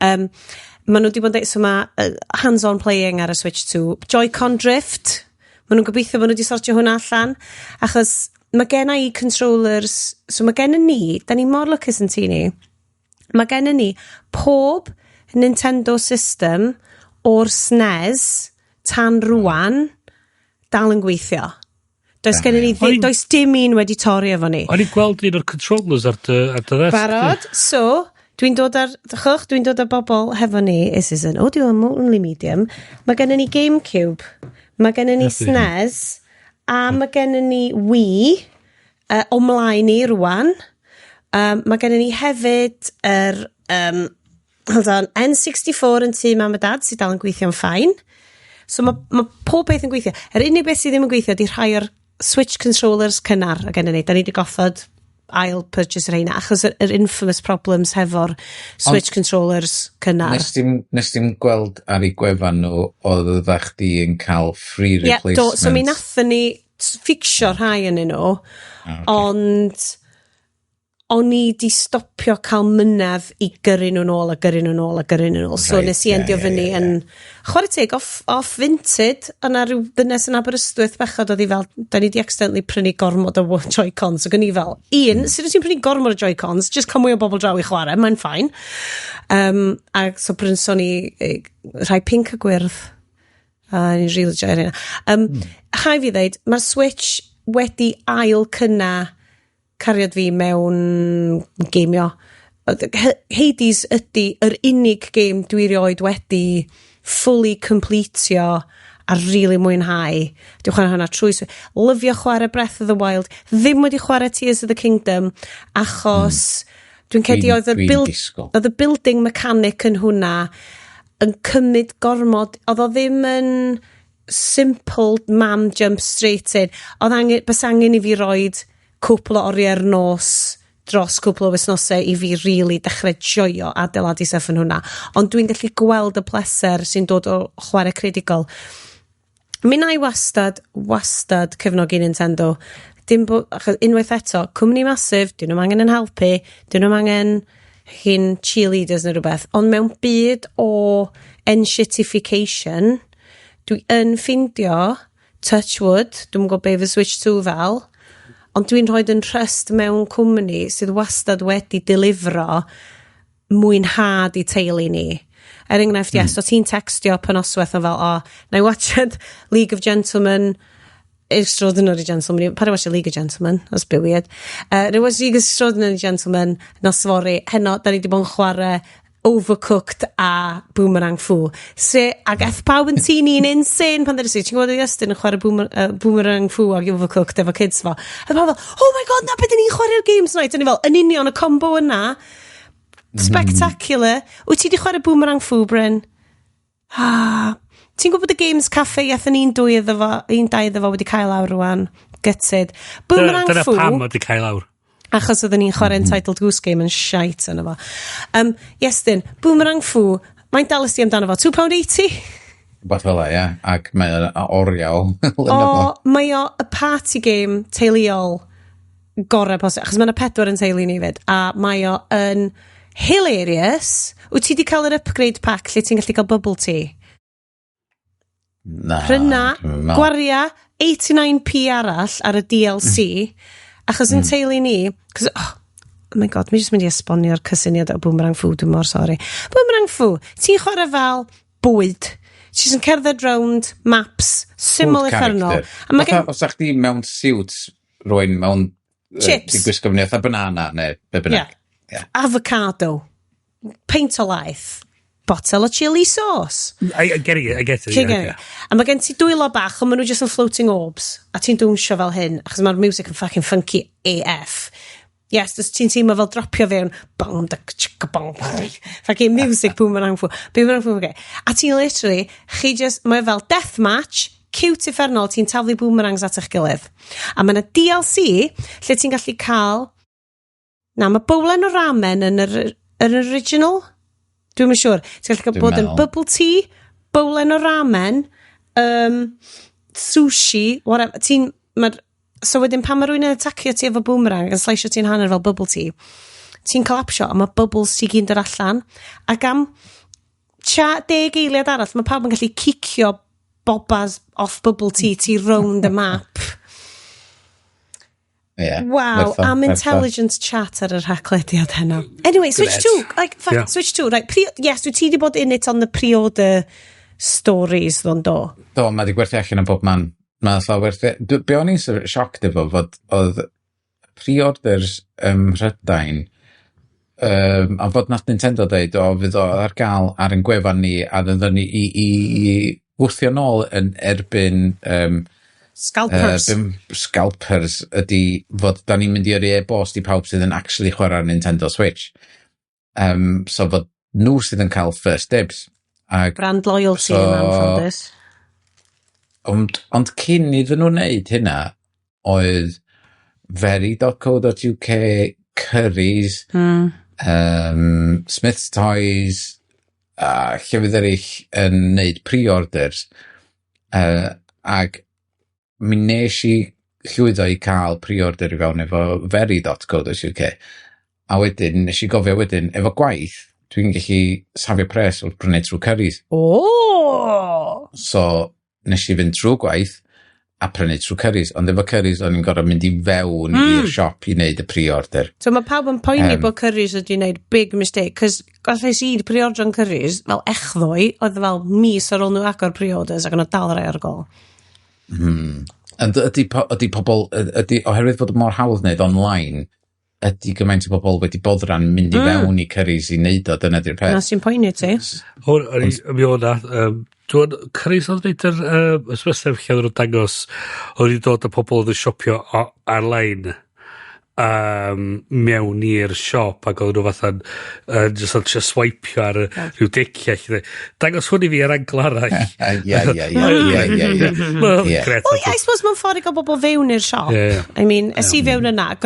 Ma' nhw wedi bod yn deud, so mae hands-on playing ar y Switch 2. Joy-Con Drift, ma' nhw'n gobeithio bod nhw wedi sortio hwnna allan, achos mae gen i controllers, so mae gen ni, da ni mor lwcus yn tŷ ni, mae gen ni pob Nintendo system o'r SNES tan rwan dal yn gweithio. Does gen ni, does dim un wedi torri efo ni. O'n i'n gweld un o'r controllers ar dy ddesg. Barod? So, dwi'n dod ar, chwch, dwi'n dod ar bobl hefo ni, this is an audio only medium, mae gennym ni GameCube, mae gennym ni SNES, a mae gennym ni Wii, o mlaen ni rwan. Mae gennym ni hefyd yr, hold on, N64 yn tŷ mam a dad sydd dal yn gweithio'n fine. So mae pob beth yn gweithio. Yr unig beth sydd ddim yn gweithio di rhai o'r Switch controllers cynnar a gennym ni. Da ni wedi goffod ail purchase rheina achos yr infamous problems hefo'r Switch controllers cynnar. Nes dim gweld ar ei gwefan nhw oedd ydda chdi yn cael free Ie, replacement? Do, so mi nathon ni fixio rhai yn nhw, ond O'n i di stopio cael mynedd i gyrru nhw'n ôl a gyrru nhw'n ôl a gyrru nhw'n ôl. So nes i endio fyny yn, chwarae teg, off Vinted, yna rhyw ddynes yn Aberystwyth bechod oedd hi fel, da ni di accidentally prynu gormod o Joy-Cons. So gen i fel, un, sut wyt ti'n prynu gormod o Joy-Cons? Just cael mwy o bobl draw i chwarae, mae'n fine. A so brynson ni rhai pink a gwyrdd. A ni'n really joio'r hynna. Rhaid fi ddeud, mae'r Switch wedi ail cynna cariad fi mewn gamio. Hades ydy yr unig game dwi erioed wedi fully completio a really mwynhau. Dwi'n chwarae hwnna trwy. Lyfio chwarae Breath of the Wild. Ddim wedi chwarae Tears of the Kingdom achos dwi'n credu oedd y Dwi'n disgwyl. oedd y building mechanic yn hwnna yn cymryd gormod. Oedd o ddim yn simple mam jump straight in. Oedd angen, bys angen i fi roid cwpl o oriau'r nos dros cwpl o wythnosau i fi really dechrau joio adeiladu stuff yn hwnna. Ond dwi'n gallu gweld y pleser sy'n dod o chwarae creadigol. Mi na i wastad, wastad cefnogi Nintendo. Dim bo, achos unwaith eto, cwmni massive, dyn nhw'n angen yn helpu, dyn nhw'n angen hyn cheerleaders neu rhywbeth, ond mewn byd o enshittification, dwi yn ffindio, touch wood, dwi'n gwybod be fy Switch 2 fel, ond dwi'n rhoi yn trust mewn cwmni sydd wastad wedi delifro mwynhad i teulu ni. Er enghraifft, yes, o ti'n textio pan noswaith o fel, "O, na i watched League of Gentlemen, Extraordinary Gentlemen," paid watch League of Gentlemen, that's a bit weird. There was League of Extraordinary Gentlemen, nos fory, heno, da ni wedi bod yn chwarae Overcooked a Boomerang Fu. Se, ac eth pawb yn tŷ ni'n insane pan ddweud, ti'n gwybod i Iestyn yn chwarae Boomerang Fu ac Overcooked efo kids fo. A pawb fel, "Oh my God, na beth ni'n chwarae'r games night." A ni fel, yn union y combo yna, spectacular. Wyt ti wedi chwarae Boomerang Fu, Bryn? Ah, ti'n gwybod y Games Cafe aethon ni'n dwy iddo fo, un dau iddo fo wedi cael lawr rwan? Gutted. Boomerang Dyna Fu. pam oedd wedi cael lawr. Achos oedden ni'n chwarae Untitled Goose Game yn shite yna fo. Iestyn, Boomerang Fu, mae'n dalys di amdano fo, £2.80? Rhywbeth fel 'a, ie. Ac mae o'n oriel yna O, fo. mae o y party game teuluol gorau posib, achos mae yna pedwar yn teulu ni fyd, a mae o yn hilarious. Wyt ti wedi cael yr upgrade pack lle ti'n gallu cael bubble tea? Na. Pryna, dwi'm yn meddwl. gwaria 89p arall ar y DLC, achos yn teulu ni, cos, oh my God, mi jyst mynd i esbonio'r cysyniad o Boomerang Fu, dwi'n mor sori. Boomerang Fu, ti'n chwarae fel bwyd. Ti'n yn cerdded round maps, syml Food uffernol. character. A mae Fatha gen os a'ch chi mewn suits, rwy'n mewn Chips. Di gwisgo fyny fatha banana neu be bynnag. Yeah. Avocado, peint o laeth, botel o chili sauce. I get it, I get it. Ti'n Yeah, get it? A mae gen ti dwylo bach, ond maen nhw just yn floating orbs. A ti'n dwnsio fel hyn, achos mae'r music yn fucking funky AF. Yes, does ti'n teimlo fel dropio fewn, bong, da, chicka, bong, fucking music, Boomerang Fu. Boomerang Fu, okay. A ti'n literally, chi just, mae fel deathmatch, cute uffernol, ti'n taflu boomerangs at eich gilydd. A mae yna DLC, lle ti'n gallu cael, na, mae bowlen o ramen yn yr original. Dwi'm yn siŵr. Ti'n gallu cael Dwi'n bod yn meddwl. bubble tea, bowlen o ramen, sushi, whatever. Ti'n, so wedyn pan mae rhywun yn atacio ti efo boomerang yn sliceio ti'n hanner fel bubble tea, ti'n collapsio a mae bubbles ti gyd yn dod allan. Ac am tua 10 eiliad arall, mae pawb yn gallu cicio bobas off bubble tea ti round the map. Ie. Wow, werth o, am werth o. intelligent chat ar yr haglediad heno. Anyway, Switch Gret. 2, like, fuck, Yeah. Switch 2, right, yes, dwi ti di bod in it on the pre-order stories ddo'n do. Do, mae di gwerthu allan yn bob man. Mae fatha werthu. Be o'n i'n shocked efo fod oedd pre-orders ym Mhrydain a fod nath Nintendo dweud o fydd o ar gael ar ein gwefan ni a fyddwn ni i wthio nôl yn erbyn Scalpers. Scalpers ydy fod da ni'n mynd i yrru e-bost i pawb sydd yn actually chwarae Nintendo Switch. So fod nhw sydd yn cael first dibs. Ag, Brand loyalty yn anffodus. Ond cyn iddyn nhw wneud hynna, oedd very.co.uk, Currys, Smith's Toys, a llefydd eraill yn wneud pre-orders. Ag mi nes i llwyddo i cael pre-order i fewn efo very.co.uk. A wedyn, nes i gofio wedyn, efo gwaith, dwi'n gallu safio pres wrth brynu trwy Currys. Oh! So, nes i fynd trwy gwaith a prynu trwy Currys. Ond efo Currys, o'n i'n gorfod mynd i fewn i'r siop i wneud y pre-order. So mae pawb yn poeni bod Currys wedi wneud big mistake, cos gallais i pre-ordro'n Currys fel echddoe, oedd fel mis ar ôl nhw agor pre-orders ac o'n dal rai ar gol. Ond ydy pobl, ydy, oherwydd bod mor hawdd wneud online, ydy gymaint o bobl wedi boddran mynd i fewn i Currys i wneud o, dyna di'r Na peth. sy'n poeni ti. Hwn, o'n i, mi o'na, dwi'n, Currys oedd wneud yr ysbysef lle oedden nhw'n dangos, oedd wedi dod â pobl oedd yn siopio ar-lein mewn i'r siop ac oedden nhw fatha'n just yn trio swipeio ar y rhyw deciau lle. Dangos hwn i fi ar angl arall. Ie, ie, ie, ie, ie, ie. Mae'n gret. Well, I suppose mae'n ffordd i gael bobl fewn i'r siop. Ie, ie. I mean, es i fewn yna, ac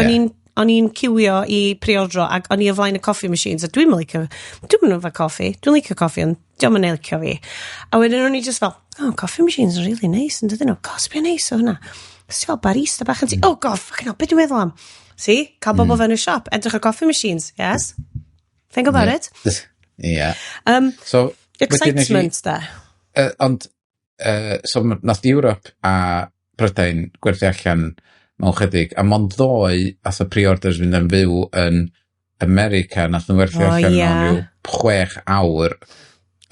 o'n i'n ciwio i pre-ordro ac o'n i o flaen y coffee machines a dwi'n licio, dwi'n mynd efo coffi, dwi'n licio coffi ond diolch yn licio fi. A wedyn o'n i just fel, "Oh, coffee machines are really nice," yn dydyn nhw? God, sbio neis o hwnna. Sbio fel barista bach yn ti, "Oh God, fucking hell, beth dwi'n meddwl am?" See, cael bobl fewn y siop, edrych ar coffee machines, yes? Think about it. Ie. So, wedyn nes i- Excitement, da. Ond, so nath Europe a Prydain gwerthu allan mewn chydig, a mond ddoe ath y pre-orders fynd yn fyw yn America, nath nhw werthu allan mewn rhyw 6 awr.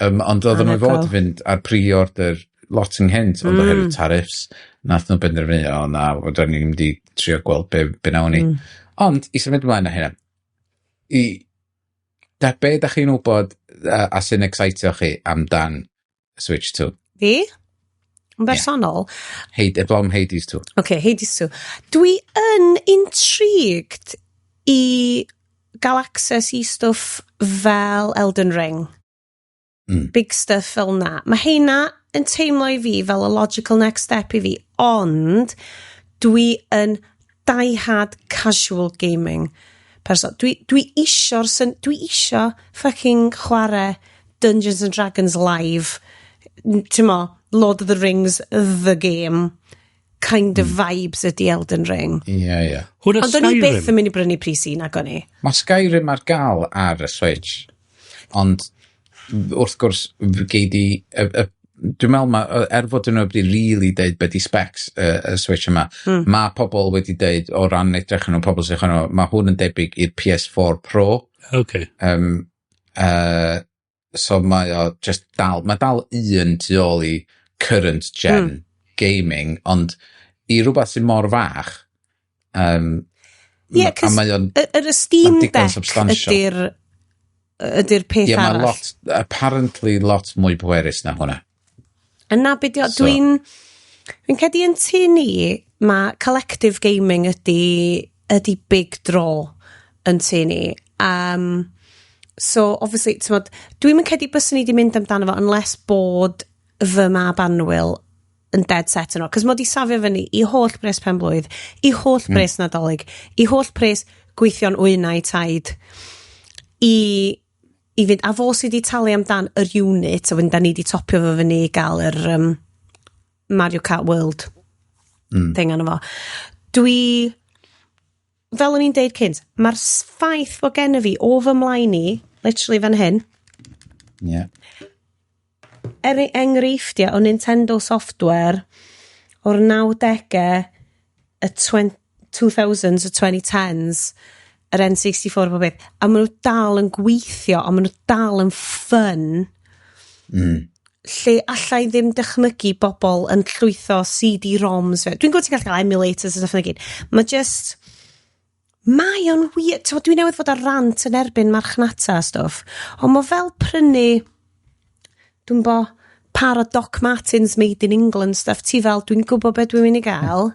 Ond oedden nhw i fod Anhygoel. i fynd ar pre-order lot ynghynt, ond oherwydd tariffs, nath nhw benderfynu, "O na, fydden ni'n mynd i trio gweld be nawn ni." Ond, i symud ymlaen â hynna, be da chi'n wybod a sy'n excitio chi amdan Switch 2? Fi? Yn bersonol? Hade, eblaw am Hades 2. OK, Hades 2. Dwi yn intrigued i gael access i stwff fel Elden Ring. Big stuff fel na. Mae heina yn teimlo i fi fel a logical next step i fi, ond dwi yn die-hard casual gaming person. Dwi isio fucking chwarae Dungeons and Dragons live. Ti'n mo, Lord of the Rings, the game kind of vibes ydy Elden Ring. Ie, ie. Hwna Ond o'n i byth Skyrim. yn mynd i brynu pris un, ac o'n i. Mae Skyrim ar gael ar y Switch, ond wrth gwrs, gei di... Dwi'n meddwl, ma, er fod nhw wedi really deud be di specs y Switch yma, mae pobl wedi deud o ran edrych yn nhw, pobl sy'n chwarae, mae hwn yn debyg i'r PS4 Pro. So mae o just dal, mae dal un tu ôl i current gen gaming, ond i rhywbeth sy'n mor fach, Ie, a cos mae o'n yr Steam ma'n digon Deck substantial. ydy'r peth Ie, mae arall. lot, apparently lot mwy pwerus na hwnna. A na be di o, dwi'n credu yn tŷ ni, mae collective gaming ydy big draw yn tŷ ni. So, obviously, t'mod, dwi'n mynd credu byswn ni wedi mynd amdano fo unless bod fy mab annwyl yn dead set yno. Cos mod i safio fyny i holl bres pen blwydd, i holl bres Nadolig, i holl pres gweithio'n wynau taid, i fynd, a fo sydd wedi talu amdan yr unit, a wedyn da ni wedi topio fo fyny i gael yr Mario Kart World thing arno fo. Dwi, fel o'n i'n deud cynt, mae'r ffaith bod gen i fi o fy mlaen i, literally fan hyn, er enghreifftiau o Nintendo software o'r 90au, y 20, 2000s, y 2010s, yr N64 o beth, a maen nhw dal yn gweithio, a maen nhw dal yn fun, lle allai ddim dychmygu bobl yn llwytho CD-ROMs. Dwi'n gwybod ti'n gallu cael emulators a stuff yna gyd. Mae just... Mae o'n weird. T'mo, dwi newydd fod ar rant yn erbyn marchnata a stwff. Ond mae fel prynu, dwi'n bo, par o Doc Martens made in England stuff. Ti fel, "Dwi'n gwybod beth dwi'n mynd i gael."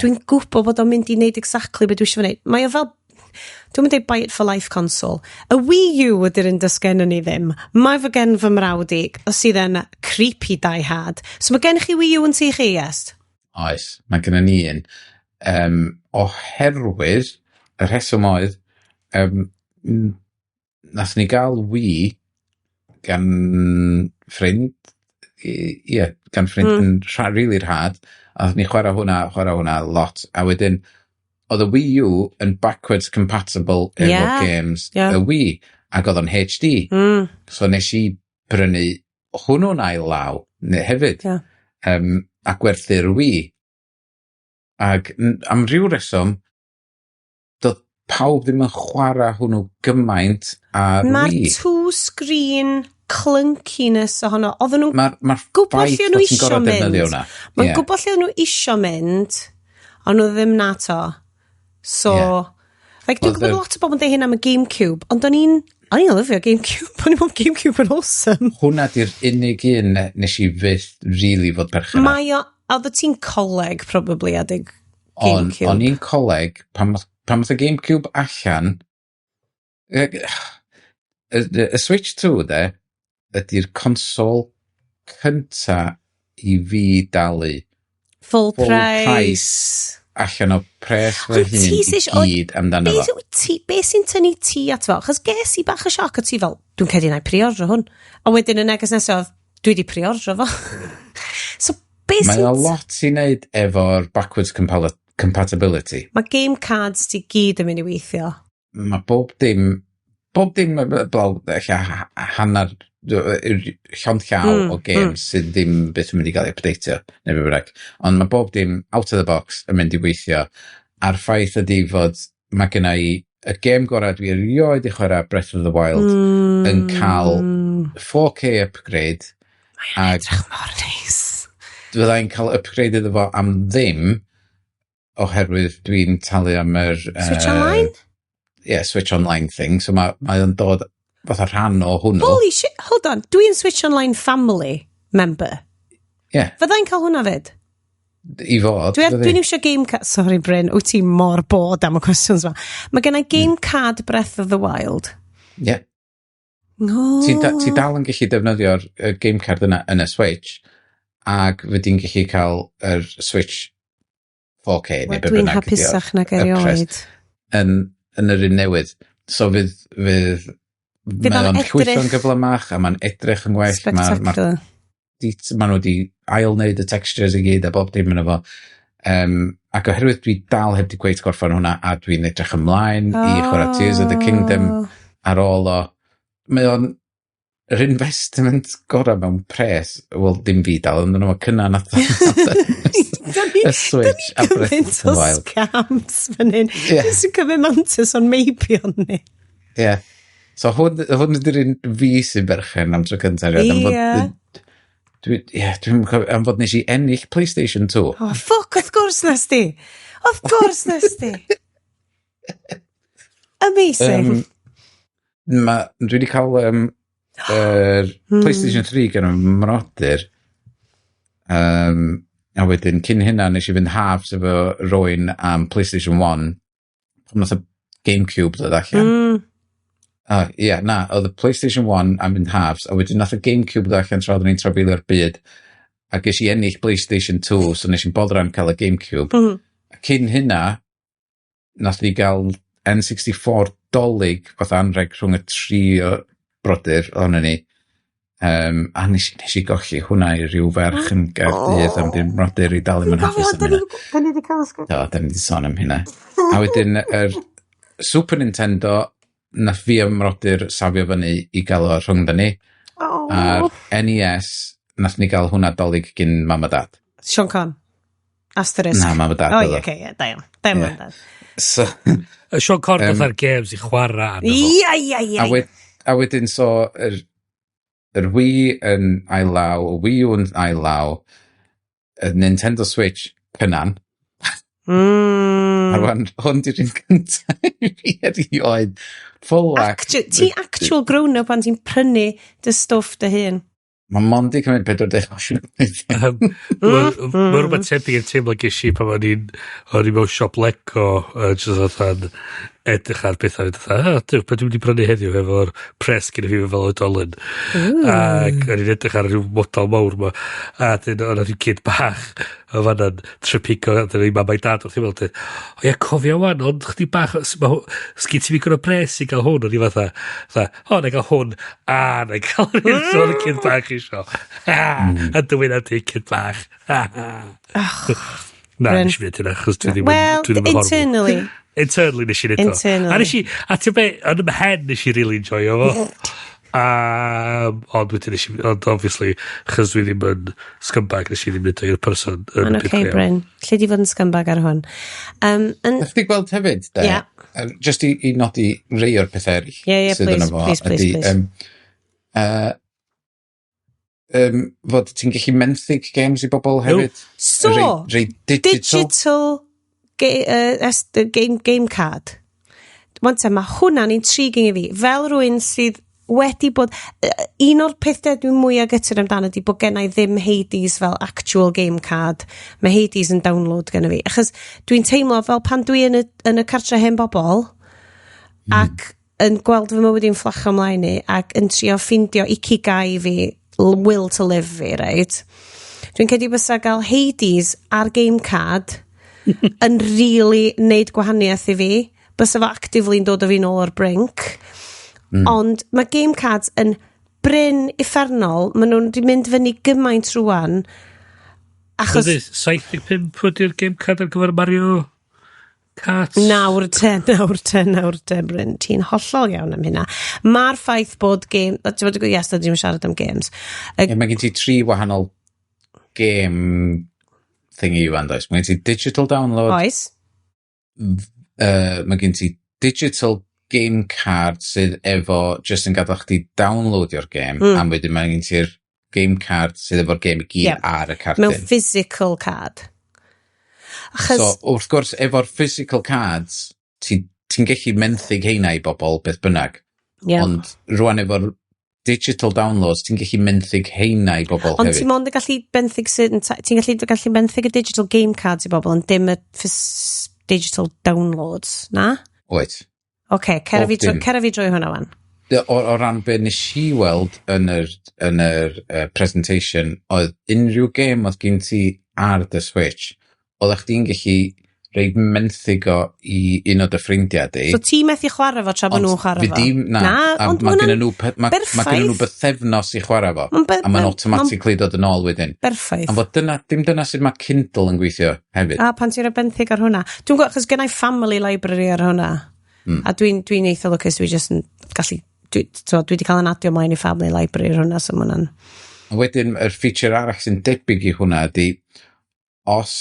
Dwi'n gwybod bod o'n mynd i wneud exactly beth dwi eisiau wneud. Mae o fel, dwi'n mynd i buy it for life console. Y Wii U ydy'r un dys gen ni ddim. Mae fo gen fy mrawd i, sydd yn creepy die hard. So mae gen chi Wii U yn tŷ chi, yes? Oes, mae gennym ni un. Oherwydd, y rheswm oedd, nath ni gael Wii gan ffrind, ie, gan ffrind yn really rhad, a nath ni chwarae hwnna lot, a wedyn Oedd y Wii U yn backwards compatible efo games y Wii, ac oedd o'n HD. So nes i brynu hwnnw'n ail law neu hefyd, a gwerthu'r Wii. Ac am ryw reswm, doedd pawb ddim yn chwarae hwnnw gymaint ar Mae'r Wii. two-screen clunkiness ohono. Oedden nhw'n Mae'r gwybod ffaith lle o'n nhw bod ti'n isio gorfod mynd. defnyddio hwnna. Mae'n gwybod lle o'n nhw isio mynd, ond nhw ddim na to. So, like, dwi'n Oedd gwybod lot o bobl yn deud hyn am y GameCube, ond o'n i'n lyfio GameCube. O'n i'n meddwl GameCube yn awesome. Hwnna di'r unig un nes i fyth really fod berchen ar. Mae o, oedd ti'n coleg, probably, adeg GameCube. O'n i'n coleg, pan oedd y GameCube allan, y Switch 2, de, ydy'r consol cynta i fi dalu Full, full price. price allan o pres fy Ond hun ti i gyd amdano fo. Be sy'n tynnu ti at fo? Chos ges i bach o sioc o ti fel, "Dwi'n credu na i pre-ordro hwn." A wedyn y neges nesaf, "Dwi di pre-ordro fo." So, be Mae sy'n o lot i wneud efo'r backwards compatibility. Mae game cards ti gyd yn mynd i weithio. Mae bob dim, blaw, ella hanner, llond llaw o games sydd ddim byth yn mynd i gael ei updateio, neu be bynnag. Ond mae bob dim out of the box yn mynd i weithio. A'r ffaith ydy fod mae genna i y gêm gorau dwi erioed i chwarae, Breath of the Wild, yn cael 4K upgrade. Mae'n edrych mor neis. Fyddai'n cael upgrade iddo fo am ddim oherwydd dwi'n talu am yr Switch Online? Yeah, Switch Online thing. So mae o'n dod fatha rhan o hwnnw. Holy shit, hold on. Dwi'n Switch Online family member. Yeah, Fyddai'n cael hwnna fyd? I fod. Dwi'n dwi eisiau game card. Sorry, Bryn, wyt ti mor bod am y questions ma. Mae gen i game card Breath of the Wild. Yeah. No. Ti dal yn gallu defnyddio'r game card yna yn y Switch, ac fyddi'n gallu cael yr Switch 4K neu Wel, be dwi'n bynnag ydi o, hapusach nag y pres erioed. yn yr un newydd. So fydd Fydd mae o'n o'n llwytho'n gyflymach a mae'n edrych yn well. Spectacular. Ma nhw wedi ail wneud y textures i gyd a bob dim yn efo. Ac oherwydd dwi dal heb di gweud gorffan hwnna a dwi'n edrych ymlaen i chwarae Tears of the Kingdom ar ôl o, mae o'n yr investment gorau mewn pres, wel, dim fi dal, ond nhw cynna nath y Switch a Breath Gymaint of the o Wild. scams fan hyn. Ie. Jyst yn cymryd mantais o'n meibion ni. Ie. Yeah. So hwn ydy'r un fi sy'n berchen am tro cyntaf erioed, am fod ie, dwi'n cofio, am fod nes i ennill PlayStation 2. Oh, fuck, wrth gwrs nes di. Wrth gwrs nes di. Amazing. Dwi wedi cael yr PlayStation 3 gan y mrodyr. A wedyn, cyn hynna, nes i fynd halves efo rywun am PlayStation 1. Pan nath y GameCube ddod allan. Ie, yeah, na, oedd y PlayStation 1 am mynd halves, a wedyn nath y GameCube ddod allan tra oeddwn ni'n trafeilio'r byd. A ges i ennill PlayStation 2, so nes i'n boddran cael y GameCube. A cyn hynna, nath ni gael N64 Dolig fatha anreg rhwng y tri o brodyr ohono ni. A nes i golli hwnna i ryw ferch yn Gaerdydd am ddim brodyr i dal ddim yn hapus am hynna. Da ni wedi cael sgwrs. Do, da ni wedi sôn am hynna. A wedyn, yr Super Nintendo, nath fi a mrodyr safio fyny i gael o rhwng ni. Oh. A'r NES, nath ni gael hwnna Dolig gyn mam a dad. Sean Con. Asterisk. Na, mam a dad O, oedd ie, o. oce, ie, da iawn. Da iawn, mam dad. So, Y Sean Con fatha'r games i chwarae arno fo. Ia. A wedyn, so, yr Wii yn ail law, y Wii U yn ail law, y Nintendo Switch cynnan. A rwan, hwn di'r un cyntaf i fi erioed. Full act. Ti actual grown-up pan ti'n prynu dy stwff dy hun. Mae mond i cymryd 40 Mae rhywbeth tebyg i'r teimlo ges i pan o'n i mewn siop Lego, just fatha'n edrych ar bethau, fatha, "Ah, duw, beth dwi'n mynd i brynu heddiw efo'r pres gyda fi fel oedolyn?" Ac o'n i'n edrych ar ryw model mawr ma, a dyn o'n rhyw kid bach o fanna'n trypigo, a dyn mam a'i dad wrth i fel, dweud, "O ia, cofio wan, ond chdi bach, sgyn ti ddigon o pres i gael hwn?" O'n i fatha, "O, na i gael hwn, a na i gael yr un sydd y kid bach isio." Ha, a dyw'n di kid bach. Ha, ha. Na, Bryn. nes i fynd hynna, achos dwi ddim yn Well, dwi ddim yn horrible. Internally. Internally nes i neud o. Internally. A nes i, a ti'n be, yn 'y mhen nes i really enjoyo fo. Ond wedyn nes i, ond obviously, chos dwi ddim yn scumbag, nes i ddim neud o i'r person yn Mae'n y byd okay, go iawn. Bryn. Lle di fod yn scumbag ar hwn. Ydych chi gweld hefyd, de, just i nodi rei o'r pethau eraill Ie, sydd please, yno fo, please, please, ydy, please. Fod ti'n gallu menthyg games i bobl hefyd. So, Rei digital. Digital game card. Wan te, mae hwnna'n intriguing i fi. Fel rhywun sydd wedi bod... Un o'r pethau dwi'n mwyaf gytid amdano ydy bod gennau ddim Hades fel actual game card. Mae Hades yn download genna fi. Achos dwi'n teimlo fel pan dwi yn y cartre hen bobl ac yn gweld fy mywyd i'n fflachio ymlaen i ac yn trio ffindio ikigai fi, will to live fi, right? Dwi'n credu bysa gael Hades ar game card yn really neud gwahaniaeth i fi. Bysa fo actively'n dod o fi nôl o'r brink. Ond mae game cards yn brin uffernol. Maen nhw'n di mynd fyny gymaint rwan. Achos Achos 75 ydy'r game card ar gyfer Mario Kart? Nawr te, nawr te, nawr te, Bryn. Ti'n hollol iawn am hynna. Mae'r ffaith bod game... Ti'n bod, yes, dydym siarad am games. Ie, mae gen ti tri wahanol game thingy fan, does? Mae gen ti digital download, Oes? Mae gen ti digital game card sydd efo just yn gadael chdi downloadio'r game, a wedyn mae gen ti'r game card sydd efo'r game i gyd ar y cardyn. Mewn physical card. Achos So, wrth gwrs, efo'r physical cards, ti'n ti gallu menthyg heina i bobl beth bynnag. Ond rwan efo'r digital downloads, ti'n gallu menthyg heina i bobl Ond hefyd. ti'n mond yn gallu benthyg certain ti'n gallu benthyg y digital game cards i bobl, ond dim y digital downloads, na? Oed. Oce, cer Bob fi, drwy, dim. cer fi drwy hwnna wan. O ran be nes i weld yn yr presentation, oedd unrhyw game oedd gen ti ar dy Switch, oeddech chdi'n gallu rhoid menthyg o i un o dy ffrindiau di. So ti methu chwarae fo tra bod nhw'n chwarae Fi fo? dim, na, Na, a ond mae ma' gennyn hwnna'n nhw, ma' gennyn nhw bythefnos i chwarae fo. A mae'n automatically dod yn ôl wedyn. Berffaith. Ond fod dyna, dim dyna sut mae Kindle yn gweithio hefyd. A pan ti'n rhoi benthyg ar hwnna. Dwi'n gwybod, achos gennau family library ar hwnna. A dwi'n eitha lwcus, dwi just yn gallu, so, dwi wedi cael yn adio ymlaen i family library ar hwnna, so ma' hwnna'n A wedyn, yr feature arall sy'n debyg i hwnna ydy, os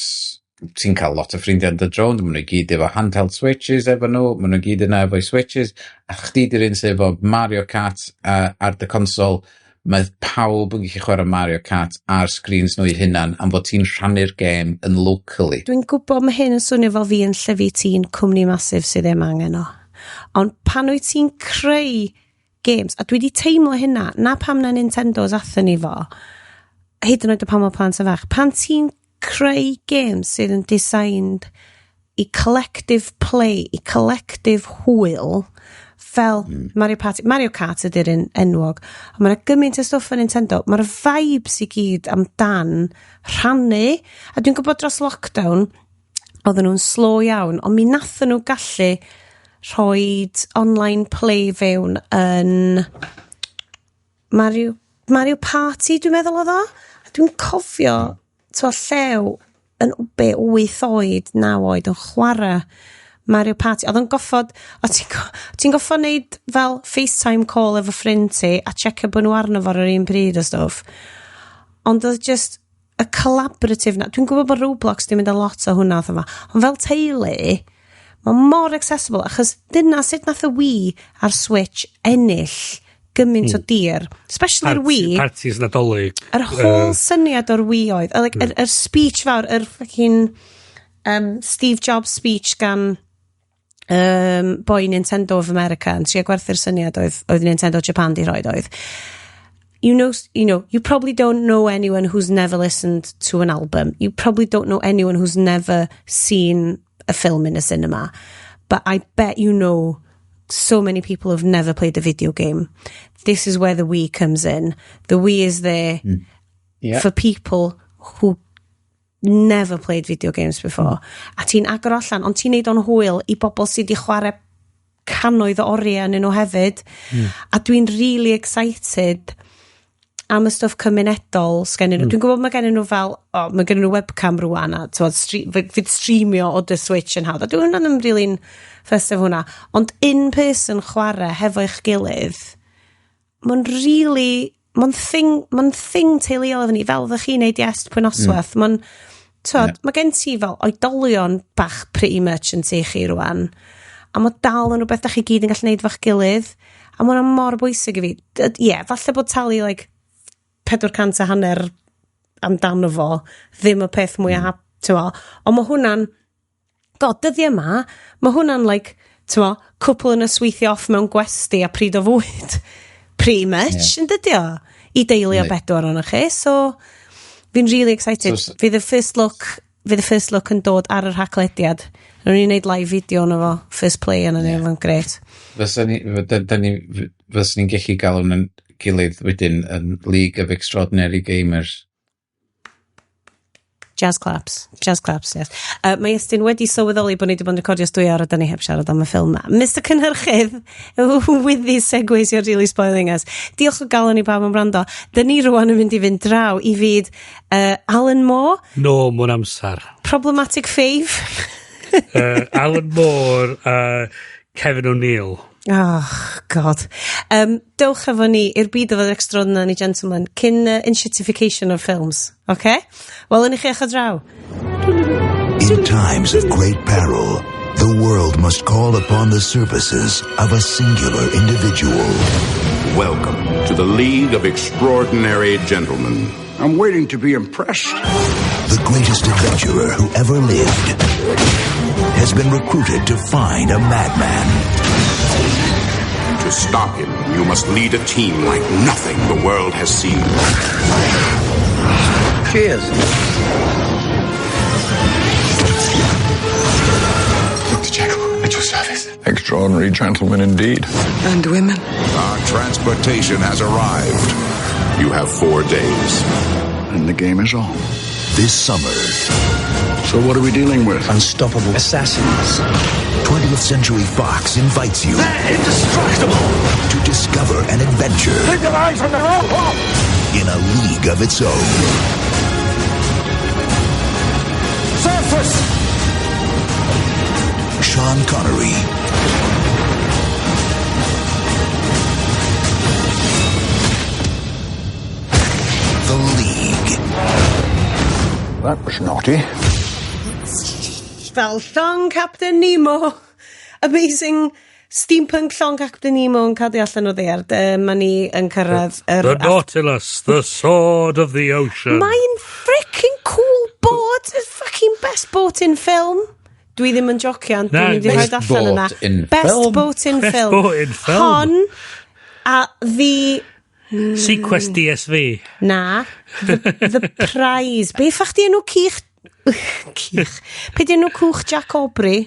ti'n cael lot o ffrindiau yn dod rownd, maen nhw i gyd efo handheld switches efo nhw, maen nhw i gyd yna efo'u switches, a chdi di'r un sydd efo Mario Kart ar dy consol, mae pawb yn gallu chwarae Mario Kart ar screens nhw eu hunan am fod ti'n rhannu'r gêm yn locally. Dwi'n gwybod mae hyn yn swnio fel fi yn llyfu ti'n cwmni masif sydd ddim angen o. Ond pan wyt ti'n creu games, a dwi wedi teimlo hynna, na pam na Nintendo's athyn ni fo, hyd yn oed o pan mae plant yn fach, pan ti'n creu games sydd yn designed i collective play, i collective hwyl, fel Mario Party, Mario Kart ydy'r un enwog, ond mae'n gymaint o stwff yn Nintendo, mae'r vibes i gyd amdan rhannu, a dwi'n gwybod dros lockdown, oedden nhw'n slow iawn, ond mi nathon nhw gallu rhoi online play fewn yn Mario Party, dwi'n meddwl oedd o. A dwi'n cofio, t'wo, Llew yn be, 8 oed, 9 oed, yn chwarae Mario Party. Oedd o'n goffod, o ti'n goffod neud fel FaceTime call efo ffrind ti a checio bod nhw arno fo ar yr un pryd o stwff. Ond oedd just y collaborative na. Dwi'n gwybod bod Roblox di mynd â lot o hwnna wrth yma. Ond fel teulu, mae mor accessible, achos dyna sut nath y Wii a'r Switch ennill gymaint o dir. Especially'r Wii. Parties Nadolig. Yr whole syniad o'r Wii oedd, like, yr speech fawr, yr fucking Steve Jobs speech gan boi Nintendo of America yn trio gwerthu'r syniad oedd Nintendo Japan di roed oedd. You probably don't know anyone who's never listened to an album. You probably don't know anyone who's never seen a film in a cinema. But I bet you know so many people who've never played a video game. This is where the Wii comes in. The Wii is there for people who never played video games before. A ti'n agor allan, ond ti'n neud o'n hwyl i bobl sydd wedi chwarae cannoedd o oriau yn nhw hefyd. A dwi'n really excited am y stwff cymunedol sgennyn nhw. Dwi'n gwybod mae gennyn nhw fel, oh, mae gennyn nhw webcam rwan a t'wod, fydd streamio o dy Switch yn hawdd. A dwi hwnna ddim really'n fussed efo hwnna. Ond in-person chwarae hefo eich gilydd, mae'n really, mae'n thing teuluol efo ni, fel ddech chi'n neud yes pwy noswaith. Mae'n, t'wod, mae gen ti fel oedolion bach pretty much yn tŷ chi rwan. A mae dal yn rhywbeth da chi gyd yn gallu neud fo'ch gilydd. A mae hwnna mor bwysig i fi. Ie, yeah, falle bod talu like 450 amdano fo ddim y peth mwyaf hap, ti'n. Ond mae hwnna'n, god, dyddiau yma, mae hwnna'n like, ti'n, cwpl yn ysweithio off mewn gwesty a pryd o fwyd. Pretty much, yn dydio? I deulu o bedwar o'n chi. So, fi'n really excited. So, fydd y first look yn dod ar yr haglediad. Rwy'n ni'n neud live video ono fo, first play yna ni, fo'n gret. Fysa ni, fysa ni'n gallu gael yn gilydd wedyn yn League of Extraordinary Gamers. Jazz claps. Jazz claps, yes. Mae Iestyn wedi sylweddoli bod ni wedi bod yn recordio 2 awr a da ni heb siarad am y ffilm na. Mr Cynhyrchydd, with these segues you're really spoiling us. Diolch o galon i bawb yn wrando. Dyn ni rwan yn mynd i fynd draw i fyd Alan Moore, No, mwyn amser. Problematic fave. Alan Moore a Kevin O'Neill. Oh, God. Dewch efo ni i'r byd of Extraordinary Gentleman cyn enshittification of films, okay? Wel, yn i chi eich draw. In times of great peril, the world must call upon the services of a singular individual. Welcome to the League of Extraordinary Gentlemen. I'm waiting to be impressed. The greatest adventurer who ever lived has been recruited to find a madman. To stop him, you must lead a team like nothing the world has seen. Cheers. Dr. Jekyll, at your service. Extraordinary gentleman indeed. And women. Our transportation has arrived. You have 4 days. And the game is on. This summer, So what are we dealing with? Unstoppable assassins. 20th Century Fox invites you Indestructible! To discover an adventure Keep your eyes on the road! In a league of its own. Surface! Sean Connery, The League. That was naughty. Fel llong Captain Nemo. Amazing steampunk llong Captain Nemo yn cadw allan o ddear. Mae ni yn cyrraedd yr The Nautilus, the sword of the ocean. Mae'n freaking cool boat. It's fucking best boat in film. Dwi ddim yn jocian. Na, Dwi'n mynd i rhoi best allan yna. Boat in Best film. Boat in Best film. Boat in film. Hon a the seaQuest DSV. Na. The Prize. Be ffach di enw cych? Cych. Be di enw cwch Jack Aubrey?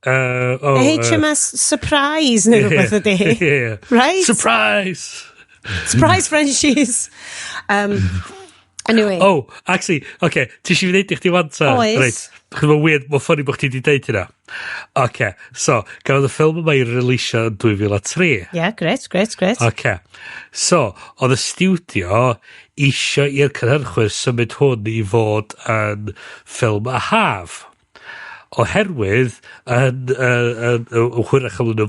Oh, HMS Surprise neu rhywbeth ydi. Yeah. Right? Surprise! Surprise Frenchies. Anyway. Oh, actually, okay, ti eisiau fi ddeud i chdi wan ta? Oes. Reit, chyd mae'n weird, mae'n funny bod chdi di deud hynna. Okay, so, gafodd y ffilm yma i releasio yn 2003. Yeah, great, great, great. Okay. So, oedd y studio isio i'r cynhyrchwyr symud hwn i fod yn ffilm a haf. Oherwydd, yn hwyrach ymlaen yn y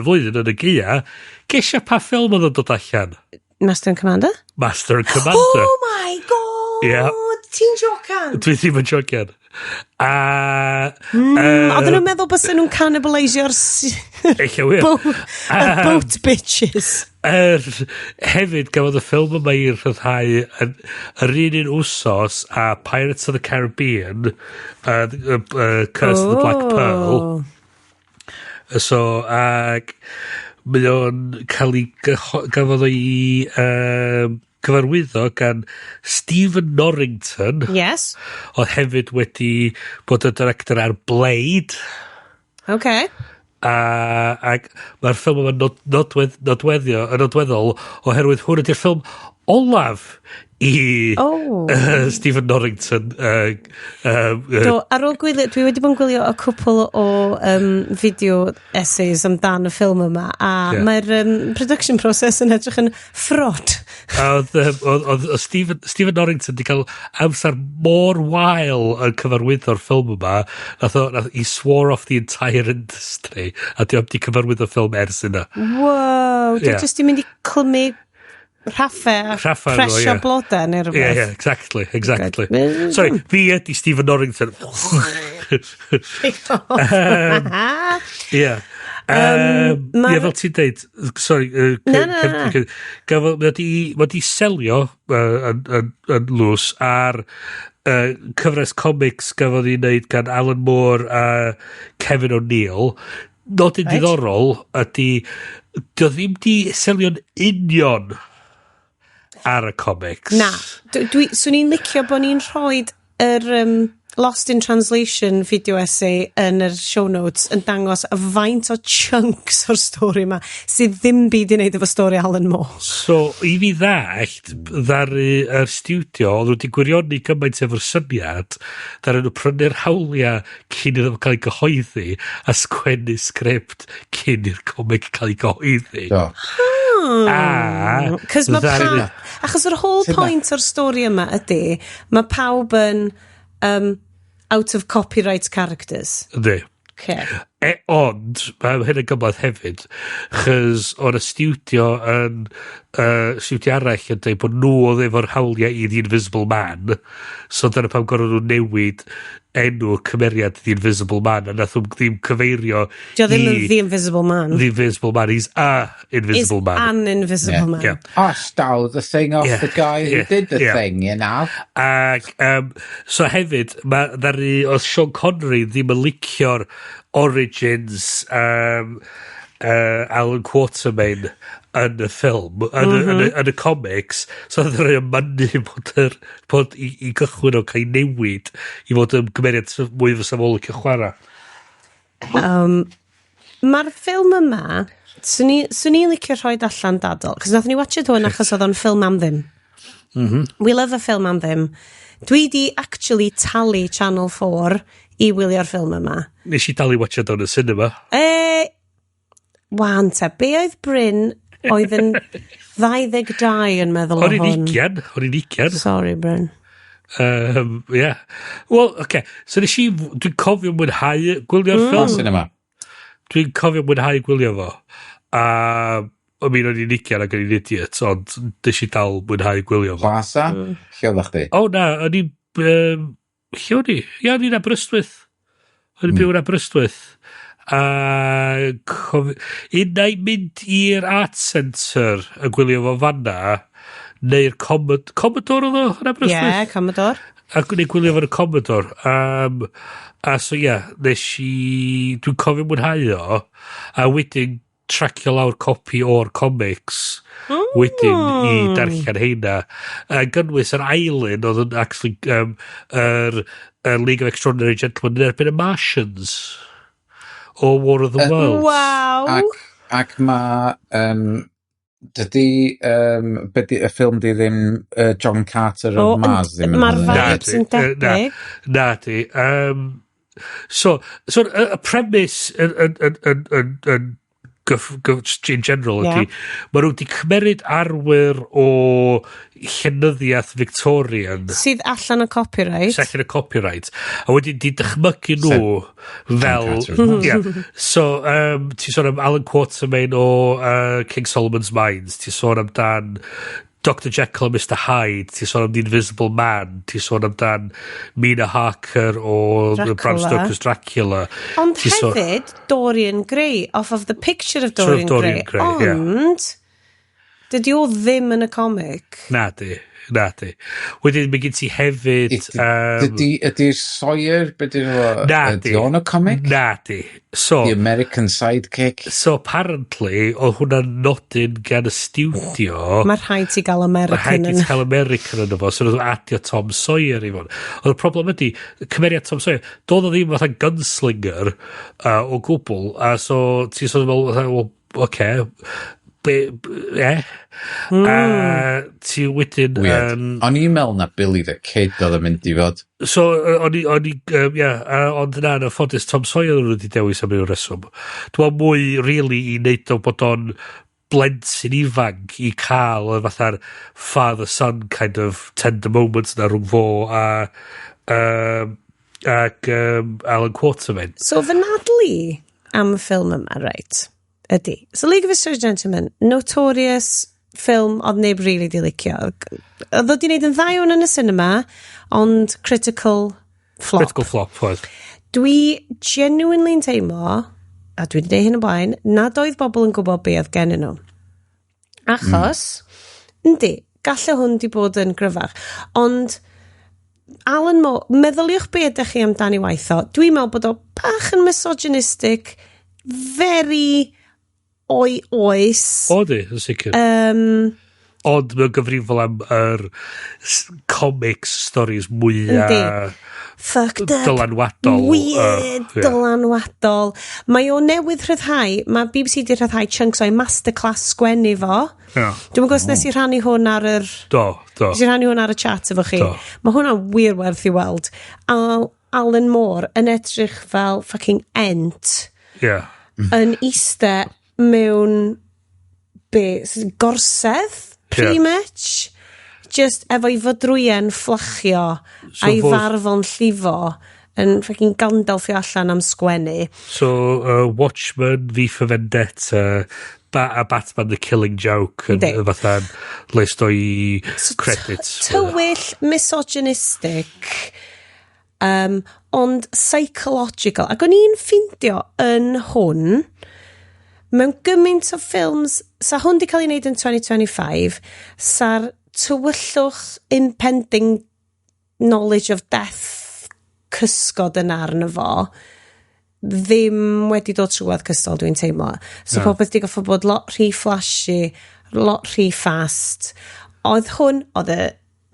flwyddyn yn y gaea, gesio pa ffilm oedd yn dod allan? Master and Commander? Master and Commander. Oh my God! Yeah. Ti'n jocan? Dwi ddim yn jocan. A Oedden nhw'n meddwl bys nhw'n cannibalisio'r Eich wir. y boat bitches. Hefyd gafodd y ffilm yma i rhyddhau yn yr un wsos a Pirates of the Caribbean, Curse of the Black Pearl. So, ag mae o'n cael ei gafodd o'i gyfarwyddo gan Stephen Norrington. Oedd hefyd wedi bod y director ar Blade. Ac mae'r ffilm yma'n nodweddio, yn nodweddol oherwydd hwn ydy'r ffilm olaf i Oh. Stephen Norrington. Do, ar ôl gwylio, dwi wedi bod yn gwylio y cwpl o video essays amdan y ffilm yma, a mae'r production process yn edrych yn fraught. A oedd Stephen Norrington wedi cael amser mor wael yn cyfarwyddo'r ffilm yma, nath, he swore off the entire industry, a di o'm di cyfarwyddo'r ffilm ers yna. Wow, dwi jyst i mynd i clymu rhaffau a Rhaffau nhw, presio ie. blodau neu rhywbeth. Yeah, exactly. Good. Sorry, fi ydi Stephen Norrington. Yeah. Ie, fel ti'n deud, sorry, Na, na, na. Gafodd, mae di selio yn loose ar cyfres comics gafodd ei wneud gan Alan Moore a Kevin O'Neill. Nodyn diddorol ydy, dio ddim di selio'n union ar y comics. Na, dwi, swn i'n licio bod ni'n rhoi yr Lost in Translation video essay yn yr show notes yn dangos y faint o chunks o'r stori yma sydd ddim byd i wneud efo stori Alan Moore. So, i fi ddallt, ddaru yr studio, oedd nhw wedi gwirioni gymaint efo'r syniad, ddaru nhw prynu'r hawliau cyn iddo fo cael ei gyhoeddi, a sgwennu sgript cyn i'r comic cael ei gyhoeddi. Do. A, Cos mae ddaru achos yr whole Sut ma- point o'r stori yma ydy, mae pawb yn out of copyright characters. Yndi. Okay. E, ond, mae hyn yn gymhleth hefyd, chys o'r y studio yn, studio arall yn dweud bod nhw oedd efo'r hawliau i The Invisible Man, so dyna pam gorfod nhw newid enw cymeriad The Invisible Man, a nath nhw ddim cyfeirio Dio ddim yn i The Invisible Man. The Invisible Man, he's a Invisible Is Man. an Invisible Man. I stole the thing off the guy who did the thing, you know. Ac, so hefyd, mae ddaru, oedd Sean Connery ddim yn licio'r origins Alan Quatermain yn y ffilm, yn y comics, so ddaru yn mynnu bod i gychwyn o cael ei newid i fod yn gymeriad mwy fysa fo licio chwarae. Mae'r ffilm yma, swn i'n licio rhoi allan dadl, cos nathon ni watched hwn achos oedd o'n ffilm am ddim. We love a ffilm am ddim. Dwi di actually talu Channel 4 i wylio'r ffilm yma. Nes i dalu watchad o'n y cinema. E, wan te, be oedd Bryn oedd yn 22 yn meddwl o O'n i'n hwn? 20, o'n i'n 20. Sorry, Bryn. Yeah. Wel, oce. Okay. So nes i, dwi'n cofio mwynhau gwylio'r O, ffilm. cinema. Dwi'n cofio mwynhau gwylio fo. A, I mean, o'n i'n 20 ac o'n i'n idiot, ond nes i dal mwynhau gwylio fo. Plaza? Lle oeddech chdi? O na, o'n i'n... Lle o'n i? Ia, o'n i'n Aberystwyth. O'n i'n byw yn Aberystwyth. A un ai mynd i'r Art Centre a gwylio fo fanna, neu'r Commodore oedd o yn Ie, Aberystwyth? yeah, Commodore. A neu gwylio fo'n y Commodore. A so ia, yeah, nes i... Dwi'n cofio mwynhau o, a wedyn tracio lawr copi o'r comics wedyn i darllen heina. A gynnwys yr ailyn oedd yn actually yr League of Extraordinary Gentlemen yn erbyn y Martians o War of the Worlds. Waw. Ac mae... Dydy, be di, y ffilm di ddim John Carter O, of Mars ddim yn mae'r hwnna. vibes yn Na di, debyg. Na, na di. So y premise yn in general ydy, maen nhw wedi cymeryd arwyr o llenyddiaeth Victorian Sydd allan o copyright. sydd allan o copyright a wedyn di dychmygu nhw fel Carter of Mars. Yeah. So ti sôn am Alan Quatermain o King Solomon's Mines, ti sôn amdan Dr Jekyll and Mr Hyde, ti sôn am The Invisible Man, ti sôn amdan Mina Harker o the Bram Dracula. Stoker's Dracula. Ond hefyd, Dorian Gray, off of the picture of Dorian, Dorian Gray. Gray, ie. Ond, dydy o ddim yn y comic. Na di, na di. Wedyn mae gen ti hefyd... Dydy, ydy'r Sawyer, be di fo? Na di. Ydy o'n y comic? Na di. So, The American Sidekick? so apparently, oedd hwnna'n nodyn gan y studio. Mae rhaid ti gael Mae American rhaid i yn... ti cael American yn fo, so nhw'n adio Tom Sawyer i fod. Ond y problem ydy, cymeriad Tom Sawyer, doedd o ddim fatha gunslinger o gwbl, a so ti'n sort of meddwl, fatha, well, oce, okay, Be, e? A ti wedyn Weird. O'n i'n meddwl na Billy the Kid oedd yn mynd i fod. So, o'n i, ia, ond na, yn ffodus, Tom Sawyer nhw wedi dewis am ryw reswm. Dwi'n meddwl mwy, really, i wneud o bod o'n blentyn ifanc i cael y fatha'r father-son kind of tender moments na rhwng fo a ac Alan Quatermain. So, fy nadl i am y ffilm yma, right, ydy. So, League of Extraordinary Gentlemen, notorious ffilm oedd neb really di licio. Oedd o di wneud yn dda iawn yn y cinema, ond critical flop. Critical flop oedd. Dwi genuinely'n teimlo, a dwi wedi dweud hyn o blaen, nad oedd bobl yn gwybod be oedd gennyn nhw. Achos, yndi, gallai hwn di bod yn gryfach. Ond Alan Moore, meddyliwch be ydych chi amdani waith o. Dwi'n meddwl bod o bach yn misogynistic, very o'i oes. Oedd i, yn sicr. Ond mae'n gyfrifol am yr comics stories mwyaf Yndi. Fucked up. Dylanwadol. Weird, dylanwadol. Mae o newydd rhyddhau, mae BBC di rhyddhau chunks o'i masterclass sgwennu fo. Dwi'n gwybod os nes i rhannu hwn ar yr Do. Nes i rhannu hwn ar y chat efo chi. Do. Mae hwnna'n wir werth i weld. Alan Moore yn edrych fel fucking ent yn iste mewn be, gorsedd, pretty much. Just efo'i fodrwyau'n fflachio So a'i farf o'n llifo yn fucking Gandalfio allan am sgwennu. So, Watchmen, V for Vendetta, a Batman The Killing Joke yn fatha list o'i credits. Tywyll, misogynistic, ond psychological. Ac o'n i'n ffindio yn hwn, mewn gymaint o ffilms, sa hwn di cael ei wneud yn 2025, sa'r tywyllwch impending knowledge of death cysgod yna arno fo, ddim wedi dod trwadd cystal, dwi'n teimlo. So popeth di goffo bod lot rhy flashy, lot rhy fast. Oedd hwn, oedd y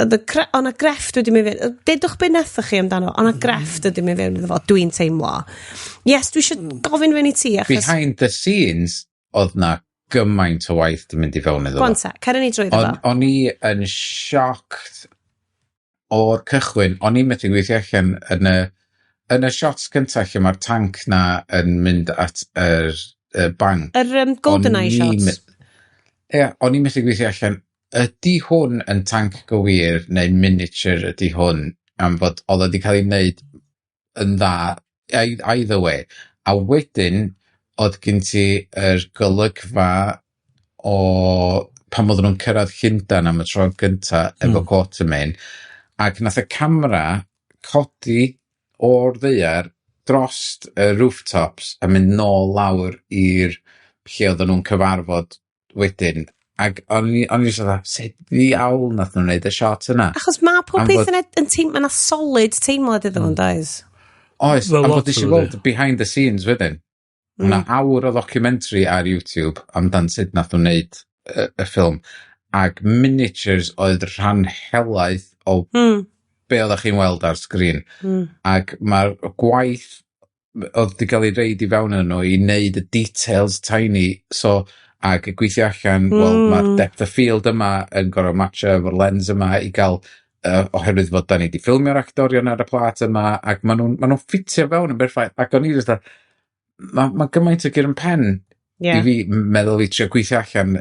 oedd y o'na grefft wedi mynd fewn. Dedwch be nethoch chi amdano, o'na grefft wedi mynd fewn iddo fo, dwi'n teimlo. Yes, dwi eisiau gofyn fewn i ti, achos Behind the scenes, oedd na gymaint o waith di mynd i fewn iddo Go on fo. ta, cer ni drwy fo. O'n i yn shocked o'r cychwyn. O'n i'n methu gweithio allan yn y shots cyntaf lle mae'r tank na yn mynd at yr bank. Yr GoldenEye O'n i'n shots. Ie, o'n i'n methu gweithio allan, ydy hwn yn tank gywir neu miniature ydy hwn, am fod oedd o wedi cael ei wneud yn dda, either way. A wedyn, oedd gen ti yr golygfa o pan oedden nhw'n cyrraedd Llundain am y tro gynta efo Quatermain, ac nath y camera codi o'r ddaear drost y rooftops a mynd nôl lawr i'r lle oedden nhw'n cyfarfod wedyn. Ac o'n i jyst fatha, sut ddiawl nath nhw'n neud y shot yna? Achos mae pob Am peth yn teim, mae 'na solid teimlad iddo fo'n does? Oes, Wel, am lot fod eisiau o gweld behind the scenes wedyn. Mm. Mae awr o documentary ar YouTube amdan sut nath nhw'n neud y ffilm. Ac miniatures oedd rhan helaeth o be oeddech chi'n weld ar sgrin. Ac mae'r gwaith oedd wedi cael ei reid i fewn yn nhw i wneud y details tiny, so ac y gweithio allan, mm. wel, mae'r depth of field yma yn gorfod matcho efo'r lens yma i gael, oherwydd fod da ni wedi ffilmio'r actorion ar y plat yma, ac maen nhw'n ma nhw ffitio fewn yn berffaith, ac o'n i jyst mae ma gymaint o gyr yn pen i fi meddwl i trio gweithio allan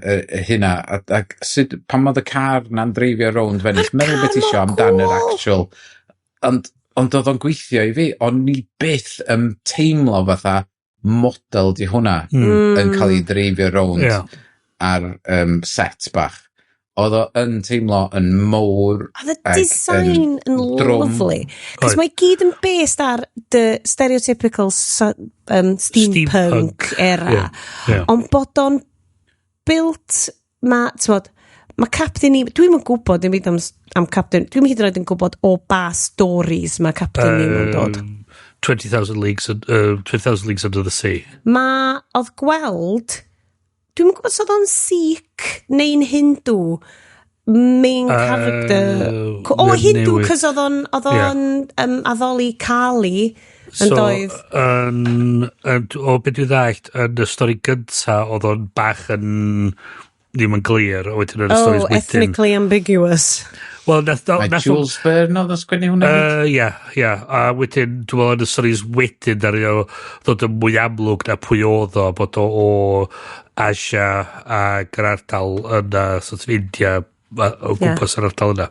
hynna, ac sut, pan oedd y car na'n dreifio rownd Venice, meddwl beth isio amdan yr actual, ond oedd o'n gweithio i fi, o'n i byth yn teimlo fatha model di hwnna yn cael ei dreifio rownd ar set bach. Oedd o yn teimlo yn mowr Oedd y ac design yn drwm. lovely. Cos Oedd. mae gyd yn based ar the stereotypical steampunk Steampunk, era. ie, ie. Ond bod o'n built, ma, t'mod, mae Captain Nemo, dwi'n yn gwybod dim byd am Captain, dwi'n hyd yn oed yn gwybod o ba stories mae Captain Nemo yn dod. 20,000 Leagues Under the Sea. Ma, oedd gweld, dwi'n gwybod os oedd o'n Sikh neu'n Hindu main character. O, Mae'n Hindu, newid. cos oedd o'n addoli Kali. Yn doedd? So, o beth dwi'n ddallt, yn y stori gynta, oedd o'n bach yn ddim yn glir, a wedyn yn y stories Oh, wedyn. Ethnically ambiguous. Wel, nath, Mae nath, Jules Verne oedd yn sgwennu hwnna hefyd? Ia, ia. A wedyn, dwi'n meddwl yn y stories wedyn, dar o ddod yn mwy amlwg na pwy oedd o, bod o Asia ac yr ardal yna, sort of India, o gwmpas yr ardal yna.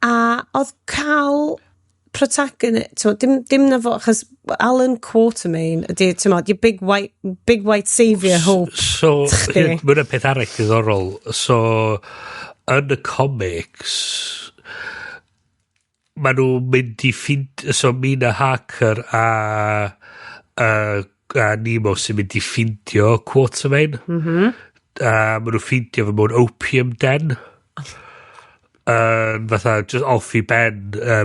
A oedd cael protagonist, t'mo, dim na fo, achos Alan Quatermain ydy, t'mo, your big white saviour hope. So, Chdi. mae hwnna'n peth arall diddorol. So, yn y comics, maen nhw'n mynd i ffind... So, Mina Harker a Nemo sy'n mynd i ffindio Quatermain. A maen nhw'n ffindio fo mewn opium den. Fatha, just off i ben,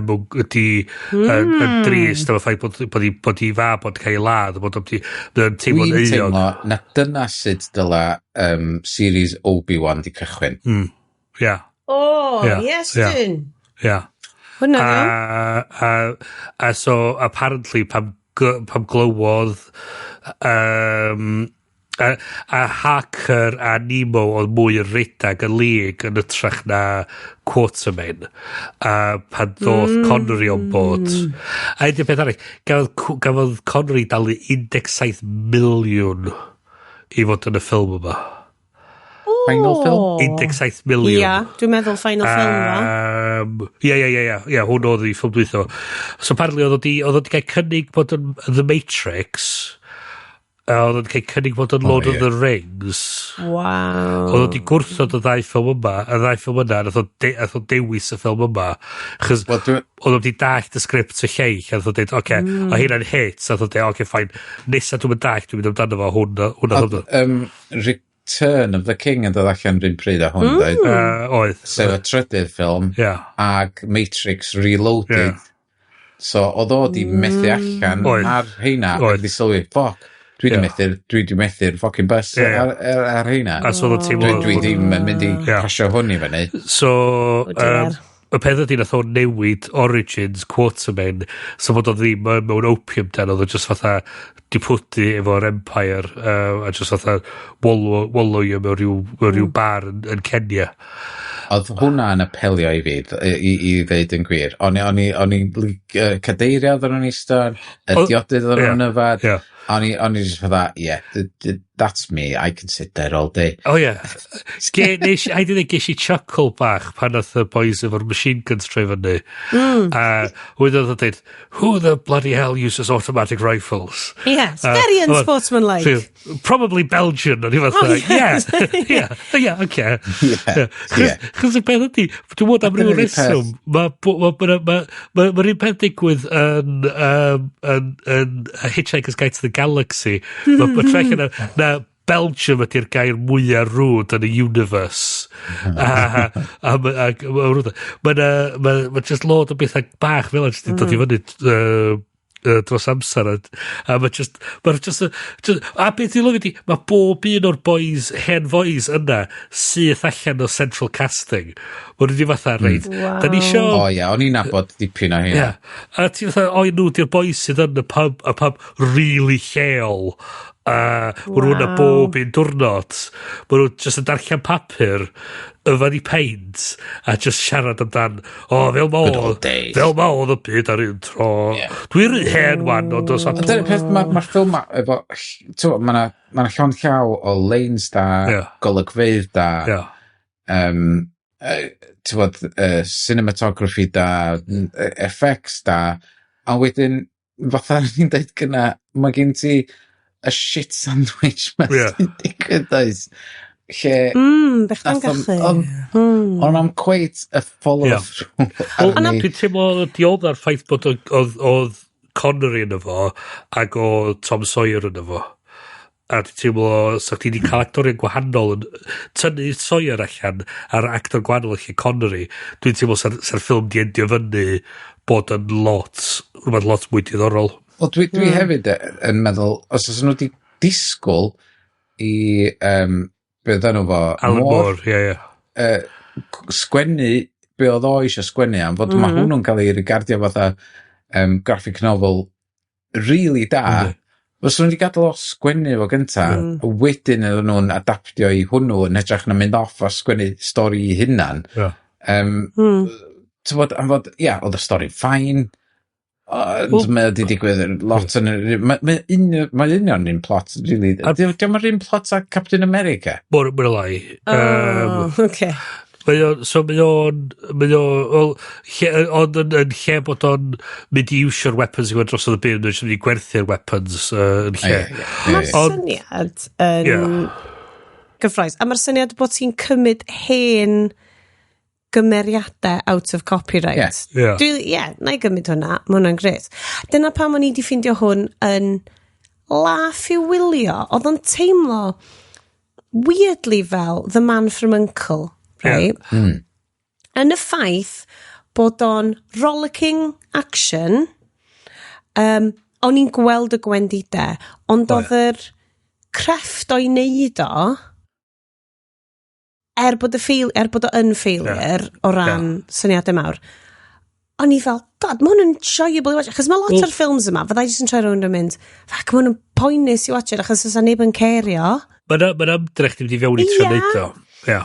mewn ydi yn drist am y ffaith bod i fab bod cael ei ladd, bod o'n teimlo'n Dwi'n euog. teimlo na dyna sut dyla series Obi-Wan di cychwyn. Ia, Oh, Ie, yes, ie. dyn. ia. Hwnna, iawn. A so, apparently, pam glywodd a Harker a Nemo oedd mwy yn redag y lig yn ytrach na Quatermain a pan ddoth Connery on board, a un peth arall, gafodd Connery dalu 17 miliwn i fod yn y ffilm yma. Final film? 17 miliwn. Ia, dwi'n meddwl final film fa. Ie, hwn oedd i ffilm dwytho. So apparently oedd o di cael cynnig bod yn The Matrix, a oedd o di cael cynnig bod yn Lord of the Rings. Oedd o di gwrthod y ddau ffilm yma, y ddau ffilm yna, nath o dewis y ffilm yma. Chos Wel, oedd o di dallt y sgript y lleill, a nath o dweud, oce, o hynna'n hit, a nath o dweud, oce, fine, nesa dwi'n mynd dallt, dwi'n mynd amdano fo, hwn, Oedd, hwn. Return of the King yn dod allan rhywun pryd a hwn, dweud. Oedd. Sef y trydydd ffilm. Ag Matrix Reloaded. So, oedd o di methu allan ar heina. Oedd. Di sylwi, fuck, dwi di methu'r fucking bus ar heina. A so oedd o'n teimlo. Dwi ddim yn mynd i pasio hwn i fyny. So, Oh dear. y peth ydy nath o newid Origins Quatermain, so bod o ddim yn mewn opium den, oedd o just fatha di pwdu efo'r Empire, a just fatha wallowio mewn rhyw bar yn Kenya. Oedd hwnna yn apelio i fi, i ddeud yn gwir. O'n i cadeiria oedden nhw'n eistedd, y diodydd oedden nhw'n yfad. O'n i just fatha, yeah, that's me, I can sit there all day. O ie. Nes, a i ddweud, ges i chuckle bach pan nath y boys efo'r machine guns troi fyny. A wedyn oedd o'n dweud, "Who the bloody hell uses automatic rifles?" Yeah, it's very unsportsmanlike. So, probably Belgian. O'n i fatha, Oh, yes. yeah, okay. Chos y peth ydy, dwi'n meddwl am ryw Dyna'r reswm, mae ma, ma, ma, ma, ma un peth digwydd yn A Hitchhiker's Guide to the Galaxy. Mae ma trech na, na Belgium ydy'r gair mwyaf rude yn y universe. A ma just load o bethau bach fel yna jyst yn dod i fyny dros amser a ma just, a beth dwi'n lyfio di, mae bob un o'r boys, hen boys yna syth allan o central casting. Mae nhw wedi fatha, reit, da ni isio. O ie, o'n i'n nabod dipyn o hynna. Yeah. A ti fatha, o nhw di'r boys sydd yn y pub really lleol. A ma nhw'n yna bob un diwrnod. Ma nhw just yn darllen papur, yfad i peint, a just siarad amdan, o, fel ma Good old oedd, days. fel ma oedd y byd ar un tro. Dwi'n rhy hen wan, ond os Ond dyna'r peth, mae'r ffilm ma, efo, t'mo, ma' 'na ma' 'na llond llaw o leins da, golygfeydd da, t'mod, cinematography da, effects da, a wedyn, fatha ni'n deud gynna, mae gen ti y shit sandwich ma sy'n digwydd, does? Lle, Bechdan nath o'm- gallu. Ond am quite a follow-through Wel, arni. dwi'n teimlo oedd diodda'r ffaith bod oedd Connery yn efo ac oedd Tom Sawyer yn efo. A dwi'n teimlo, sa chdi wedi cael actorion gwahanol yn tynnu Sawyer allan a'r actor gwahanol lle Connery, dwi'n teimlo sa'r ffilm di endio fyny bod yn lot, rhywbeth lot mwy diddorol. Wel, dwi hefyd yn meddwl, os oes nhw wedi disgwyl i, be oedd enw fo? Alan Moore, ie. Sgwennu be oedd o eisiau sgwennu am, fod mm -hmm. mae hwnnw'n cael ei regardio fatha graphic novel really da. Fysa nhw wedi gadael o sgwennu fo gynta, wedyn oedden nhw'n adaptio i hwnnw yn hytrach na mynd off a sgwennu stori i hunan. Ti'n bod, am fod, ia, oedd y stori fine, ond mae wedi digwydd lot yn... Mae union un plot, really. Diolch yr un plot a Captain America. Mwy o lai. Oh, okay. Mae o'n, so mae o'n, well, lle, ond yn lle bod o'n mynd i iwsio'r weapons i gweld dros y byd, mae'n mynd i gwerthu'r weapons yn lle. Mae'r syniad yn gyffrous. A mae'r syniad bod ti'n cymryd hen gymeriadau out of copyright. Dwi, yeah, na i gymryd hwnna, mae hwnna'n gret. Dyna pam o'n i wedi ffindio hwn yn laff i'w wylio. Oedd o'n teimlo weirdly fel The Man from Uncle, right? Yn y ffaith bod o'n rollicking action, o'n i'n gweld y gwendidau, ond oedd yr crefft o'i wneud o, er bod o yn failure o ran syniadau mawr, o'n i fel, "God, mae hwn yn enjoyable i watch." Achos mae lot o'r ffilms yma, fyddai jyst yn troi rownd yn mynd, "Fuck, mae hwn yn poenus i watch it," achos oes neb yn cario. Mae'n ma ymdrech di mynd i fewn i trio neud o. Ie.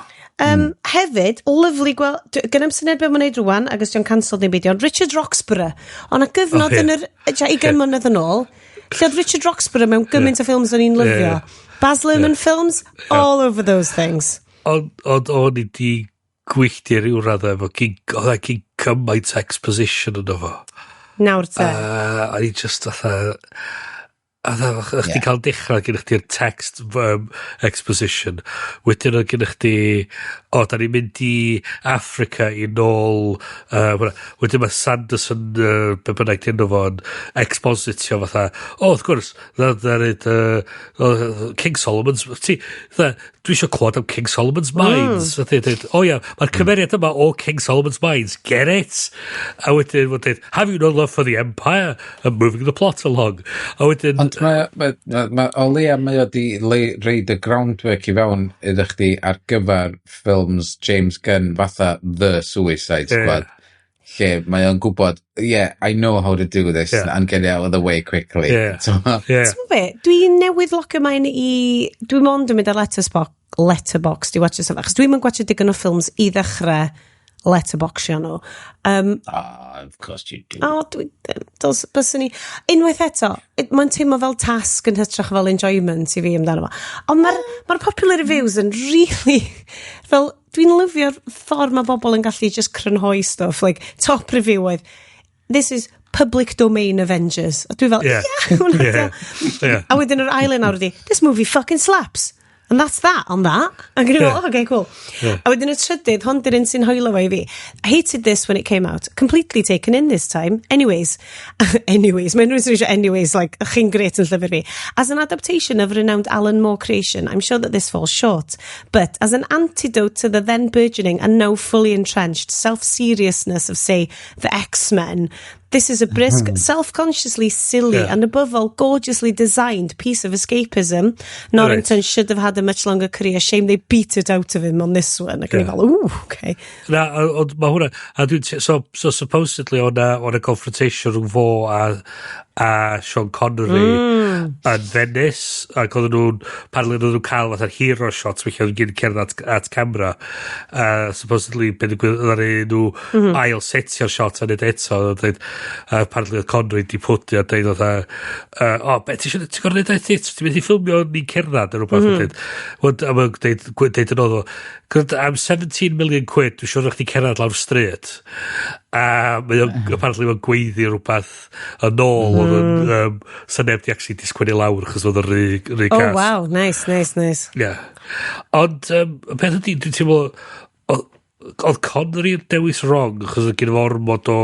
Hefyd, lovely gweld, gynna i'm syniad beth mae'n neud rwan, ac os dio'n cancelled neu beidio, ond Richard Roxburgh, ond a gyfnod yn yr, 20 mlynedd yn ôl, lle oedd Richard Roxburgh mewn gymaint o ffilms o'n i'n lyfio. Baz Luhrmann films, all over those things. Ond o'n i di gwylltio ryw raddau efo, oedd e gyn cymaint exposition yno fo. Nawr te. A i just fatha... A chdi cael dechrau gyda chdi'r text exposition. Wedyn oedd gyda chdi, o, da ni'n mynd i Africa i nôl... Wedyn mae Sanderson, be bynnag di enw fo, yn expositio fatha, o, wrth gwrs, King Solomon's... Ti, fatha, dwi eisiau clywed am King Solomon's Mines. Mm. Dweud, o ia, mae'r cymeriad yma o King Solomon's Mines, get it? A wedyn, mae'n dweud, "Have you no love for the Empire?" And moving the plot along. A wedyn... Ond mae o leia mae o di roid y groundwork i fewn iddo chdi ar gyfer ffilms James Gunn fatha The Suicide Squad. Lle mae o'n gwybod, "Yeah, I know how to do this and get it out of the way quickly." So, Ti'n be, dwi'n newydd locio mlaen i... Dwi'n mond yn mynd ar Letterboxd i watch stuff, achos dwi'n mynd gwatchio digon o ffilms i ddechrau letterboxio nhw. Ah, of course you do. O, dwi ddim. Dos, byswn ni... Unwaith eto, mae'n teimlo fel tasg yn hytrach fel enjoyment i fi amdano fo. Ond mae'r ma popular reviews yn really... Fel, dwi'n lyfio'r ffordd mae bobl yn gallu just crynhoi stuff. Like, top review oedd, "This is public domain Avengers." A dwi fel, yeah, hwnna 'di o. A wedyn yr ail un awr ydi, "This movie fucking slaps. And that's that on that." Ac yn oh, okay, cool. A wedyn y trydydd, hon di'r un sy'n hoelo fo i fi. "I hated this when it came out. Completely taken in this time. Anyways," anyways, mae'n rhywun sy'n eisiau anyways, like, chi'n gret yn llyfr fi. "As an adaptation of renowned Alan Moore creation, I'm sure that this falls short. But as an antidote to the then burgeoning and now fully entrenched self-seriousness of, say, the X-Men, this is a brisk, self-consciously silly and above all gorgeously designed piece of escapism. Norrington should have had a much longer career. Shame they beat it out of him on this one." Ac o'n i fel, "Ooh, okay." Na, ond mae hwnna, a dwi'n, so supposedly o'na confrontation rhwng fo a Sean Connery yn Venice, ac oedden nhw'n, apparently oedden nhw'n cael fatha'r hero shots, felly oedden nhw'n cerdded at camera. Supposedly, be ddigwydd, oedden nhw ail setio'r shot a neud eto, oedd dweud, apparently oedd Connery di pwdu a dweud oedd, "O, be, ti eisiau, ti'n gorfod neud edit, ti'n mynd i ffilmio ni'n cerdded," neu rhywbeth, mm -hmm. A mae'n deud yn ôl, "Am 17 million quid, dwi'n siŵr chdi cerdded lawr stryd." A mae o'n, apparently mae'n gweiddi rhywbeth yn ôl, oedd yn, sa neb di actually di sgwennu lawr, chos oedd o'n rhy Oh, cas. wow, nice, nice, nice. Yeah. Ond, y peth ydi, dwi'n teimlo, oedd Connery yn dewis wrong, achos oedd gen fo ormod o...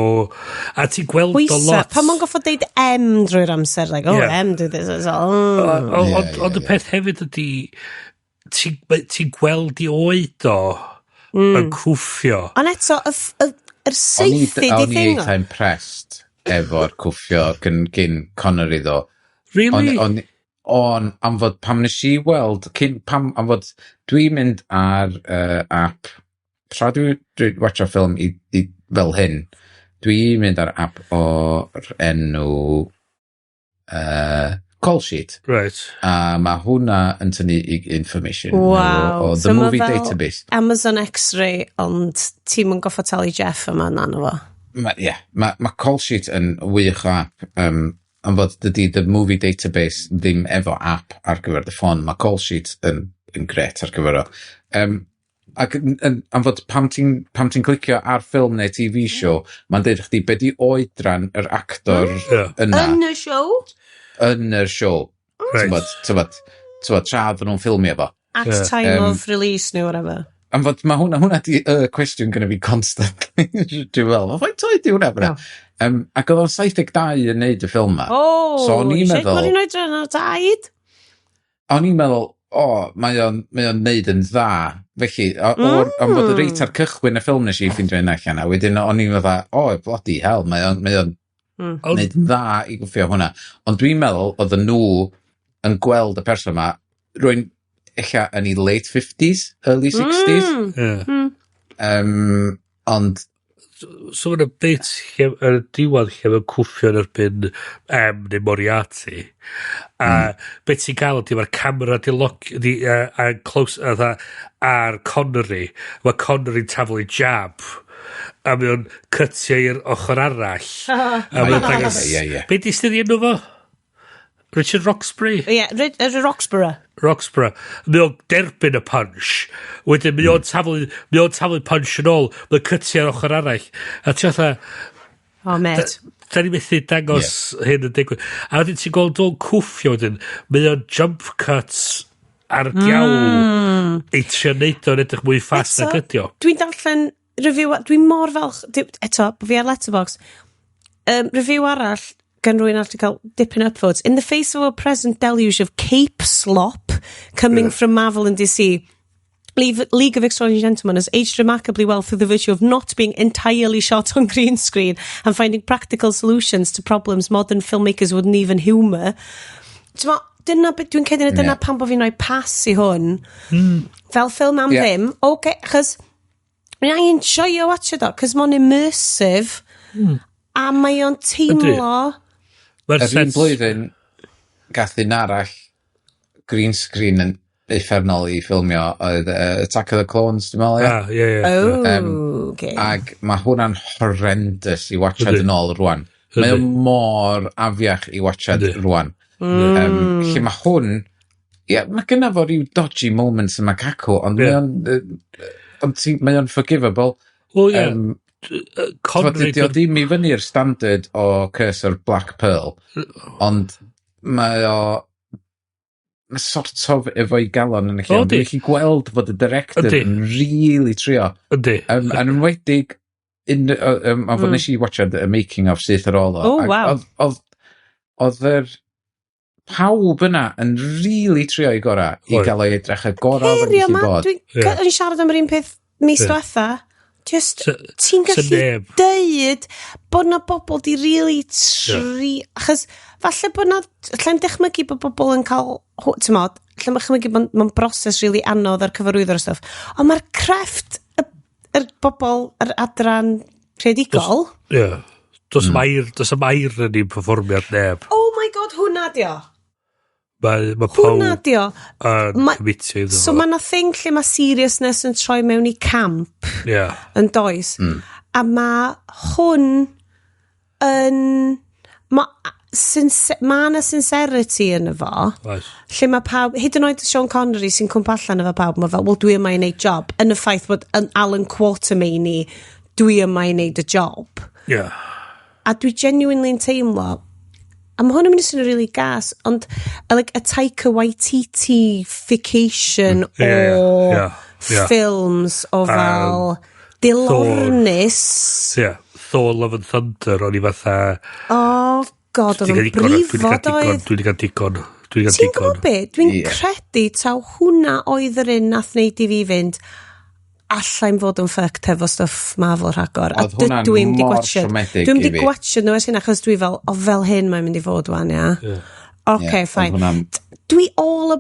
A ti'n gweld o Pwysa, lot... pan mae'n goffod deud M drwy'r amser, like, "Oh, M, do this," it's all, oh. Ond y peth hefyd ydi, ti'n ti gweld i oed o yn cwffio. Ond eto, yr saethu di O'n i thing o. eitha impressed efo'r cwffio gyn Connery ddo. Really? On, am fod pam nes i weld, cyn, pam, am fod dwi'n mynd ar app, tra dwi watcho ffilm i fel hyn, dwi'n mynd ar app o'r enw Call Sheet. Right. A mae hwnna yn tynnu i information Wow. o The So ma' Movie fel Database. Amazon X-Ray, ond ti'n mynd goffa talu Jeff yma na fo. Mae yeah, ma Call Sheet yn wych o app, ond fod dydy The Movie Database ddim efo app ar gyfer dy ffôn. Mae Call Sheet yn gret ar gyfer o. Ac am fod pam ti'n clicio ar ffilm neu TV show, mae'n deud chdi be di oedran yr actor yna Yn y show? Yn y show. Right. T'mod, tra oedden nhw'n ffilmio fo. At time of release neu whatever. Am fod mae hwnna di y cwestiwn gyda fi constantly. Dwi'n fel, faint oed di hwnna? No. Ac oedd o'n 72 yn neud y ffilm ma. Oh, So o'n i'n shit, meddwl- Mae'n oedran o daid. O'n i'n meddwl, o, mae o'n neud yn dda. Felly, am fod y reit ar cychwyn y ffilm nes i ffeindio hynna allan. A wedyn o'n i'n meddwl, o, bloody hell, mae o'n neud yn dda i gwffio hwnna. Ond dwi'n meddwl, oedden nhw yn gweld y person yma, rwy'n ella yn ei late 50s, early 60s. Ond So mae'n bit lle, yn y diwedd lle mae'n cwffio yn erbyn M neu Moriarty. A beth ti'n gael ydy mae'r camera di lock, di, a close, ar Connery. Mae Connery'n taflu jab. A mae o'n cytio i'r ochr arall. A mae'n dangos. Ie, ie. Be di sydd enw fo? Richard Roxbury? Ie, yeah, Roxburgh. Roxburgh. Mae o'n derbyn y punch. Wedyn mae o'n taflu punch yn ôl. Mae'n cytio ar ochr arall. A ti fatha, Oh, mate. da ni methu dangos hyn yn digwydd. A wedyn ti'n gweld o'n cwffio wedyn, mae o'n jump cuts ar y diawl i trio neud o'n edrych mwy fast Eto, nag ydi o. Dwi'n darllen review, dwi'n mor falch, eto, bod fi ar Letterboxd, review arall gan rwy'n arall 'di cael dipyn upvotes. "In the face of our present deluge of cape slop coming from Marvel and DC, League of Extraordinary Gentlemen has aged remarkably well through the virtue of not being entirely shot on green screen and finding practical solutions to problems modern filmmakers wouldn't even humour." T'mo, dyna beth dwi'n credu na dyna pam bod fi'n rhoi pass i hwn. Fel ffilm am ddim. Okay, achos I enjoyo watch it o, cos mae'n immersive. A mae o'n teimlo. Mae'r Yr un blwyddyn, gath un arall green screen yn uffernol i ffilmio oedd Attack of the Clones, dwi'n meddwl, ie? Ah, ie. Oh, okay. Ac mae hwnna'n horrendous i watchad yn ôl rwan. Mae o mor afiach i watchad rwan. Lle mae hwn, ie, mae gynna fo ryw dodgy moments yn macaco, ond mae o'n, ond mae o'n forgivable. Wel, ie. Connery. Dydy o ddim i fyny'r standard o Curse of Black Pearl, ond mae o mae sort of efo'i galon yn y lle. O, Ond di. dwi'n gallu gweld fod y director yn really trio. Yn enwedig, a fod nes i watchad y making of syth ar ôl o. Oh, Ac wow. Oedd yr pawb yna yn really trio i gorau i gael o'i edrych y gorau oedd yn Herio gallu ma, bod. dwi'n yn siarad am yr un peth mis diwetha. Just, ti'n Sa gallu neb. deud bod na bobl di really tri. Achos falle bod na. Allai'n dychmygu bod bobl yn cael, t'mod, allai'n dychmygu bod mae'n broses really anodd ar cyfarwyddo'r stuff. Ond mae'r crefft, yr bobl, yr adran creadigol. Ie. Does am air yn i'n perfformiad neb. Oh my God, hwnna di o. Mae Hwnna pawb di o. yn commitio iddo So fo. mae na thing lle mae seriousness yn troi mewn i camp yn does. A mae hwn yn. Mae yna sincerity yn fo. Oes. Lle mae pawb, hyd yn oed Sean Connery sy'n cwmpa allan efo pawb, mae fel, "Wel, dwi yma i wneud job." Yn y ffaith bod yn Alan Quatermain i, "Dwi yma i wneud y job." A dwi genuinely yn teimlo, a mae hwn yn mynd i swnio really gas, ond like, a Taika Waititi-fication o Ie, ie. ffilms o fel dilornus. Ie. Thor Love and Thunder, o'n i fatha. Oh God, oedd Dwi o'n 'di cael digon, dwi 'di brifo cael digon, doedd. dwi 'di cael digon, dwi 'di cael Ti'n digon. gwybod be? Dwi'n credu taw hwnna oedd yr un nath wneud i fi fynd allai'n fod yn fucked efo stuff Marvel rhagor. A Oedd hwnna'n dydw i'm 'di mor gwatshad. siomedig Dwi'm i di fi. gwatshad nhw ers hyn achos dwi fel, o, fel hyn mae'n mynd i fod wan, ia. Okay, Ie, oedd fine. hwnna'n Dwi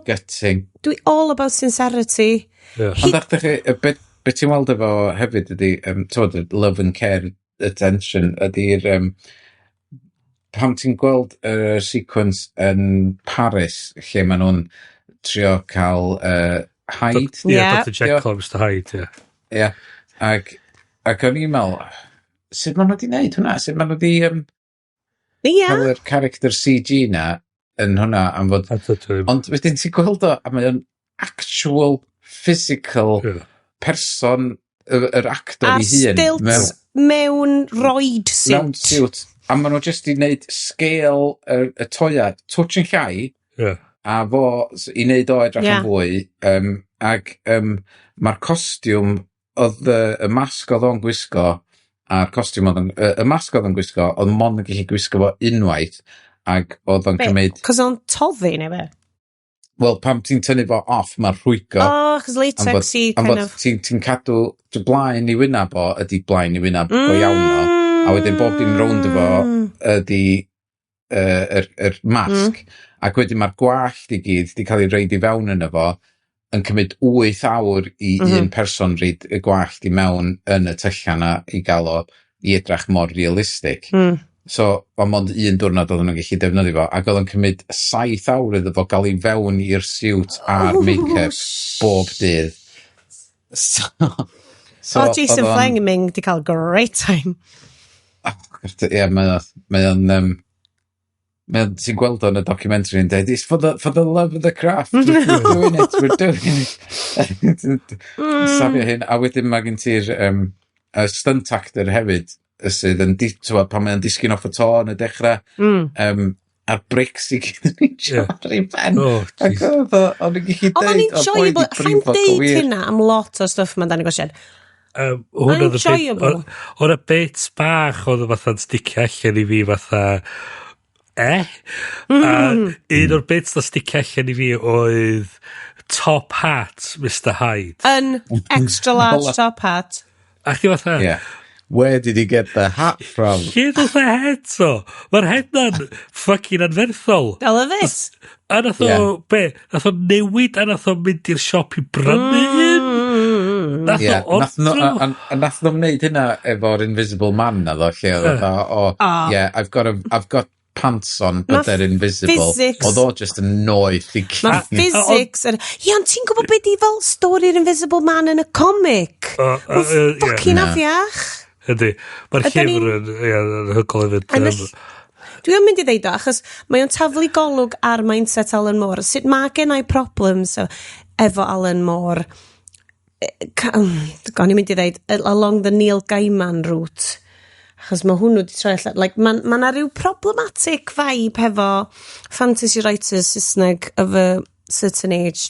gutting. all about sincerity. Ond ddechrau chi, be ti'n weld efo hefyd ydy, t'mod, y love and care attention ydy'r, Pam ti'n gweld y sequence yn Paris lle maen nhw'n trio cael Hyde. Ie, yeah, Dr Jekyll, Mr Hyde, ie. Ie, ac o'n i'n meddwl, sut maen nhw wedi gwneud hwnna? Sut maen nhw wedi cael yr character CG na yn hwnna am fod... Ond wedyn ti'n gweld o, a mae o'n actual physical person, yr actor ei hun. Ar stilts mewn roid suit. Mewn suit. A maen nhw jyst i wneud scale y toia, touch yn llai, a fo i wneud o edrych yn fwy, ac mae'r costiwm, oedd y masg oedd o'n gwisgo, a'r costiwm oedd y masg oedd o'n gwisgo, oedd mond yn gallu gwisgo fo unwaith, ac oedd o'n cymryd... Cos o'n toddi neu be? Wel, pam ti'n tynnu fo off, mae'r rhwygo. Oh, chos latex-y kind of... Ti'n cadw dy blaen i wynab o, ydy blaen i wynab go iawn o, a wedyn bob dim rownd efo ydy yr masg. Ac wedyn mae'r gwallt i gyd di cael ei reid i fewn yn efo, yn cymryd 8 awr i un person reid y gwallt i mewn yn y tyllau na i gael o i edrach mor realistic. So, o mond un diwrnod oedden nhw'n gallu defnyddio fo, ac oedd o'n cymryd 7 awr iddo fo gael i fewn i'r suit a'r make-up bob dydd. So oh, Jason Flemyng di cael great time. Ie, mae o'n... Ti'n gweld o'n y documentary yn dweud, it's for the love of the craft, we're doing it, we're doing it. Safio hyn, a wedyn mae gen ti'r stunt actor hefyd, sydd yn, t'wod, pan mae'n disgyn off y to yn y dechrau, a'r bricks i gyd yn ei ar ei ben. Oh, Ac oedd o'n i'n gallu Oedd o'n deud, o boi enjoyable. di Allai'n brifo go deud wir. hynna am lot o stwff mae'n Danny Gosiad. Hwn oedd y bit, Enjoyable. oedd y bit bach oedd y fatha'n sticio allan i fi fatha, eh? A un o'r bits na sticio allan i fi oedd top hat Mr Hyde. Yn extra large top hat. A chdi fatha, Yeah. Where did he get the hat from? Lle ddoth y het o? Mae'r het na'n fucking anferthol. I love it. A nath o, be, nath o newid a nath o mynd i'r siop i brynu un? Nath o Nath nhw, ordro? a nath nhw'n wneud hynna efo'r Invisible Man na ddo, lle oedd o fatha, oh, yeah, I've got pants on, but Ma' they're invisible. physics- Oedd o just yn noeth i Mae gyd. physics... Ie, ond ti'n gwybod beth i fel stori'r Invisible Man yn y comic? O, Mae'n ie. fucking Na. afiach. Ydy. Mae'r Ydan llyfr yn, ie, yn hygol hefyd. Yn y Dwi yn mynd i ddeud o, achos mae o'n taflu golwg ar mindset Alan Moore. Sut mae gen i problems efo Alan Moore. Gawn i'n mynd i ddeud, along the Neil Gaiman route. Achos mae hwnnw wedi troi allan. Like, mae ma 'na rhyw problematic vibe hefo fantasy writers Saesneg of a certain age.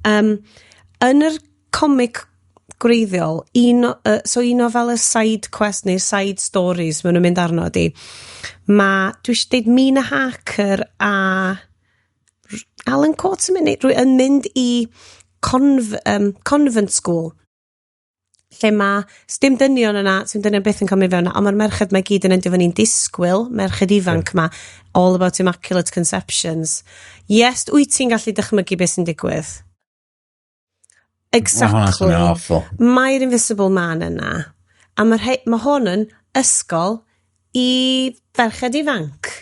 Yn yr comic gwreiddiol, so un o fel y side quest neu side stories maen nhw'n mynd arno ydi, mae, dwi eisiau deud Mina Harker a Alan Quatermain yn mynd i convent school lle mae dim dynion yna, dim dynion byth yn cael mynd fewn, ond mae'r merched mae gyd yn endio fyny'n disgwyl, merched ifanc ma, all about immaculate conceptions. Yes, wyt ti'n gallu dychmygu beth sy'n digwydd? Ma' hwnna'n Exactly. swnio'n awful. Mae'r Invisible Man yna, a mae ma hwn yn ysgol i ferched ifanc.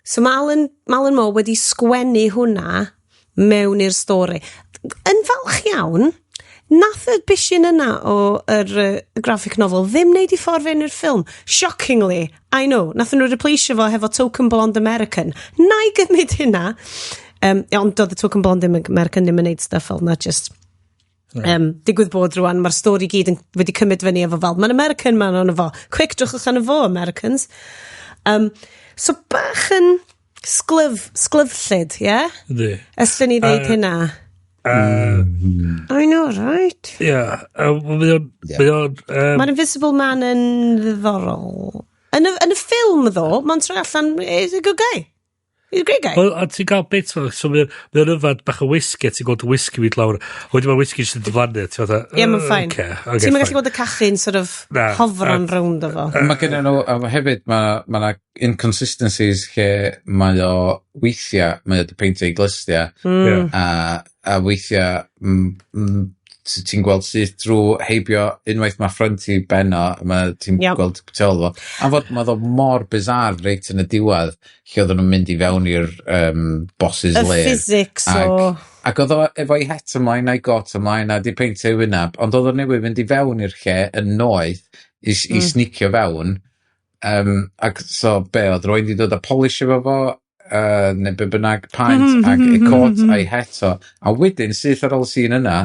So mae Alan Moore wedi sgwennu hwnna mewn i'r stori. Yn falch iawn, nath y bishyn yna o yr graphic novel ddim wneud i ffordd fewn i'r ffilm. Shockingly, I know, nath nhw replaceio fo hefo Token Blonde American. Na i gymryd hynna. Ond doedd y Token Blonde American ddim yn neud stuff fel na, just digwydd bod rwan, mae'r stori gyd yn, wedi cymryd fyny efo fel, mae'n American man ono fo. Quick, drychwch arno fo, Americans. So bach yn sglyfllyd, ie? Yeah? Yndi. Yslen ni ddeud hynna. I know, right? Ie. Mae o'n... Mae o'n... Mae'r Invisible Man yn ddiddorol. Yn y ffilm, ddo, mae'n troi allan, he's a good guy. He's a great guy. Wel, a ti'n gael bit fel, so mae'n mae yfad bach o whisky, a ti'n gweld y whisky mynd lawr, a wedyn mae'r whisky jyst yn diflannu, ti'n fatha, Ie, mae'n fine. Okay, Ti'n gallu gweld y cachu'n sort of Na, hofran rownd o fo. Mae gen nhw, a hefyd, mae ma inconsistencies lle mae o weithiau, mae o di peintio i glustia, a weithiau, Ti'n gweld syth drwy heibio unwaith mae ffrynt i ben o, mae ti'n gweld tu ôl fo. A fod mae o mor bizarre reit yn y diwedd, lle oedden nhw'n mynd i fewn i'r boss's Y lair. physics Ac, o. ac oedd o efo'i het ymlaen a'i got ymlaen a di peintio ei wyneb, ond oedd o newydd fynd i fewn i'r lle yn noeth i sneakio fewn. Ac so be, oedd rwy'n di dod â polish efo fo, neu be bynnag, paent, ac ei cot a'i het o. A wedyn, syth ar ôl scene yna,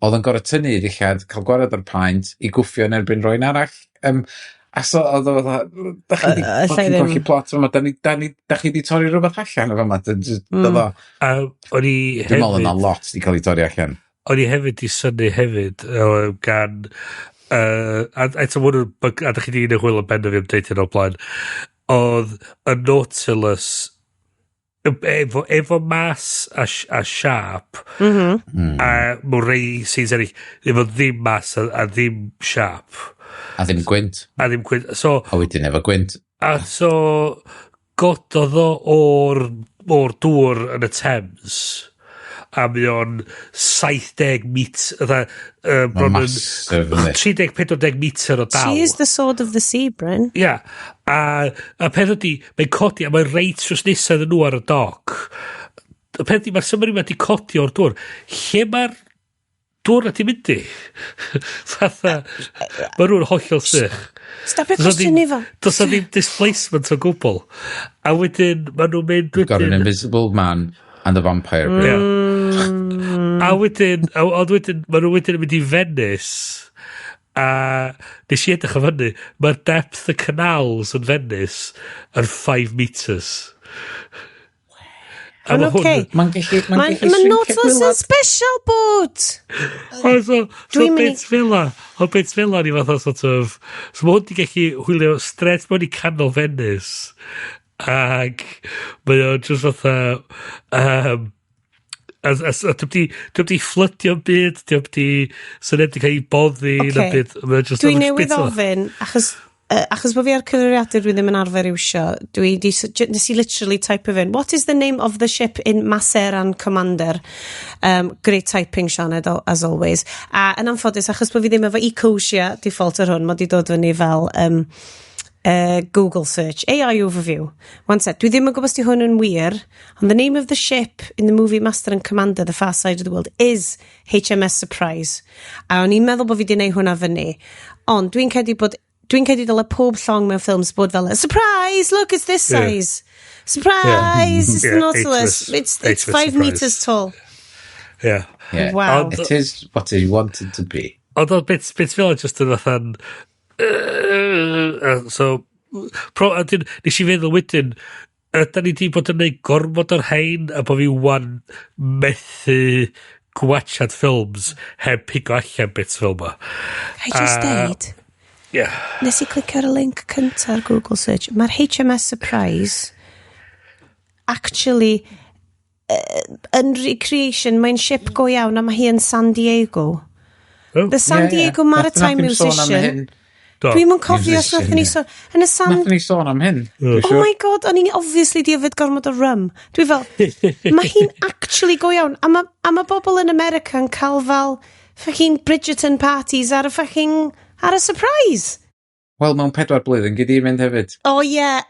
oedd yn gorau tynnu ei ddillad, cael gwared o'r paent, i gwffio yn erbyn rywun arall. A so oedd o fatha, da chi di Alla i fucking ddim. colli plot yma, da chi di torri rhywbeth allan o fama. Oedd o, A o'n i dwi'n meddwl yna hefyd, lot di cael ei torri allan. O'n i hefyd i synnu hefyd gan a eto ma' hwn yn a da chi di gwneud hwyl yn ben o fi am deud hyn o'r blaen, oedd y Nautilus efo mas a siap a mewn rei scenes eraill efo ddim mas a ddim siap. A ddim gwynt. A ddim gwynt, so A wedyn efo gwynt. A so gododd o o'r dŵr yn y Thames a mae o'n 70 metr, fatha, bron yn Massive, yndi? 30-40 metr o dal. She is the sword of the sea, Bryn. Ia. A peth ydi, mae'n codi, a mae'n reit drws nesaf iddyn nhw ar y doc. Y peth ydi, mae'r submarine ma di codi o'r dŵr. Lle mae'r dŵr na di mynd i? Fatha, mae nhw'n hollol sych. Stopio Does 'na cwestiynu fo. Does 'na ddim displacement o gwbl. A wedyn, maen nhw'n mynd We've got an wedyn. invisible man and a vampire. Ie. A wedyn, ond wedyn, maen nhw wedyn yn mynd i Venice, a nes i edrych o fyny, mae'r depth y canals yn Venice yn 5 metres. A Mae'n ma' hwn ocê. Mae'n Mae'n gallu ma shrinkio Nautilus yn gwaelod. special boat. O, so Dwi'n mynd i- bits fel 'a, o bits fel 'a ni fatha sort of, so mae hwn di gallu hwylio straight mewn i canol Venice, ac mae o just fatha, a dwi'm di fflydio'n byd, dwi'm di, so neb di cael ei boddi Ocê. na byd, mae o just Dwi oedd newydd bits o- ofyn, achos bod fi ar cyfrifiadur dwi ddim yn arfer iwsio, dwi di, nes i literally type of in, "What is the name of the ship in Master and Commander?" Great typing, Sioned, as always. A yn anffodus, achos bod fi ddim efo Ecosia default ar hwn, mae di dod fyny fel Google search, AI overview. One sec, dwi ddim yn gwybod os di hwn yn wir, ond the name of the ship in the movie Master and Commander, The Far Side of the World, is HMS Surprise. A o'n i'n meddwl bod fi wedi gwneud hwnna fyny. Ond dwi'n credu dyle pob llong mewn ffilms bod fel, "Surprise, look, it's this size. Surprise, it's the Nautilus. HMS It's HMS 5 Surprise. meters tall." Yeah. Yeah. Wow. It is what he wanted to be. Ond oedd bits fel just yn fatha'n so a dyn, nes i feddwl wedyn, ydan ni di bod yn neud gormod o'r hein a bod fi wan methu gwachad ffilms heb pigo allan bits fel ma. I just deud, nes i clicio ar y link cynta ar Google search. Mae'r HMS Surprise actually yn recreation, mae'n ship go iawn a mae hi yn San Diego. Oh. The San Diego Maritime Nathon ni sôn am Musician. hyn. Do. Dwi'm yn cofio os Musician, nathon ni ie. sôn. Yn y San Nathon ni sôn am hyn. Dwi'n Oh siŵr. my God, o'n i'n obviously di yfed gormod o rum. Dwi fel, mae hi'n actually go iawn. A ma bobl yn America yn cael fel fucking Bridgerton parties ar y fucking, ar y Surprise. Wel, mewn 4 blwyddyn, gyd i mynd hefyd. Oh yeah.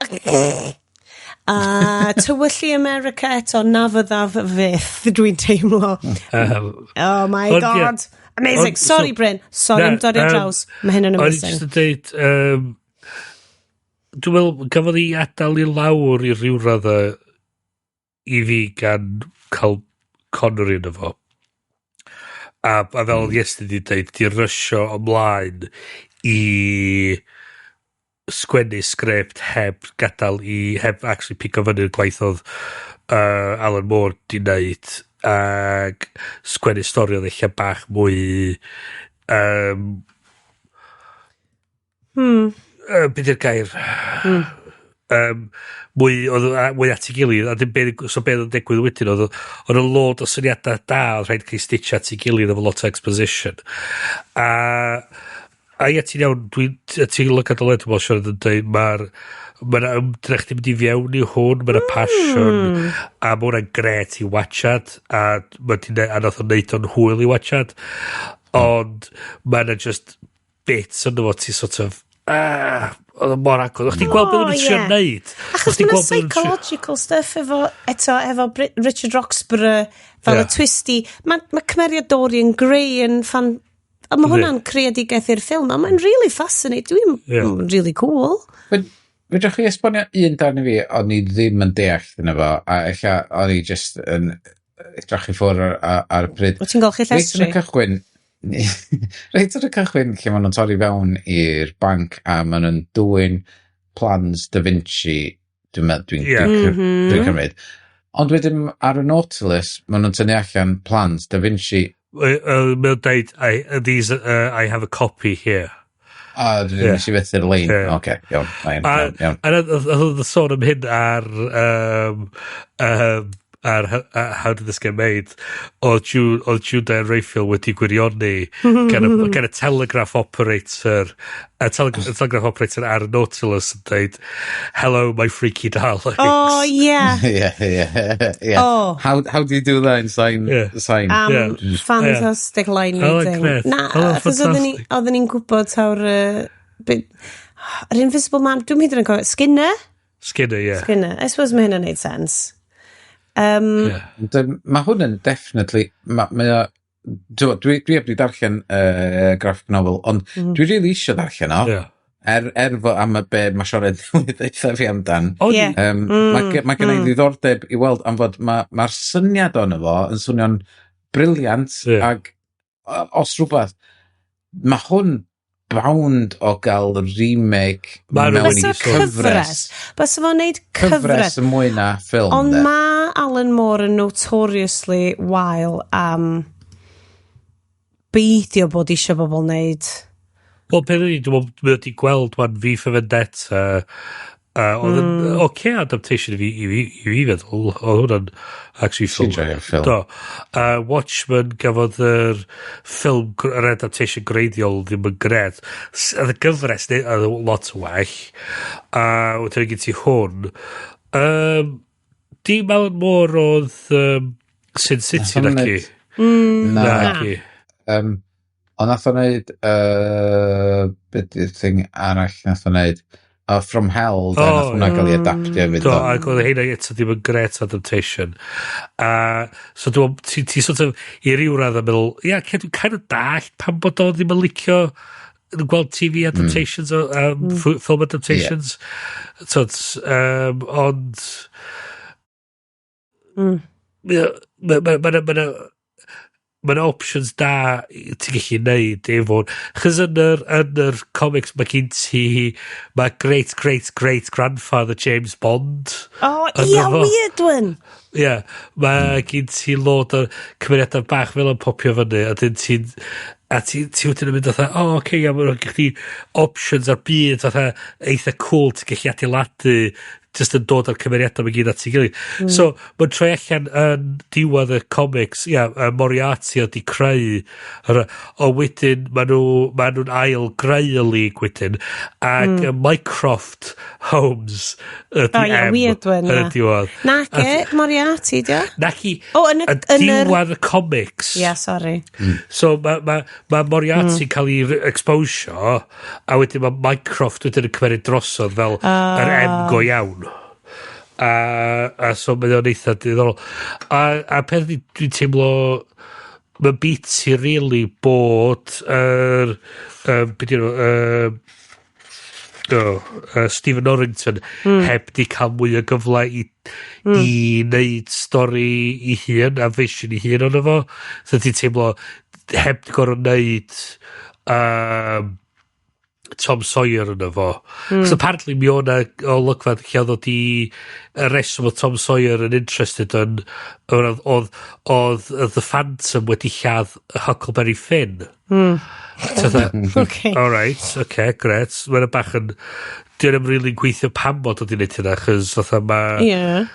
A tywyllu America eto na fyddaf fyth, dwi'n teimlo. Oh my Ond, ie. God. Amazing. Ond, Sorry, Bryn. Sorry am Na, dorri ar draws. Mae hyn yn O'n i amazing. jyst yn deud, dwi'n meddwl, gafodd ei adael i lawr i ryw radda i fi gan cael Connery yn efo. A fel mm. Iestyn di dweud, di rysio ymlaen i sgwennu sgript heb gadael i, heb actually pigo fyny'r gwaith oedd Alan Moore di wneud ac sgwennu stori oedd eich bach mwy beth yw'r gair? Mwy, oedd mwy at ei gilydd, a dim beth, so beth oedd yn digwydd wedyn, oedd y load o syniadau da, oedd rhaid cael stitch at ei gilydd efo lot o exposition. A ie, ti'n iawn, dwi'n, ti'n lygad o le, dwi'n meddwl, Siarad yn dweud, mae'r ma ymdrech di mynd i fewn i hwn, mae'r passion, a mae hwnna'n gret i watchad, a, ma' di a nath o'n neud o'n hwyl i watchad. Ond mae yna just bits ynddo fo ti sort of, ah, oedd o mor agos. O'ch ti'n gweld beth o'n nhw'n trio neud. Achos mae'n psychological stuff efo, eto, efo Richard Roxburgh, fel y twisty. Mae cymeriad Dorian Gray yn fan... A mae hwnna'n creadigaeth i'r ffilm, a mae'n really fascinating. Dwi'n really cool. Fedrwch chi esbonio un darn i fi, o'n i ddim yn deall yna fo, a ella o'n i just yn edrych i ffwrdd ar y pryd. O ti'n golchi llestri? Reit ar y cychwyn lle maen nhw'n torri fewn i'r banc a maen nhw'n dwyn plans Da Vinci, dwi'n meddwl, dwi'n cymryd. Ond wedyn ar y Nautilus, maen nhw'n tynnu allan plans Da Vinci. Mae'n deud, I have a copy here. A nes i fethu'r lein. Oce, iawn. Iawn. A oedd y sôn am hyn ar ar How Did This Get Made, oedd Jude Raphael wedi gwirioni gan y telegraph operator, y telegraph operator ar Nautilus yn dweud, "Hello, my freaky darlings." Oh, yeah. Yeah. Oh. How do you do that in sign? Yeah. Sign? Fantastic line reading. Na, achos oedden ni'n gwybod taw'r... Yr Invisible Man, dwi'n hyd yn cofio, Skinner? Skinner, yeah. Skinner. I suppose mae hynna'n neud sense. Mae hwn yn definitely dwi heb di darllen graphic novel, ond dwi really eisiau darllen o. Er fo am y be mae Sioned newydd ddeutha fi amdan. Mae gen i ddiddordeb i weld am fod mae'r syniad ono fo yn swnio'n brilliant, ac os rhywbeth, mae hwn bound o gael remake mewn i cyfres. Bysa fo'n neud cyfres. Cyfres yn mwy na ffilm. Ond mae Alan Moore yn notoriously wael am beidio bod eisiau bobl wneud. Wel, peth ydi, dwi'n meddwl wedi gweld wan V for Vendetta, oedd yn oce adaptation i fi feddwl, oedd hwnna'n actually film. Ti'n joio'r ffilm. Do. Watchmen gafodd yr ffilm, yr adaptation greiddiol ddim yn gret. Oedd y gyfres, oedd lot o well. A wedyn gen ti hwn. Dim Alan Moore oedd Sin City nac i. Na. Ond nath o'n neud, beth yw'r thing arall nath o'n neud? From Hell, oh, nath hwnna gael ei adaptio hefyd. Do, ac oedd heina eto ddim yn great adaptation. So dwi'n ti sort of i ryw radd yn meddwl, ia, dwi'n kind of dallt pam bod o ddim yn licio gweld TV adaptations, film adaptations. Yeah. So, ond... Mae'n options da ti'n gallu neud efo. Chos yn yr comics mae gen ti, mae great great great grandfather James Bond. Oh, yeah, weird one. Yeah, mae gen ti load o cymeriadau bach fel yn popio fyny, a dyn ti'n a ti wedyn yn mynd fatha, oh, oce, okay, mae'n gen ti options ar byd fatha eitha cool ti'n gallu adeiladu just yn dod â'r cymeriadau mae gyd at ei gilydd. So, mae'n troi allan yn diwedd y comics, ia, yeah, Moriarty oedd di creu, o wedyn maen nhw'n ail greu y league wedyn, ac Mycroft Holmes ydi oh, yeah, M weird one, yn y diwedd. Nac e, Moriarty, di o? Nac i, yn diwedd y comics. Yeah, sorry. So, mae Moriarty cael ei exposio, a wedyn mae Mycroft wedyn yn cymryd drosodd fel yr M go iawn. A so mae o'n eitha diddorol. A peth dwi'n teimlo mae'n biti really bod yr Stephen Norrington heb di cael mwy o gyfle i wneud stori i hun a vision i hun ono fo. So ti'n teimlo heb di gorfod wneud Tom Sawyer yna fo. So apparently mi o'na olygfa lle oedd o di y reswm oedd Tom Sawyer yn interested yn oedd The Phantom wedi lladd Huckleberry Finn. Okay. All right, okay, great. Mae'n bach yn... Dio'n ddim really gweithio pam bod oedd hi'n neud hynna, chos fatha ma... Yeah.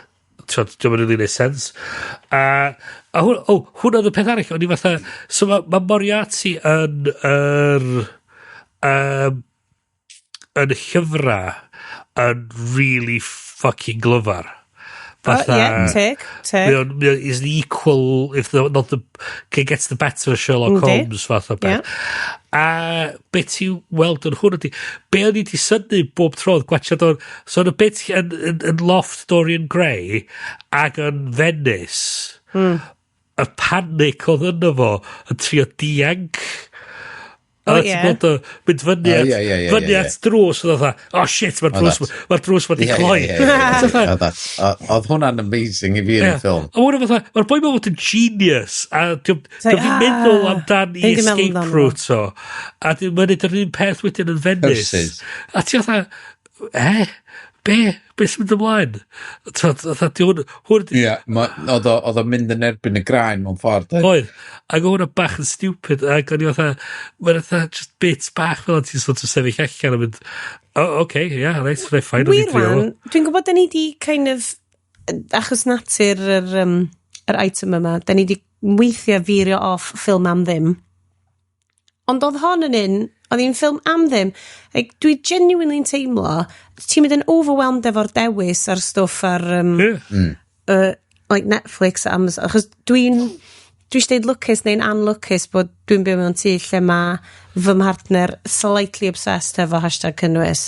Dio'm yn really neud sense. A hwnna oedd y peth arall, o'n i fatha... So mae Moriarty yn yr... yn y llyfrau yn really fucking glyfar. Fatha, Oh, yeah, teg, teg. Mae o'n is the equal, if the, not the, gets the better of Sherlock Holmes fath o beth. Yeah. A be ti weld yn hwn ydi, be o'n i di synnu bob tro oedd gwachod o'r, so yn y bit yn Loft Dorian Gray ac yn Venice, y panic oedd yno fo yn trio dianc. Oh, a ti'n gweld o mynd fyny at, fyny at drws, oedd o, oh shit, mae'r drws, mae'r drws wedi cloi. Oedd hwnna'n amazing i fi yn y ffilm. A hwnna fatha, mae'r boi ma'n fod yn genius, a dwi'n meddwl amdan i escape route o. A dwi'n mynd yr un peth wedyn yn Venice. A ti'n fatha, be sy'n mynd ymlaen? Ie, oedd o'n mynd yn erbyn y graen mewn ffordd. Oedd, ac oedd hwnna bach yn stupid, ac o'n i fatha, mae'n fatha just bits bach fel ti'n sort of sefyll allan a mynd, oh, okay, yeah, right, fine. Wir wan, dwi'n gwybod da ni di kind of, achos natur yr item yma, da ni di weithio firio off ffilm am ddim. Ond oedd hon yn un, oedd hi'n ffilm am ddim. Like, dwi genuinely'n teimlo, ti'n mynd yn overwhelmed efo'r dewis a'r stwff ar like Netflix a Amazon. Achos dwi'n eisiau deud lwcus neu'n anlwcus bod dwi'n byw mewn tŷ lle mae fy mhartner slightly obsessed efo #cynnwys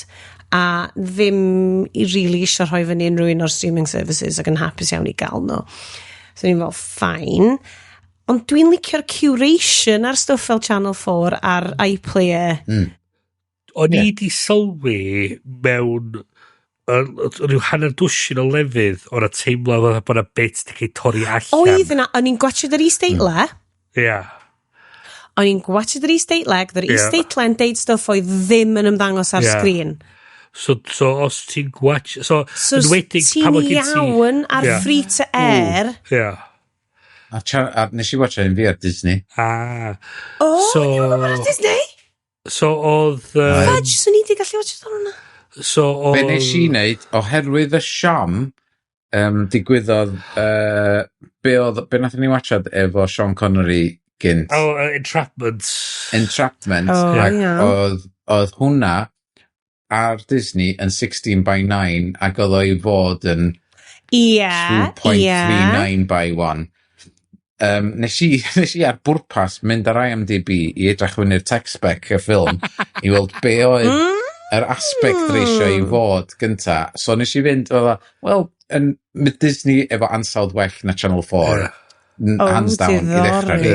a ddim i really eisiau rhoi fyny unrhyw un o'r streaming services ac yn hapus iawn i gael nhw. So ni'n fel, fine. Ond dwi'n licio'r curation ar stwff fel Channel 4 a'r iPlayer. O'n i di sylwi mewn rhyw hanner dwsin o lefydd o'n a teimlo fatha bod 'na bits di cael torri allan. Oedd yna, o'n i'n gwachod yr is-deitla. Ie. O'n i'n gwachod yr is-deitla, ac yr is-deitla yn deud stwff oedd ddim yn ymddangos ar sgrin. So os ti'n gwach... So, enwedig ti'n iawn ar free to air. Ie. A nes i watcha un fi ar Disney. Ah. O, so, ar Disney? So oedd... Fudge, swn i di gallu watcha hwnna. So oedd... Be nes i wneud, oherwydd y siom, digwyddodd, be nath ni watchad efo Sean Connery gynt? Oh, Entrapment. Entrapment. Oh, ac oedd hwnna ar Disney yn 16:9 ac oedd o i fod yn 2.39 by 1. Nes i ar bwrpas mynd ar IMDb i edrych fyny'r tech spec y ffilm i weld be oedd yr aspect ratio i fod gynta. So nes i fynd, wel, Disney efo ansawdd well na Channel 4. Hands down i ddechrau ni.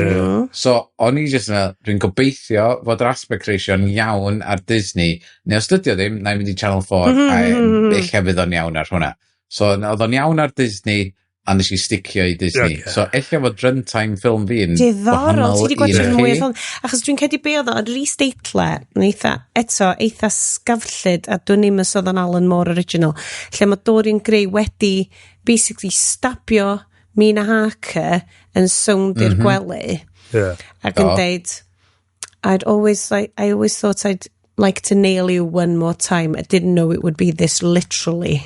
So o'n i just yn, dwi'n gobeithio fod yr aspect ratio yn iawn ar Disney, neu os dydy o ddim, na i mynd i Channel 4 a ella fydd o'n iawn ar hwnna. So oedd o'n iawn ar Disney, a nes i sticio i Disney. Okay. So, ella fod runtime ffilm fi yn diddorol, ti wedi gwachod mwy o ffilm. Achos dwi'n credu be oedd o, yr is-deitla, yn eitha sgafllyd, a dwi'n ddim yn sôn o'n Alan Moore original, lle mae Dorian Gray wedi basically stabio Mina Harker yn sownd i'r gwely. Yeah. Ac yn deud, I always thought I'd like to nail you one more time. I didn't know it would be this literally.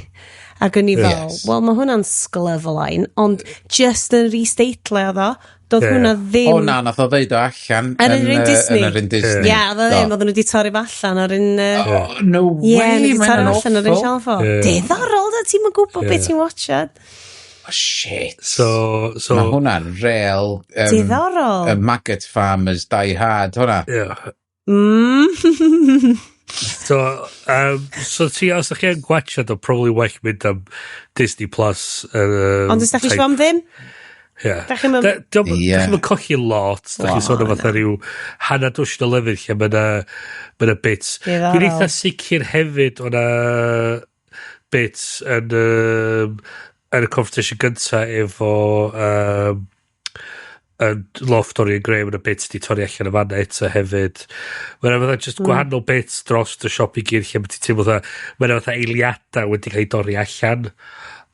Ac o'n i fel, wel, mae hwnna'n sglyflein, ond just yn is-deitla oedd o, doedd hwnna ddim... O na, nath o ddeud o allan yn yr un Disney. Yn yr un Disney. Ie, oedd o ddim, oedden nhw wedi torri fo allan ar un... Oh, no way, mae'n awful. Ie, wedi torri allan ar un Channel 4. Diddorol, da, ti'm yn gwybod beth ti'n watchad. Oh, shit. So mae hwnna'n real... Diddorol. Maggot Farmers Die Hard, hwnna. Ie. So ti, os ydych chi yn gwachod, o probably well mynd am Disney Plus. Ond os da chi eisiau am ddim? Ie. Da chi'n mynd colli lot. Da chi'n sôn am fatha rhyw hanner dwsin o lefydd lle mae yna bits. Dwi'n eitha sicr hefyd o na bits yn y confrontation gynta efo yn Loft Dorian Gray, mae'n bits di torri allan y fanna eto hefyd. Mae'n fatha just gwahanol bits dros y siop i gyd lle ti'n teimlo fatha, mae'n fatha eiliadau wedi cael ei dorri allan.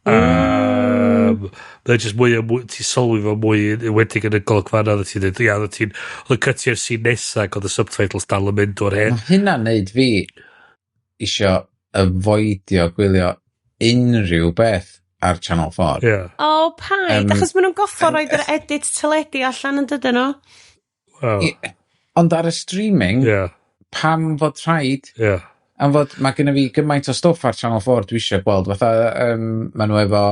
Mae'n just mwy o mwy, ti'n sylwi fo mwy enwedig yn y golygfannau, oedd ti'n dweud, ia, oedd ti'n, oedd y cytio'r scene nesa ac oedd y subtitles dal yn mynd o'r hen. Mae hynna'n neud fi isio avoidio gwylio unrhyw beth ar Channel 4. Yeah. O, paid, achos maen nhw'n goffo roed yr edit teledu allan yn dydyn nhw. Wow. Ond ar y streaming, pam fod rhaid? Yeah. Am fod mae genna fi gymaint o stwff ar Channel 4 dwi eisiau gweld. Fatha, maen nhw efo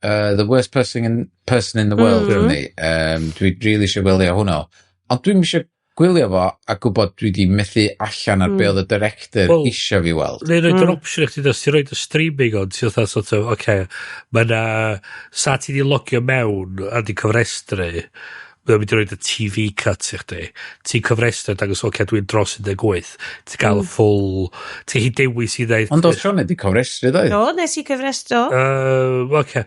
The Worst Person in the World mm -hmm. Dwi really eisiau gwylio hwnnw. Ond dwi'n eisiau gwylio fo a gwybod dwi wedi methu allan ar be oedd y director Wel, eisiau fi weld. Neu roed yr opsiwn i chdi, os ti'n roed y streaming on, ti'n fatha sort of, oce, mae na, sa ti di logio mewn a di cyfrestru, mae'n mynd i roed y TV cut i chdi. Ti'n cyfrestru a dangos, oce, dwi'n dros 18. Ti'n gael y full, ti'n hi dewis i ddeud. Ond oedd Sioned wedi cofrestru, ddoedd? Do, nes i cyfrestru. Oce.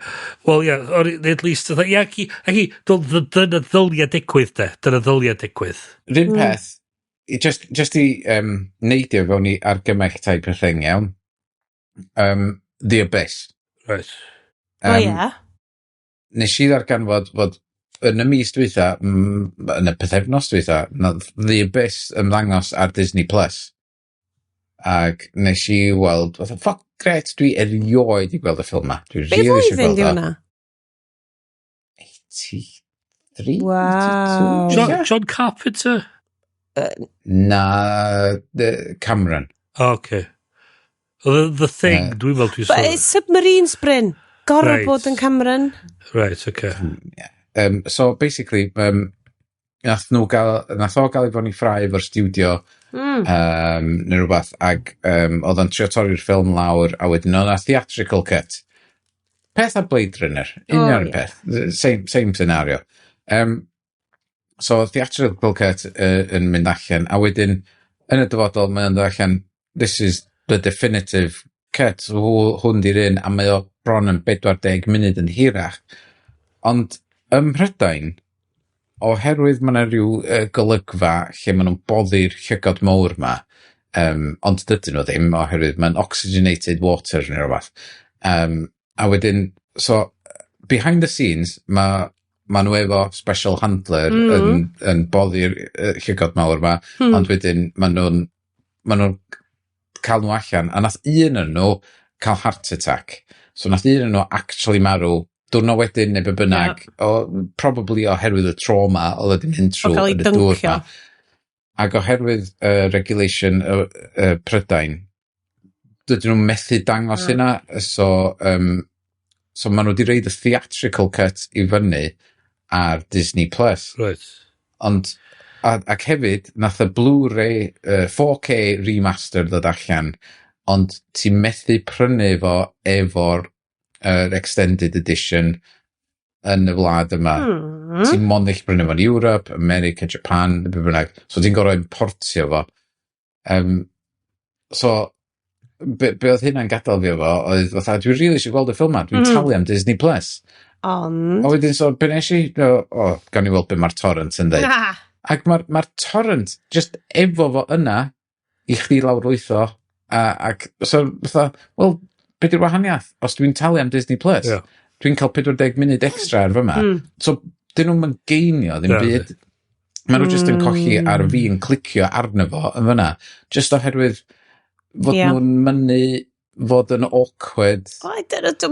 Wel, ia, or at least, ia, ac i, dyna ddylia digwydd, de. Dyna ddylia digwydd. Run peth, just i neidio fewn i argymell type of thing, iawn. The Abyss. Right. O ie. Nes i ddarganfod fod yn y mis dwytha, yn y pythefnos dwytha, nath The Abyss ymddangos ar Disney Plus. Ac nes i weld, fatha, fuck, gret, dwi erioed i gweld y ffilm ma. Dwi Be really eisiau flwyddyn gweld di o. hwnna? 83? Wow. 82? John Carpenter? Na, the Cameron. Oh, okay. The Thing, dwi'n meddwl dwi'n But sôn. it's Submarines, Bryn. Gorfod bod yn Cameron. Right, okay. So basically, nath o gael ei fod i ffrae efo'r studio neu rhywbeth, ac oedd o'n trio torri'r ffilm lawr, a wedyn oedd 'na theatrical cut. Peth a Blade Runner, union oh, peth, same scenario. So theatrical cut yn mynd allan, a wedyn yn y dyfodol mae o'n dod allan, this is the definitive cut, hwn di'r un, a mae o bron yn 40 munud yn hirach. Ond ym Mhrydain, oherwydd mae yna rhyw golygfa lle maen nhw'n boddi'r llygod mowr ma, ond dydyn nhw ddim, oherwydd mae'n oxygenated water neu rhywbeth. A wedyn, so, behind the scenes, mae ma nhw efo special handler yn boddi'r llygod mawr ma, ond wedyn maen nhw'n cael nhw allan, a nath un yn nhw cael heart attack. So nath un yn nhw actually marw diwrnod wedyn neu be bynnag, o, probably oherwydd y trauma oedd wedi mynd O trwy cael ei yn y dŵr dyncio. ma. Ac oherwydd regulation Prydain, dydyn nhw'n methu dangos hynna, so maen nhw wedi roid y theatrical cut i fyny ar Disney Plus. Ond, ac hefyd, nath y Blu-ray 4K remaster ddod allan, ond ti'n methu prynu fo efo'r extended edition yn y wlad yma. Ti'n mond eich prynu fo'n Europe, America, Japan, be bynnag. So ti'n gorfod importio fo. So, be oedd hynna'n gadael fi efo, oedd fatha, dwi'n really eisiau gweld y ffilm ma, dwi'n talu am Disney Plus. Ond. A wedyn, so, be nes i? O, gawn ni weld be mae'r torrent yn dweud. Na. Ac mae'r ma torrent just efo fo yna i chdi lawrlwytho. Ac so, fatha, wel, be di'r wahaniaeth? Os dwi'n talu am Disney Plus, dwi'n cael 40 munud extra ar fyma. So, dyn nhw'n geinio ddim byd. Maen nhw just yn colli ar fi yn clicio arno fo yn fyna. Just oherwydd fod nhw'n mynnu fod yn awkward. O,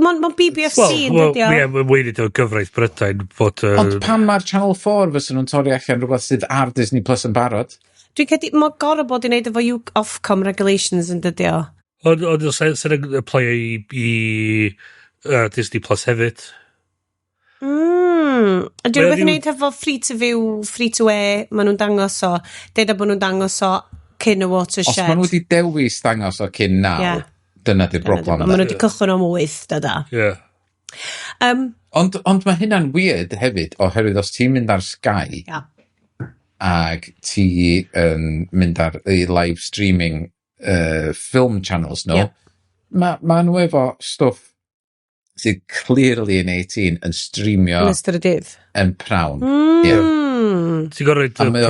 Mae'n ma BBFC yn Wel, dydi o? ie, mae'n weird o gyfraith Brydain fod Ond pam mae'r Channel 4 fysa nhw'n torri allan rhywbeth sydd ar Disney Plus yn barod? Dwi'n credu, mae gorfod bod i wneud efo UK Ofcom regulations yn dydi o. Ond sy'n apply i Disney Plus hefyd. Ydy Mae o rhywbeth i wneud efo free to view, free to air, maen nhw'n dangos o, deud bod nhw'n dangos o cyn y Os watershed. maen nhw wedi dewis dangos o cyn naw, dyna di'r broblem. Maen nhw wedi cychwyn am 8, dyda. Ond mae hynna'n weird hefyd, oherwydd os ti'n mynd ar Sky ag ti yn mynd ar y live streaming film channels nhw, ma nhw efo stwff sydd clearly yn 18 yn streamio Yn ystod y dydd. yn prawn. Ie. Ti'n gorfod A mae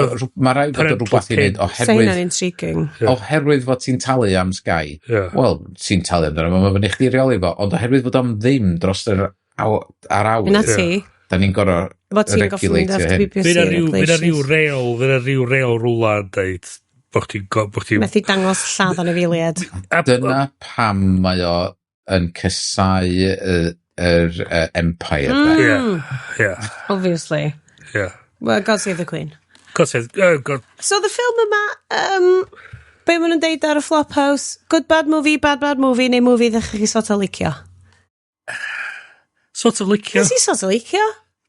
rhaid bod o parental rhywbeth i wneud pin. Sa oherwydd hynna'n intriguing. Oherwydd fod ti'n talu am Sky, Ie. wel, ti'n talu amdano fo, mae fyny chdi reoli fo, ond oherwydd fod o'n ddim dros yr ar awyr, Yna ti. da ni'n gorfod Fod ti'n gorfod mynd regulatio after hyn. BBC Fydd na ryw regulations. reol, fydd na ryw reol rwla yn deud bod chdi'n bod chdi'n Methu dangos lladd anifeiliaid. Dyna pam mae o yn casáu yr empire. De. Ie, ie, Obviously. ie. Well, God save the Queen. God save, oh, God. So the film yma, be maen nhw'n deud ar y Flophouse? Good bad movie, bad bad movie, neu movie ddechrau chi sort o licio? Sort of licio. Nes i sort of licio.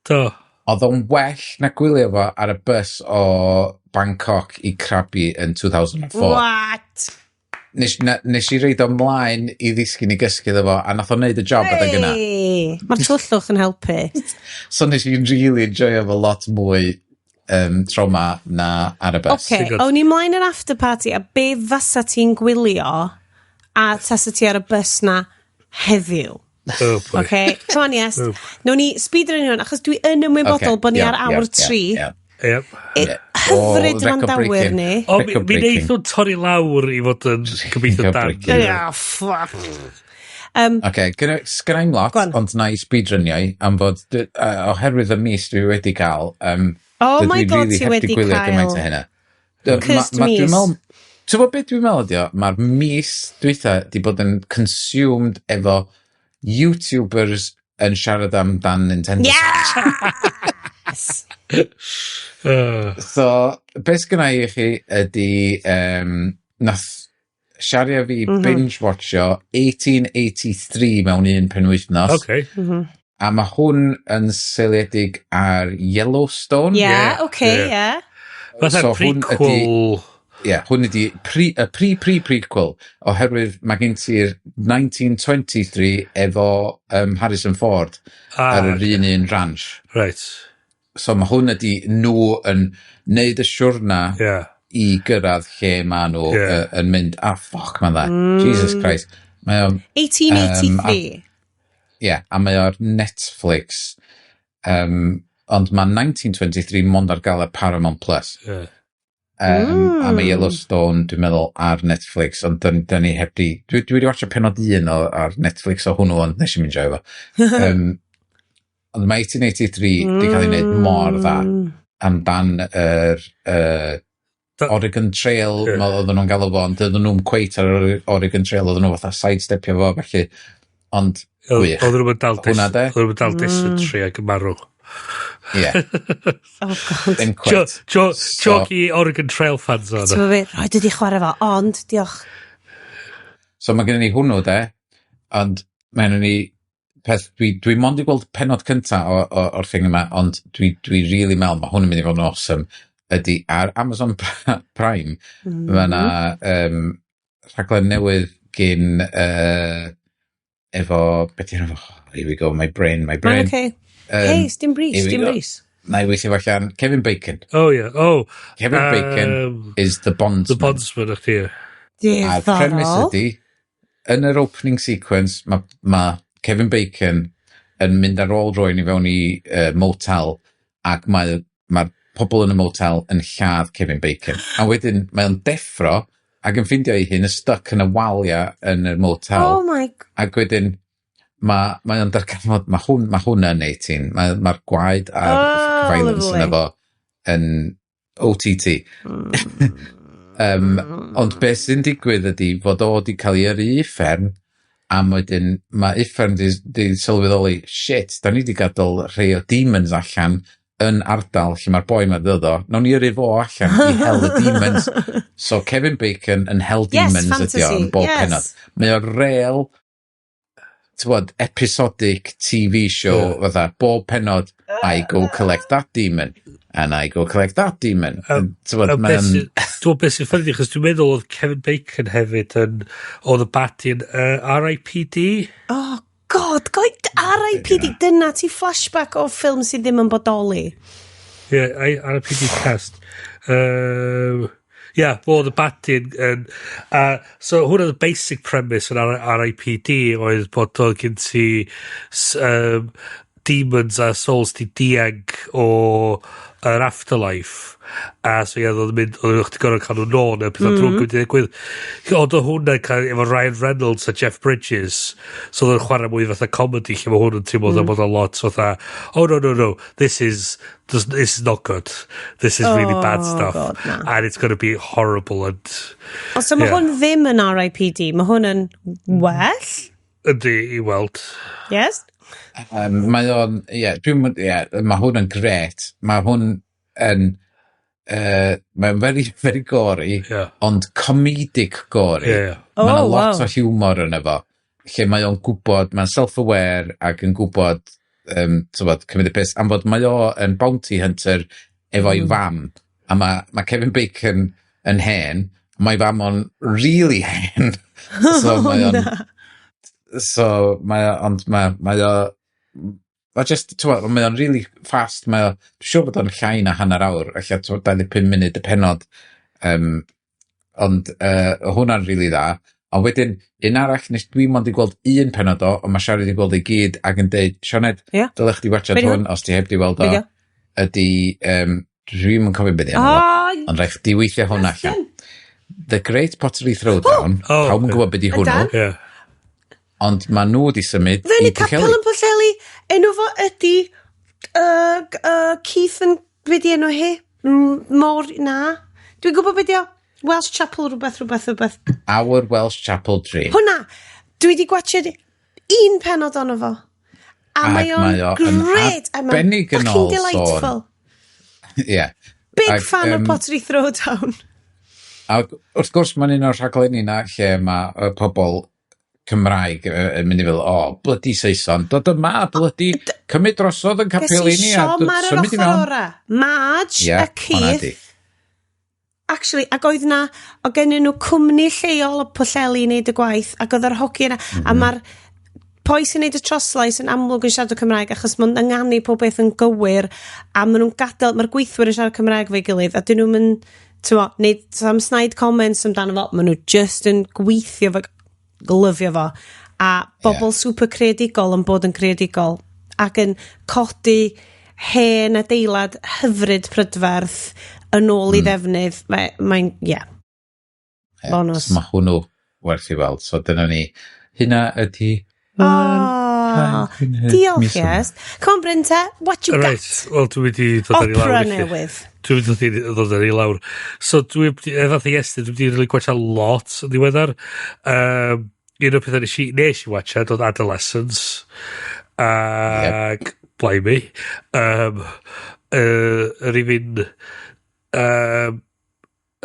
Do. Oedd o'n well na gwylio fo ar y bus o Bangkok i Krabi yn 2004. What? Nes i reid o mlaen i ddisgyn i gysgu iddo fo, a nath o'n neud y job adeg yna. Hey, mae'r twllwch yn helpu. So nes i'n really enjoyo fo lot mwy tro ma na ar y bus. Oce, okay, o'n i mlaen yr after party, a be fasa ti'n gwylio a tasa ti ar y bus na heddiw? Oh, boy. Okay, come on, yes. Nawn ni speedrun hwn, achos dwi yn ymwybodol bod ni ar awr 3. Yep. Hyfryd wrandawyr ni. O, mi wneith nhw'n torri lawr i fod yn gobeithio dan. Yeah, fuck. Oce, gynna i'm lot, ond na i speedrunio i, am fod, oherwydd y mis dwi wedi cael, Oh dydw my i God, really ti heb wedi di gwylio cael gymaint o hynna. Cursed Dwi'n mis. meddwl, ti'n gwybod beth dwi'n meddwl ydi o? Mae'r mis dwytha di bod yn consumed efo YouTubers yn siarad amdan Nintendo. Yes! So, beth sgynna i chi ydy, nath siario fi binge-watcho 1883 mewn un penwythnos. Okay. A mae hwn yn seiliedig ar Yellowstone. Yeah, Yeah, okay, yeah. yeah. Fatha So hwn prequel. Ie, yeah, hwn ydi y pre-pre-prequel, oherwydd mae gen ti'r 1923 efo Harrison Ford ar yr un ranch. Right. So mae hwn ydi nhw yn neud y siwrna i gyrraedd lle mae nhw yn mynd. Ah, fuck, mae'n dda. Jesus Christ. Mae o'n... 1883. Ie, a mae o'r Netflix. Ond mae 1923 mond ar gael ar Paramount Plus. A mae Yellowstone, dwi'n meddwl, ar Netflix, ond dyn ni heb di... Dwi wedi watcha penod un ar Netflix o hwnnw, ond nes i'm enjoy fo. Ond mae 1883 di cael ei wneud mor dda amdan yr Oregon Trail, yeah. Oedden nhw'n galw fo, ond oedden nhw'n cweit ar yr Oregon Trail, oedden nhw fatha sidestepio fo, felly, ond gwych. Oedden nhw'n dal Hwnna de. Oedden nhw'n dal dysentery ac yn marw. Ie. Oh God. Ddim cweit. Joke i Oregon Trail fans o'n. Ti'n meddwl, rhaid ydi chwarae fo, ond, diolch. So mae gennym ni hwnnw de, ond mae gennym ni peth, dwi mond i gweld penod cynta o'r thing yma, ond dwi really meddwl mae hwn yn mynd i fod yn awesome, ydy ar Amazon Prime, mae yna rhaglen newydd gyn efo, beth yw'n efo, here we go, my brain, my brain. Mae'n okay. Hey, dim bris, here we dim go. bris. Na i weithio fo allan, Kevin Bacon. Oh, yeah. Oh. Kevin Bacon is the bondsman. The bondsman, ych chi. A'r premise Diddorol. ydy, yn yr opening sequence, mae ma Kevin Bacon yn mynd ar ôl rywun i fewn i motel, ac mae'r ma pobl yn y motel yn lladd Kevin Bacon. A wedyn mae o'n deffro ac yn ffindio ei hun yn stuck yn y walia yn y motel. Oh my... Ac wedyn mae o'n darganfod, mae hwn yn 18, mae'r ma gwaed a'r Oh, violence lovely. yna fo yn OTT. Ond beth sy'n digwydd ydy fod o di cael ei yrru i uffern, a wedyn mae uffern di sylweddoli, shit, da ni di gadael rhai o demons allan yn ardal lle mae'r boi ma ddod o, nawn ni yrru fo allan i hel y demons. So Kevin Bacon yn hel Yes, demons ydy o fantasy, yn bob yes. pennod. Mae o real, ti'n episodic TV show, fatha, bob pennod, I go collect that demon, and I go collect that demon. Ti'n A bod, beth mae'n... Dwi'n meddwl beth sy'n funny, chos dwi'n meddwl oedd Kevin Bacon hefyd yn, oedd y baddie yn R.I.P.D. Oh God, R.I.P.D. Dyna ti flashback o ffilm sydd ddim yn bodoli. Yeah, R.I.P.D. cast. Yeah, fo oedd y baddie yn so hwnna oedd y basic premise yn R.I.P.D. oedd bod oedd gen ti demons a souls di dianc o yr afterlife a so ie oedd yn mynd oedd chdi gorfod cael nhw nôl neu pethau drwg yn mynd i ddigwydd, ond oedd hwnna'n cael efo Ryan Reynolds a Jeff Bridges, so oedd yn chwarae mwy fatha comedy lle mae hwn yn teimlo mm. bod o lot fatha, oh no no no, this is not good, this is really bad Oh, stuff. God, na. And it's going to be horrible and O, so mae hwn ddim yn R.I.P.D. Mae hwn yn well? Ydy i weld. Yes? Mae o'n, ie, yeah, dwi'n, ie, mae hwn yn gret. Mae hwn yn, mae'n very, very gory, ond comedic gory. Ie, ie. Mae 'na Oh, lot wow. o humor yn efo, lle mae o'n gwybod, mae'n self-aware ac yn gwybod tywod, cymryd y piss, am fod mae o yn bounty hunter efo'i fam, a mae Kevin Bacon yn hen, mae fam o'n really hen. So mae o'n... So mae o, ond mae just, tywod, mae o'n really fast, mae o, dwi'n siŵr bod o'n llai na hanner awr, ella, tywod, 25 munud y penod, ond hwnna'n really dda. Ond wedyn, un arall, nes dwi mond i gweld un penod o, ond mae Siari wedi gweld ei gyd ac yn deud, "Sioned, dylech chdi watchad Be 'di hwn, os ti heb di weld o," Be 'di o? Ydy, dwi'n yn cofio beth enw fo, Oh, ond rhaid chdi weithio hwn allan. The Great Pottery Throwdown, Oh, pawb yn gwybod beth di hwnnw, Ydan. Ond mae nhw wedi symud Fyny i capel Pwllheli. yn Pwllheli, enw fo ydy Keith yn, be di enw hi? Mor, na. Dwi'n gwybod be di o. Welsh Chapel rhywbeth, rhywbeth, rhywbeth. Our Welsh Chapel Dream. Hwna, dwi wedi gwachod un penod ono fo. A Ac mae o'n mae o yn great. A mae'n arbennig yn fucking ôl sôn. delightful. Ie. Big Ac, fan o Pottery Throwdown. Ac wrth gwrs mae'n un o'r rhaglenni na lle mae y pobl Cymraeg yn mynd i fel, "O, blydi Saeson, dod yma, blydi, cymryd drosodd yn Ges capel i i ni a siom ar yr symud i ochr mewn." ora. Marge Ie, a hwnna di. Keith. Actually, ac oedd na, o gennyn nhw cwmni lleol o Pwllheli i wneud y gwaith, ac oedd yr hogi yna, a mae'r poi sy'n neud y troslais yn amlwg yn siarad o Cymraeg achos ma'n ynganu pob beth yn gywir a maen nhw'n gadael, mae'r gweithwyr yn siarad Cymraeg fo'i gilydd a dyn nhw'n mynd, t'mo, neud some snide comments amdano fo, maen nhw just yn gweithio fo, lyfio fo. A bobl super creadigol yn bod yn creadigol ac yn codi hen adeilad hyfryd prydferth yn ôl i ddefnydd. Mae'n, ie. Yeah. Ie, Bonus. So mae hwnnw werth i weld. So dyna ni. Hynna ydy Oh, diolch, mis yma. Yes. Come on, Bryn te, what you got? Right, wel dwi'n mynd i ddod ar i lawr Opera i chi. newydd. Dwi'n mynd i ddod ar i lawr. So dwi'n fath i Estyn, dwi'n mynd i really gwachio lot yn ddiweddar. Un o'r pethau nes i watchad oedd Adolescence. Ac, blimey. Yr un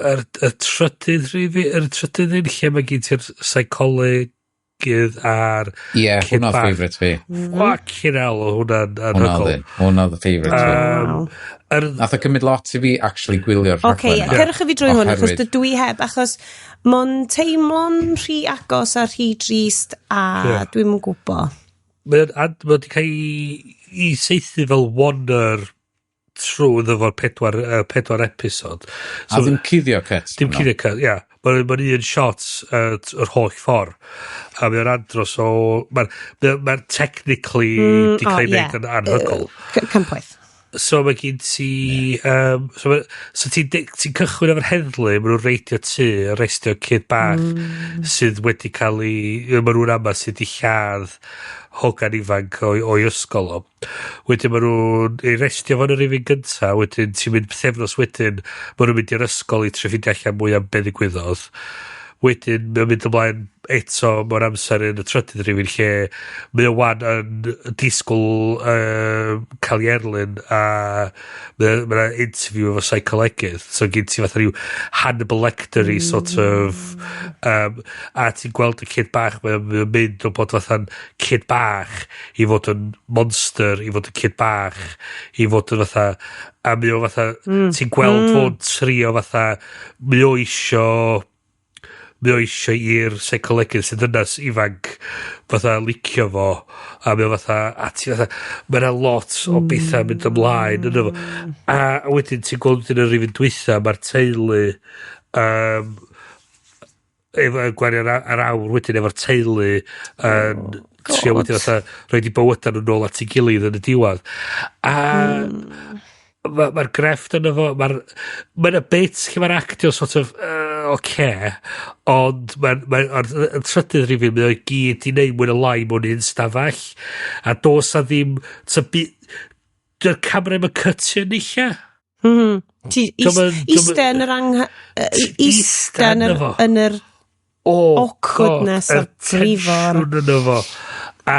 yr trydydd rhif, yr trydydd un lle mae gen ti'r seicolegydd a'r Ie, kid hwnna oedd bach. favourite fi. Fucking hell, oedd hwnna'n Hwnna anhygoel. oedd un. Hwnna oedd y favourite fi. Nath o cymryd lot i fi actually gwylio'r Oce, rhaglen yma. cerwch i fi drwy hwn, achos Oherwydd- dydw i heb, achos mo'n teimlo'n rhy agos a rhy drist, a dwi'm yn gwybod. Mae'n mae wedi cael ei saethu fel oner trwy iddo fo'r pedwar episod. A ddim cuddio cuts. Dim ma' nhw. cuddio cut, ia. Mae'n ma un shot yr holl ffordd. A mae'n andros o... Mae'n ma technically di cael ei wneud yn anhygoel. Campwaith. So mae gen ti... So ti'n ti cychwyn efo'r heddlu, maen nhw'n reidio tŷ, arrestio kid bach sydd wedi cael ei... Maen nhw'n ama sydd wedi lladd hogan ifanc o'i ysgol o. Wedyn maen nhw'n arrestio fo'n yr un gynta, wedyn ti'n mynd pythefnos wedyn, maen nhw'n mynd i'r ysgol i trio ffeindio allan mwy am be ddigwyddodd. Wedyn mae'n mynd ymlaen eto mewn amser yn y trydydd rhywun lle mae o wan yn disgwyl cael ei erlyn a mae yna interview efo psycholegydd, so gen ti fatha rhyw Hannibal Lecter sort of a ti'n gweld y kid bach, mae o'n mynd o bod fatha'n kid bach i fod yn monster, i fod yn kid bach i fod yn fatha, a mae o fatha ti'n gweld fod trio fatha mae o isio i'r seicolegydd sydd ddynas ifanc fatha licio fo, a mae o fatha a ti fatha mae yna lot o bethau mynd ymlaen yno fo, a wedyn ti'n gweld wedyn yr rhifyn dwytha mae'r teulu efo gwario'r ar awr wedyn efo'r teulu yn trio wedyn fatha rhoid i bywydau nhw nôl at ei gilydd yn y diwedd, a mae'r ma grefft yno fo, mae'r ma yna bits lle mae'r actio sort of, oce, ond mae'r ma, y trydydd rhifyn, mae o i gyd i wneud mwy na lai mewn un stafell, a dos a ddim, dy'r camera ddim yn cytio yn illa. Ti iste yn yr iste yn yr, yno fo. yn yr Oh, awkwardness God, a'r brifo. Yr tensiwn yno fo. A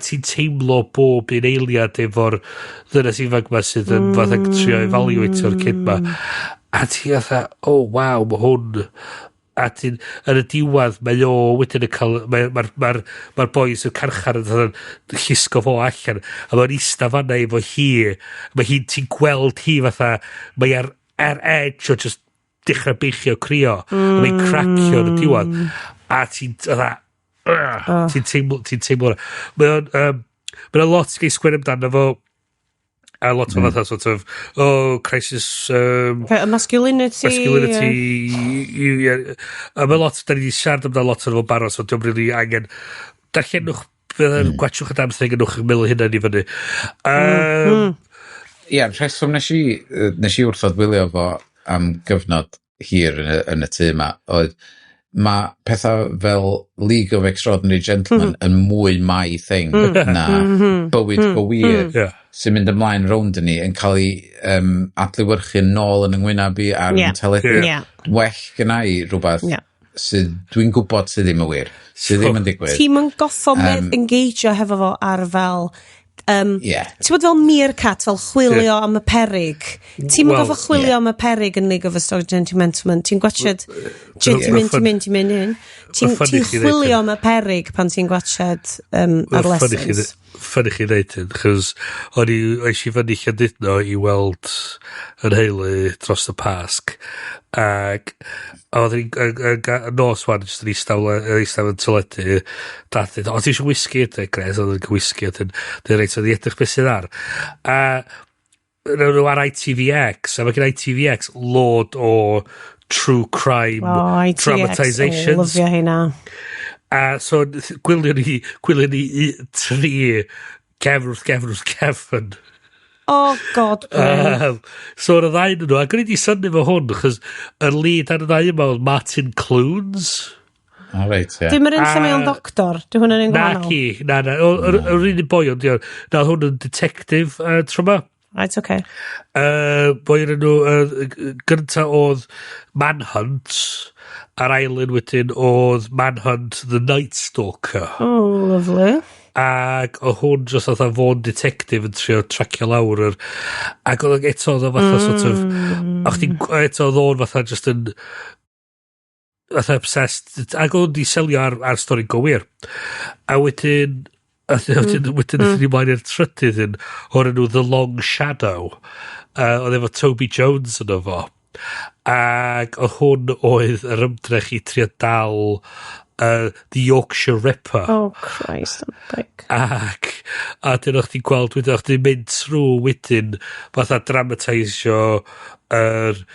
ti'n teimlo bob un eiliad efo'r ddynes ifanc ma sydd yn fatha trio evaluate-o'r kid ma. A ti fatha, "Oh wow, mae hwn A ti'n, yn y diwedd, mae o wedyn yn cael, mae'r ma boys yn carchar yn dod yn llusgo fo allan, a mae'n ista fanna efo hi, mae hi'n, ti'n gweld hi fatha, mae ar edge o just dechrau beichio crio, a mae'n cracio yn y diwedd, a ti'n, fatha, ti'n teimlo, mae'n, mae'n lot gael sgwennu amdano fo, a lot o fatha sort of, oh, crisis, masculinity. Masculinity. Yeah. A mae lot, da ni wedi siarad amdano lot o'n fo barod, so diolch really angen. Darllenwch, gwatchwch y damn thing, a nwch yn meddwl hynna ni fyny. Ie, rheswm nes i wrthod wylio fo am gyfnod hir yn y tŷ yma, oedd mae pethau fel League of Extraordinary Gentlemen yn mwy my thing na bywyd go wir sy'n mynd ymlaen rownd yn ni yn cael ei adlewyrchu nôl yn yng ngwyneb i ar yeah. teledu. Well gynna i rhywbeth sydd dwi'n gwybod sydd ddim yn wir, sydd ddim yn digwydd. Ti'n yn goffo engageio hefo fo ar fel ti'n bod fel meerkat, fel chwilio am y perig. Ti'n mynd gofo chwilio am y perig yn League of Extraordinary Gentlemen. Ti'n gwatchad, ti'n mynd, ti'n mynd, ti'n mynd hyn. Ti'n chwilio am y perig pan ti'n gwatchad Adolescence. Funny chi ddeud hyn, chos o'n i eisiau fyny Llandudno i weld yn heulu dros y Pasg, ac oedd ni'n nos wan, jyst yn eistedd yn teledu, dad dweud, o, ti eisiau whisky? Dweud, gres, oedd yn whisky, a dweud, reit, oedd i edrych beth sydd ar. A nhw ar ITVX, a mae gen ITVX load o true crime dramatisations. Oh, lyfio hynna. A so, gwylio ni tri gefn wrth gefn wrth gefn. Oh, God. So, yr ddau nhw, ac o'n i wedi synnu fo hwn, chos yr lead ar y ddau yma oedd Martin Clunes. Oh, right, yeah. Dim yr un lle mae o'n doctor, di hwnna'n un gwahanol? Na ci, na. Yr un boi ond, na, hwn yn detective tro ma. Right, okay. Boi yn nhw, gynta oedd Manhunt, a'r ail un wedyn oedd Manhunt the Night Stalker. Oh, lovely. Ac oedd hwn just fatha fo'n detective yn trio tracio lawr yr... Ac oedd eto oedd o fatha sort of... Eto oedd o'n fatha just yn... Fatha obsessed. Ac oedd o'n di selio ar stori gywir. A wedyn... Wedyn ni mlaen i'r trydydd un o'r enw The Long Shadow. Oedd efo Toby Jones yn efo. Ac oedd hwn oedd yr ymdrech i trio dal The Yorkshire Ripper. Oh, Christ, I'm big. Ac, a dyn o'ch ti'n gweld, wedyn o'ch ti'n mynd trwy wedyn fatha dramatisio yr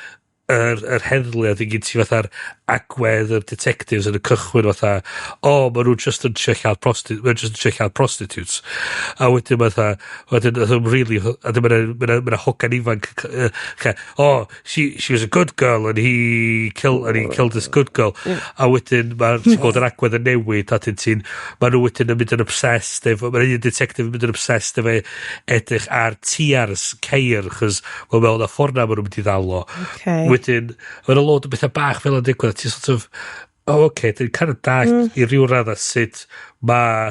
heddlu, a dyn gyd ti fatha'r agwedd yr detectives yn y cychwyn fatha, o, ma nhw just yn trio lladd prostitutes. A wedyn fatha, wedyn oedd really, a dyn ma' hogan ifanc, oh, she was a good girl and he killed this good girl. A wedyn ma' ti'n gweld yr agwedd yn newid, a dyn ti'n, ma' nhw wedyn yn mynd yn obsessed efo, ma'r un detective yn mynd yn obsessed efo edrych ar tiars ceir, chos ma'n meddwl na ffordd na ma' nhw'n mynd i ddal o. Okay. Wedyn, mae'n lot o bethau bach fel yn digwydd, ti'n sort of, oh, okay, dyn kind of dallt i ryw raddau sut mae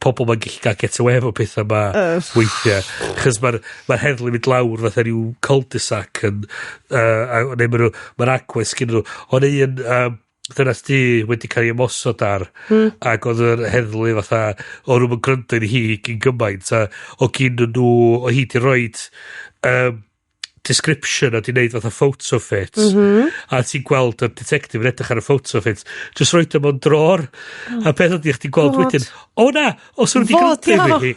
pobl ma'n gallu gael get away efo pethau ma weithiau. Chos mae'r heddlu mynd lawr fatha rhyw cul-de-sac yn, neu mae'r agwedd sgyn nhw. Ond un, dynas di wedi cael ei ymosod ar, ac oedd yr heddlu fatha, o nhw'n gwrando i hi gyn gymaint, a o gyn nhw, o hi di roed description a di wneud fatha photo fit, a ti'n gweld y detective yn edrych ar y photo fit, just roed o mewn dror, a peth ydy chdi'n gweld wedyn, o na, os nhw wedi gwrando i fi.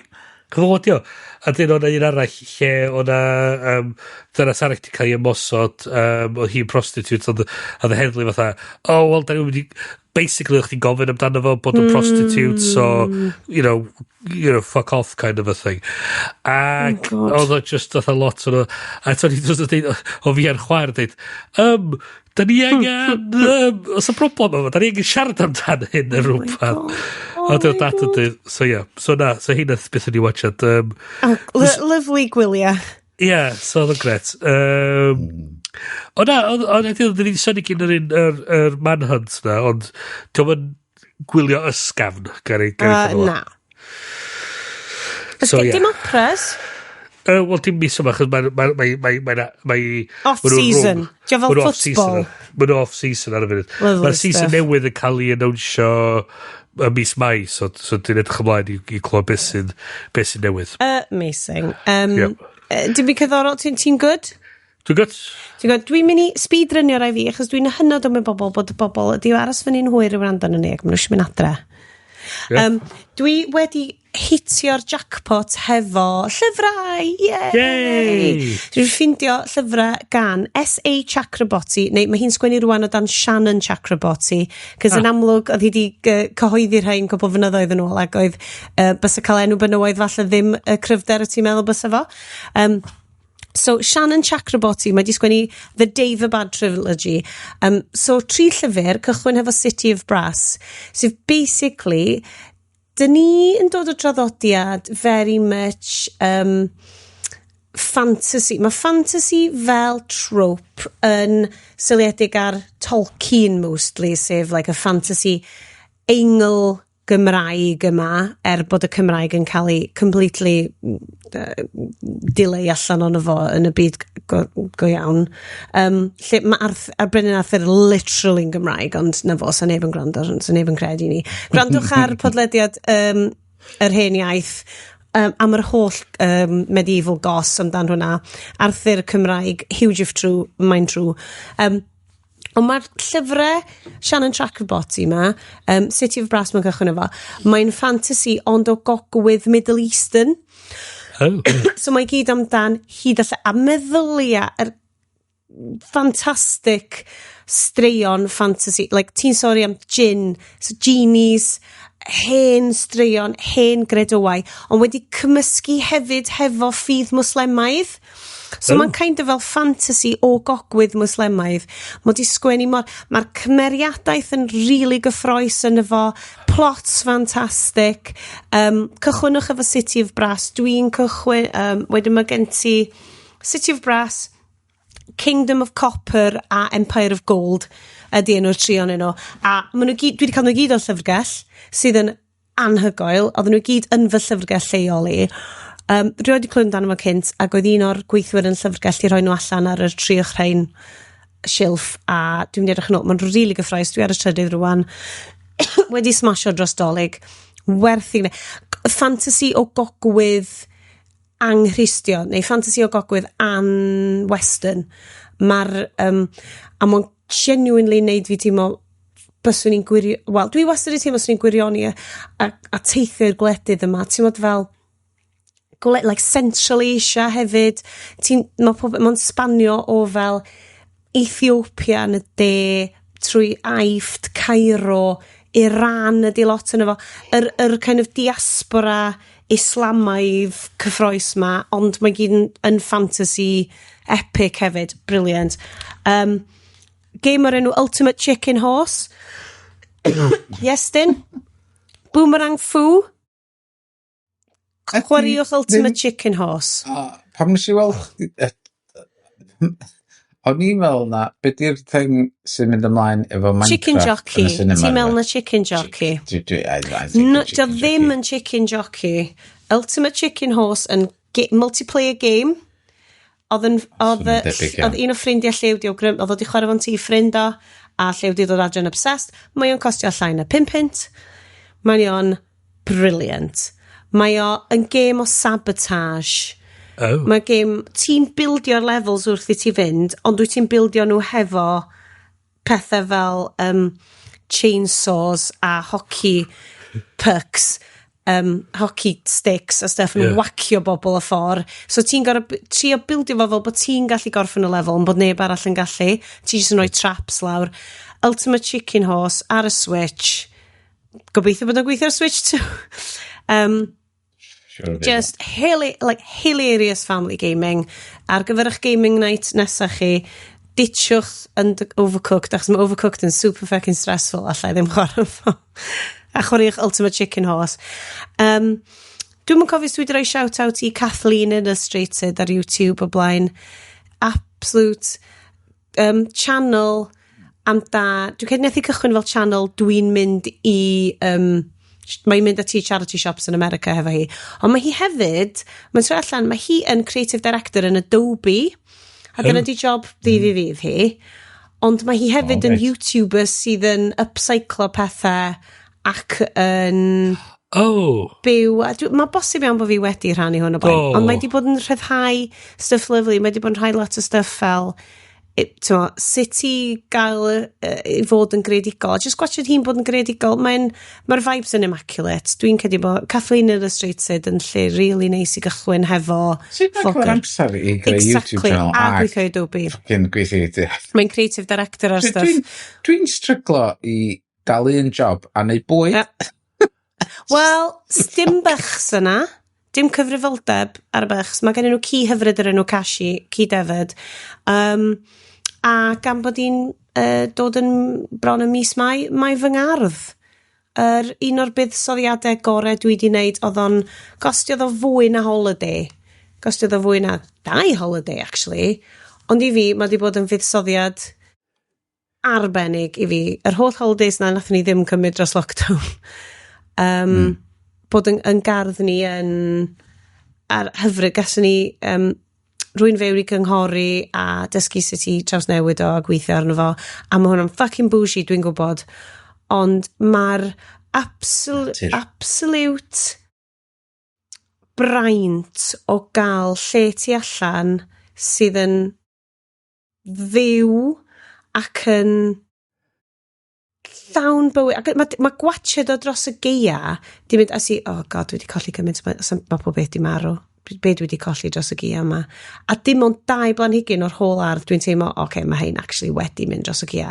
Fod o. A dyn o'na un arall lle o'na dynas arall di cael ei ymosod, oedd hi'n prostitute, oedd y heddlu fatha, oh, well, da ni'n mynd i... Basically, o'ch ti'n gofyn amdano fo bod yn prostitute, so, you know, fuck off kind of a thing. Ac oedd o just fatha lot o'n... A to'n i just yn deud, o fi a'r chwaer deud, da ni angen, oes y problem yma, da ni angen siarad amdan hyn yn rhywbeth. A dyna dad yn deud, so yeah, so na, so hynna beth o'n i watchad. Lovely gwyliau. Ie, so oedd o'n gret. O na, ond wedyn ni wedi sôn i gyn yr Manhunt na, ond diolch yn gwylio ysgafn. Na. So, yeah. Dim operas? Wel, dim mis yma, chos mae'n... Mae Off-season. Dio fel football. Mae'n off-season ar y funud. Mae'r season newydd yn cael ei announsio y mis Mai, so dwi'n edrych ymlaen i clywed beth sy'n newydd. Amazing. Yep. Dim byd cyddorol, ti'n good? Dwi'n good. Ti'n good. Dwi'n mynd i speedrunio rai fi, achos dwi'n hynod ymwybodol bod y bobl ydi aros fyny'n hwyr i wrando arno ni ac maen nhw eisiau mynd adre. Yeah. Dwi wedi hitio'r jackpot hefo llyfrau! Yay! Yay! Dwi'n ffindio llyfrau gan S.A. Chakraborty, neu mae hi'n sgwennu rwan o dan Shannon Chakraborty, cos yn amlwg oedd hi wedi cyhoeddi rhain cwpl flynyddoedd yn ôl, ac oedd bysa cael enw benywaidd falle ddim y cryfder y ti'n meddwl bysa fo. So, Shannon Chakraborty, mae wedi sgwennu The Daevabad Trilogy. So, 3 llyfr, cychwyn hefo City of Brass, sydd basically, dyn ni yn dod o draddodiad very much fantasy. Mae fantasy fel trope yn seiliedig ar Tolkien mostly, sef like a fantasy angel Gymraeg yma, er bod y Cymraeg yn cael ei completely dileu allan ono fo yn y byd go iawn. Lle mae ar Brenin Arthur literally yn Gymraeg, ond na fo, sa neb yn gwrando, sa neb yn credu ni. Gwrandwch ar podlediad yr hen iaith, am yr holl medieval goss amdan hwnna. Arthur Cymraeg, huge if true, mae'n true. Ond mae'r llyfrau Shannon Chakraborty yma, City of Brass mae'n cychwyn efo, mae'n fantasy ond o gogwydd Middle Eastern. Oh. So mae gyd amdan hyd a meddylia yr ffantastic straeon fantasy. Like, ti'n sori am gin, so genies, hen straeon, hen gredoau, ond wedi cymysgu hefyd hefo ffydd Mwslemaidd. So mae'n kind of fel fantasy o gogwydd Mwslemaidd. Mae wedi sgwennu mor... Mae'r cymeriadaeth yn really gyffrous yn efo, plots ffantastig. Cychwynnwch efo City of Brass. Dwi'n cychwyn... Wedyn mae gen ti City of Brass, Kingdom of Copper a Empire of Gold ydy enw'r tri ohonyn nhw. A maen nhw gyd, dwi wedi cael nhw gyd o'r llyfrgell, sydd yn anhygoel. Oedden nhw gyd yn fy llyfrgell lleol i. Dwi wedi clywed amdano fo cynt, ac oedd un o'r gweithwyr yn llyfrgell i rhoi nhw allan ar y tri o'ch rhain silff, a dwi'n mynd i edrych yn ôl. Mae'n rili really gyffrous, dwi ar y trydydd rwan. Wedi smasho dros Dolig. Werth i gwneud. Fantasy o gogwydd anghristion, neu fantasy o gogwydd an-western. Mae'r, a mae'n genuinely neud fi teimlo byswn i'n gwirio... Wel, dwi wastad wedi teimlo swn i'n gwirioni a teithio i'r gwledydd yma. Ti'n modd fel like Central Asia hefyd. Mae'n spanio o fel Ethiopia yn y de, trwy Aifft, Cairo, Iran ydi lot yno fo. Yr kind of diaspora Islamaidd cyffrous ma, ond mae gyd yn fantasy epic hefyd. Brilliant. Game o'r enw Ultimate Chicken Horse. Iestyn? Boomerang Fu? Chwaraewch Ultimate Chicken Horse. Pam nes i weld chdi... O'n i'n meddwl na, be di'r thing sy'n mynd ymlaen efo Minecraft Chicken Jockey. yn y cinema? Ti'n meddwl na Chicken Jockey? I think No, a dio Chicken ddim Jockey. yn Chicken Jockey. Ultimate Chicken Horse yn multiplayer game. Oedd yn, oedd, Swnio'n debyg iawn. oedd un o ffrindiau Llew di awgrym, oedd o di chwarae fo'n tŷ ffrind o, a Llew di dod adre'n obsessed. Mae o'n costio llai na 5 punt. Mae o'n brilliant. Mae o yn game o sabotage. Oh. Mae game, ti'n bildio'r levels wrth i ti fynd, ond wyt ti'n bildio nhw hefo pethau fel chainsaws a hockey pucks, hockey sticks a stuff yn wacio bobl y ffordd. So ti'n gorfod trio bildio fo fel bod ti'n gallu gorffen y lefel, ond bod neb arall yn gallu. Ti jyst yn rhoi traps lawr. Ultimate Chicken Horse ar y Switch. Gobeithio bod o'n gweithio ar Switch too. Siŵr o fydd. Just like hilarious family gaming. Ar gyfer eich gaming night nesaf chi, ditchwch yn Overcooked, achos mae Overcooked yn super fucking stressful, allai ddim chwarae fo. A chwaraewch Ultimate Chicken Horse. Dwi'm yn cofio os dwi wedi rhoi shout-out i Kathleen Illustrated ar YouTube o blaen. Absolute channel amda... Dwi'n credu nath i cychwyn fel channel dwi'n mynd i Mae'n mynd ati charity shops yn America hefo hi. Ond mae hi hefyd, mae'n troi allan, mae hi yn creative director yn Adobe, a dyna di job ddydd i ddydd hi. Ond mae hi hefyd yn YouTuber sydd yn upcyclo pethau ac yn byw. A mae bosib iawn bod fi wedi rhannu hwn o blaen. Ond mae di bod yn rhyddhau stuff lovely. Mae di bod yn rhoi lot o stuff fel t'mo, sut i gael i fod yn greadigol. A just gwatchad hi'n bod yn greadigol, mae'r vibes yn immaculate. Dwi'n credu bod Kathleen Illustrated yn lle really nice i gychwyn hefo Sut mae'n cael vlogger. amser i greu YouTube channel A a gweithio i Adobe. fucking gweithio i ti? Mae'n creative director ar stuff. Dwi'n stryglo i gael un job a neud bwyd. Ie. Wel, dim bychs yna. Dim cyfrifoldeb ar y bychs. Mae gen nhw ci hyfryd yr enw Kashi, ci defyd. A gan bod hi'n dod yn bron y mis Mai, mae fy ngardd. Yr un o'r buddsoddiadau gorau dwi wedi wneud, oedd o'n gostiodd o fwy na holiday. Gostiodd o fwy na dau holiday, actually. Ond i fi, mae wedi bod yn fuddsoddiad arbennig i fi. Yr holl holidays na nathon ni ddim cymryd dros lockdown. Bod yn gardd ni yn ar hyfryd. Gaswn ni rwy'n fewn i gynghori a dysgu sut i trawsnewid o a gweithio arno fo. A mae hwnna'n fucking bougie, dwi'n gwybod. Ond mae'r Natur. absolute braint o gael lle tu allan sydd yn fyw ac yn llawn bywyd. Ac mae gwatchad o dros y geia, di mynd, a si, oh God, dwi wedi colli gymaint, mae pob beth di marw. Be dwi wedi colli dros y geia yma. A dim ond dau blanhigyn o'r whole ardd, dwi'n teimlo, oce, okay, mae hein actually wedi mynd dros y geia.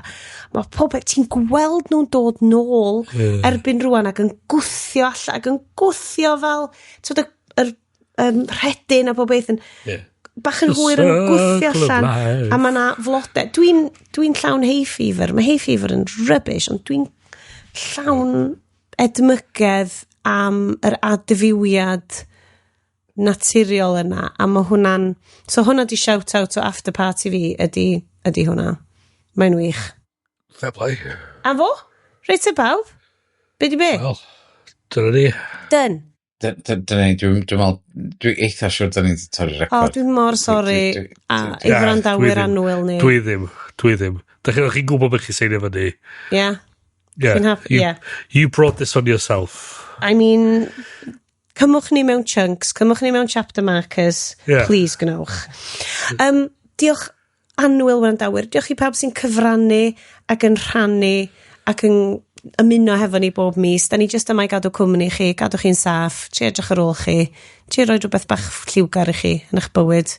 Mae pob beth, ti'n gweld nhw'n dod nôl erbyn rwan ac yn gwthio allan, ac yn gwthio fel, ti'n yr rhedyn a pob beth yn, bach yn The hwyr yn gwthio circle of allan life. a mae na flodau. Dwi llawn hay fever. Mae hay fever yn rubbish, ond dwi'n llawn edmygedd am yr adfywiad naturiol yna. A mae hwnna'n... So hwnna di shout out o after party fi ydy hwnna. Mae'n wych. Fair play. A fo? Reit y bawb? Be di be? Wel, dyna ni. Done. Dyna ni, dwi'n meddwl, dwi'n eitha siŵr dyn ni'n torri O, record. dwi'n mor sori. A i Na, wrandawyr dwi ddim. annwyl ni. Dwi ddim. Dwi ddim. Da chi'n gwybod beth chi'n seinio fyny. Yeah. Yeah. Chi'n hap- You, yeah. you brought this on yourself. I mean, cymwch ni mewn chunks, cymwch ni mewn chapter markers, please gwnewch. Diolch annwyl wrandawyr, diolch i pawb sy'n cyfrannu ac yn rhannu ac yn ymuno hefo ni bob mis. Da ni jyst yma i gadw cwmni chi, gadw chi'n saff, trio edrych ar ôl chi, trio rhoi rhywbeth bach lliwgar i chi yn eich bywyd.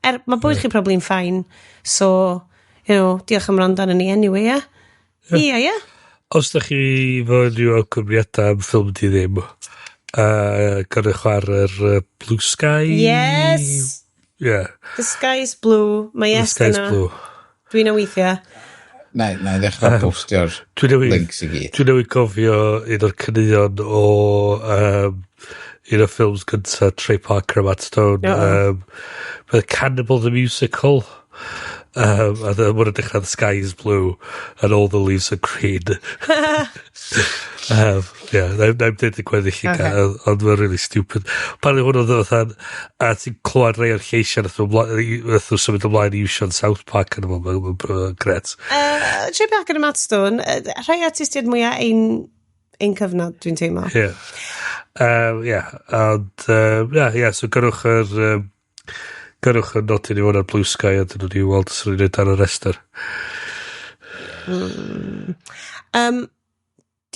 Er, mae bywyd chi probably'n fine, so, diolch am wrando arno ni anyway, ie? Ie, ie. Os da chi fo unrhyw awgrymiadau am ffilm di ddim, gyrrwch ar yr Blue Sky. Yes! Yeah. The sky is blue. Mae The yes Sky is yna. Blue. Dwi'n weithio. Na i ddechrau postio'r links i gyd. Dwi'n newydd gofio un o'r caneuon o un o'r ffilms gynta Trey Parker a Matt Stone. Uh-oh. The Cannibal the Musical. A the, one yn dechrau The Sky is Blue and All the Leaves Are Green. Yeah, na i'm deud y gweddill i gael, ond mae'n really stupid. Pan hwn oedd fatha, a ti'n clywed rhai o'r lleisiau nath nhw symud ymlaen i iwsio'n South Park yn ymlaen, mae'n gret. Trey Parker a Matt Stone, rhai artistiaid mwyaf ein cyfnod, dwi'n teimlo. Yeah. Yeah, ond, yeah, so gyrrwch y nodyn i fod ar Blue Sky a dyn nhw'n i weld os nhw'n neud ar y rester.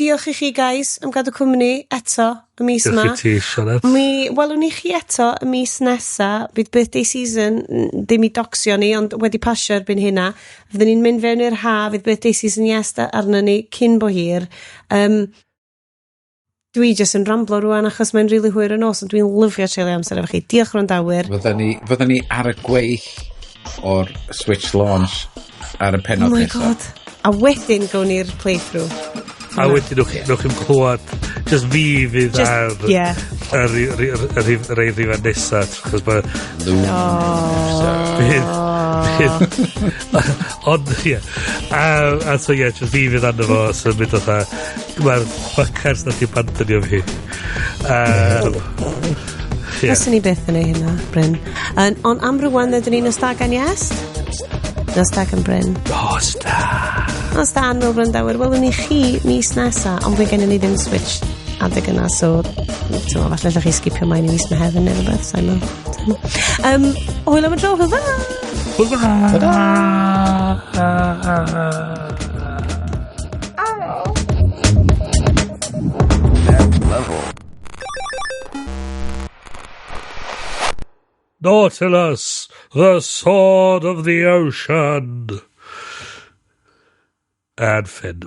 Diolch i chi guys am gadw cwmni eto y mis yma. Diolch i ti, Sioned. Mi welwn ni chi eto y mis nesa. Bydd birthday season ddim i docsio ni, ond wedi pasio erbyn hynna. Fyddwn ni'n mynd fewn i'r ha, fydd birthday season yes arno ni cyn bo hir. Dwi jyst yn ramblo rwan achos mae'n rili hwyr y nos, ond dwi'n lyfio treulio amser efo chi. Diolch wrandawyr. Fydden ni ar y gweill o'r Switch launch ar y Oh penod my nesaf. God. A wedyn gawn ni'r playthrough. A wedyn nwch chi'n clywed, just fi fydd Just, ar yeah. yr rei rhifau nesaf, achos mae... Bydd... Ond, ie. A so, ie, just fi fydd arno fo, sy'n mynd fatha, mae'r fuckers nath i abandonio fi. Ie. Fyswn ni byth yn ei hynna, Bryn. Ond am rwan, ydyn ni nos da gan Iest? Nos da gan Bryn. Nos da. Nos da, annwyl wrandawyr. Welwn ni chi mis nesa, ond fe gennym ni ddim switch adeg yna, so ti'n falle allwch chi skipio mlaen i mis Mehefin neu rhywbeth, sa'n meddwl. Hwyl am y tro, hwyl fawr! Hwyl fawr! Ta-da! Level. Nautilus, the sword of the ocean. And Finn.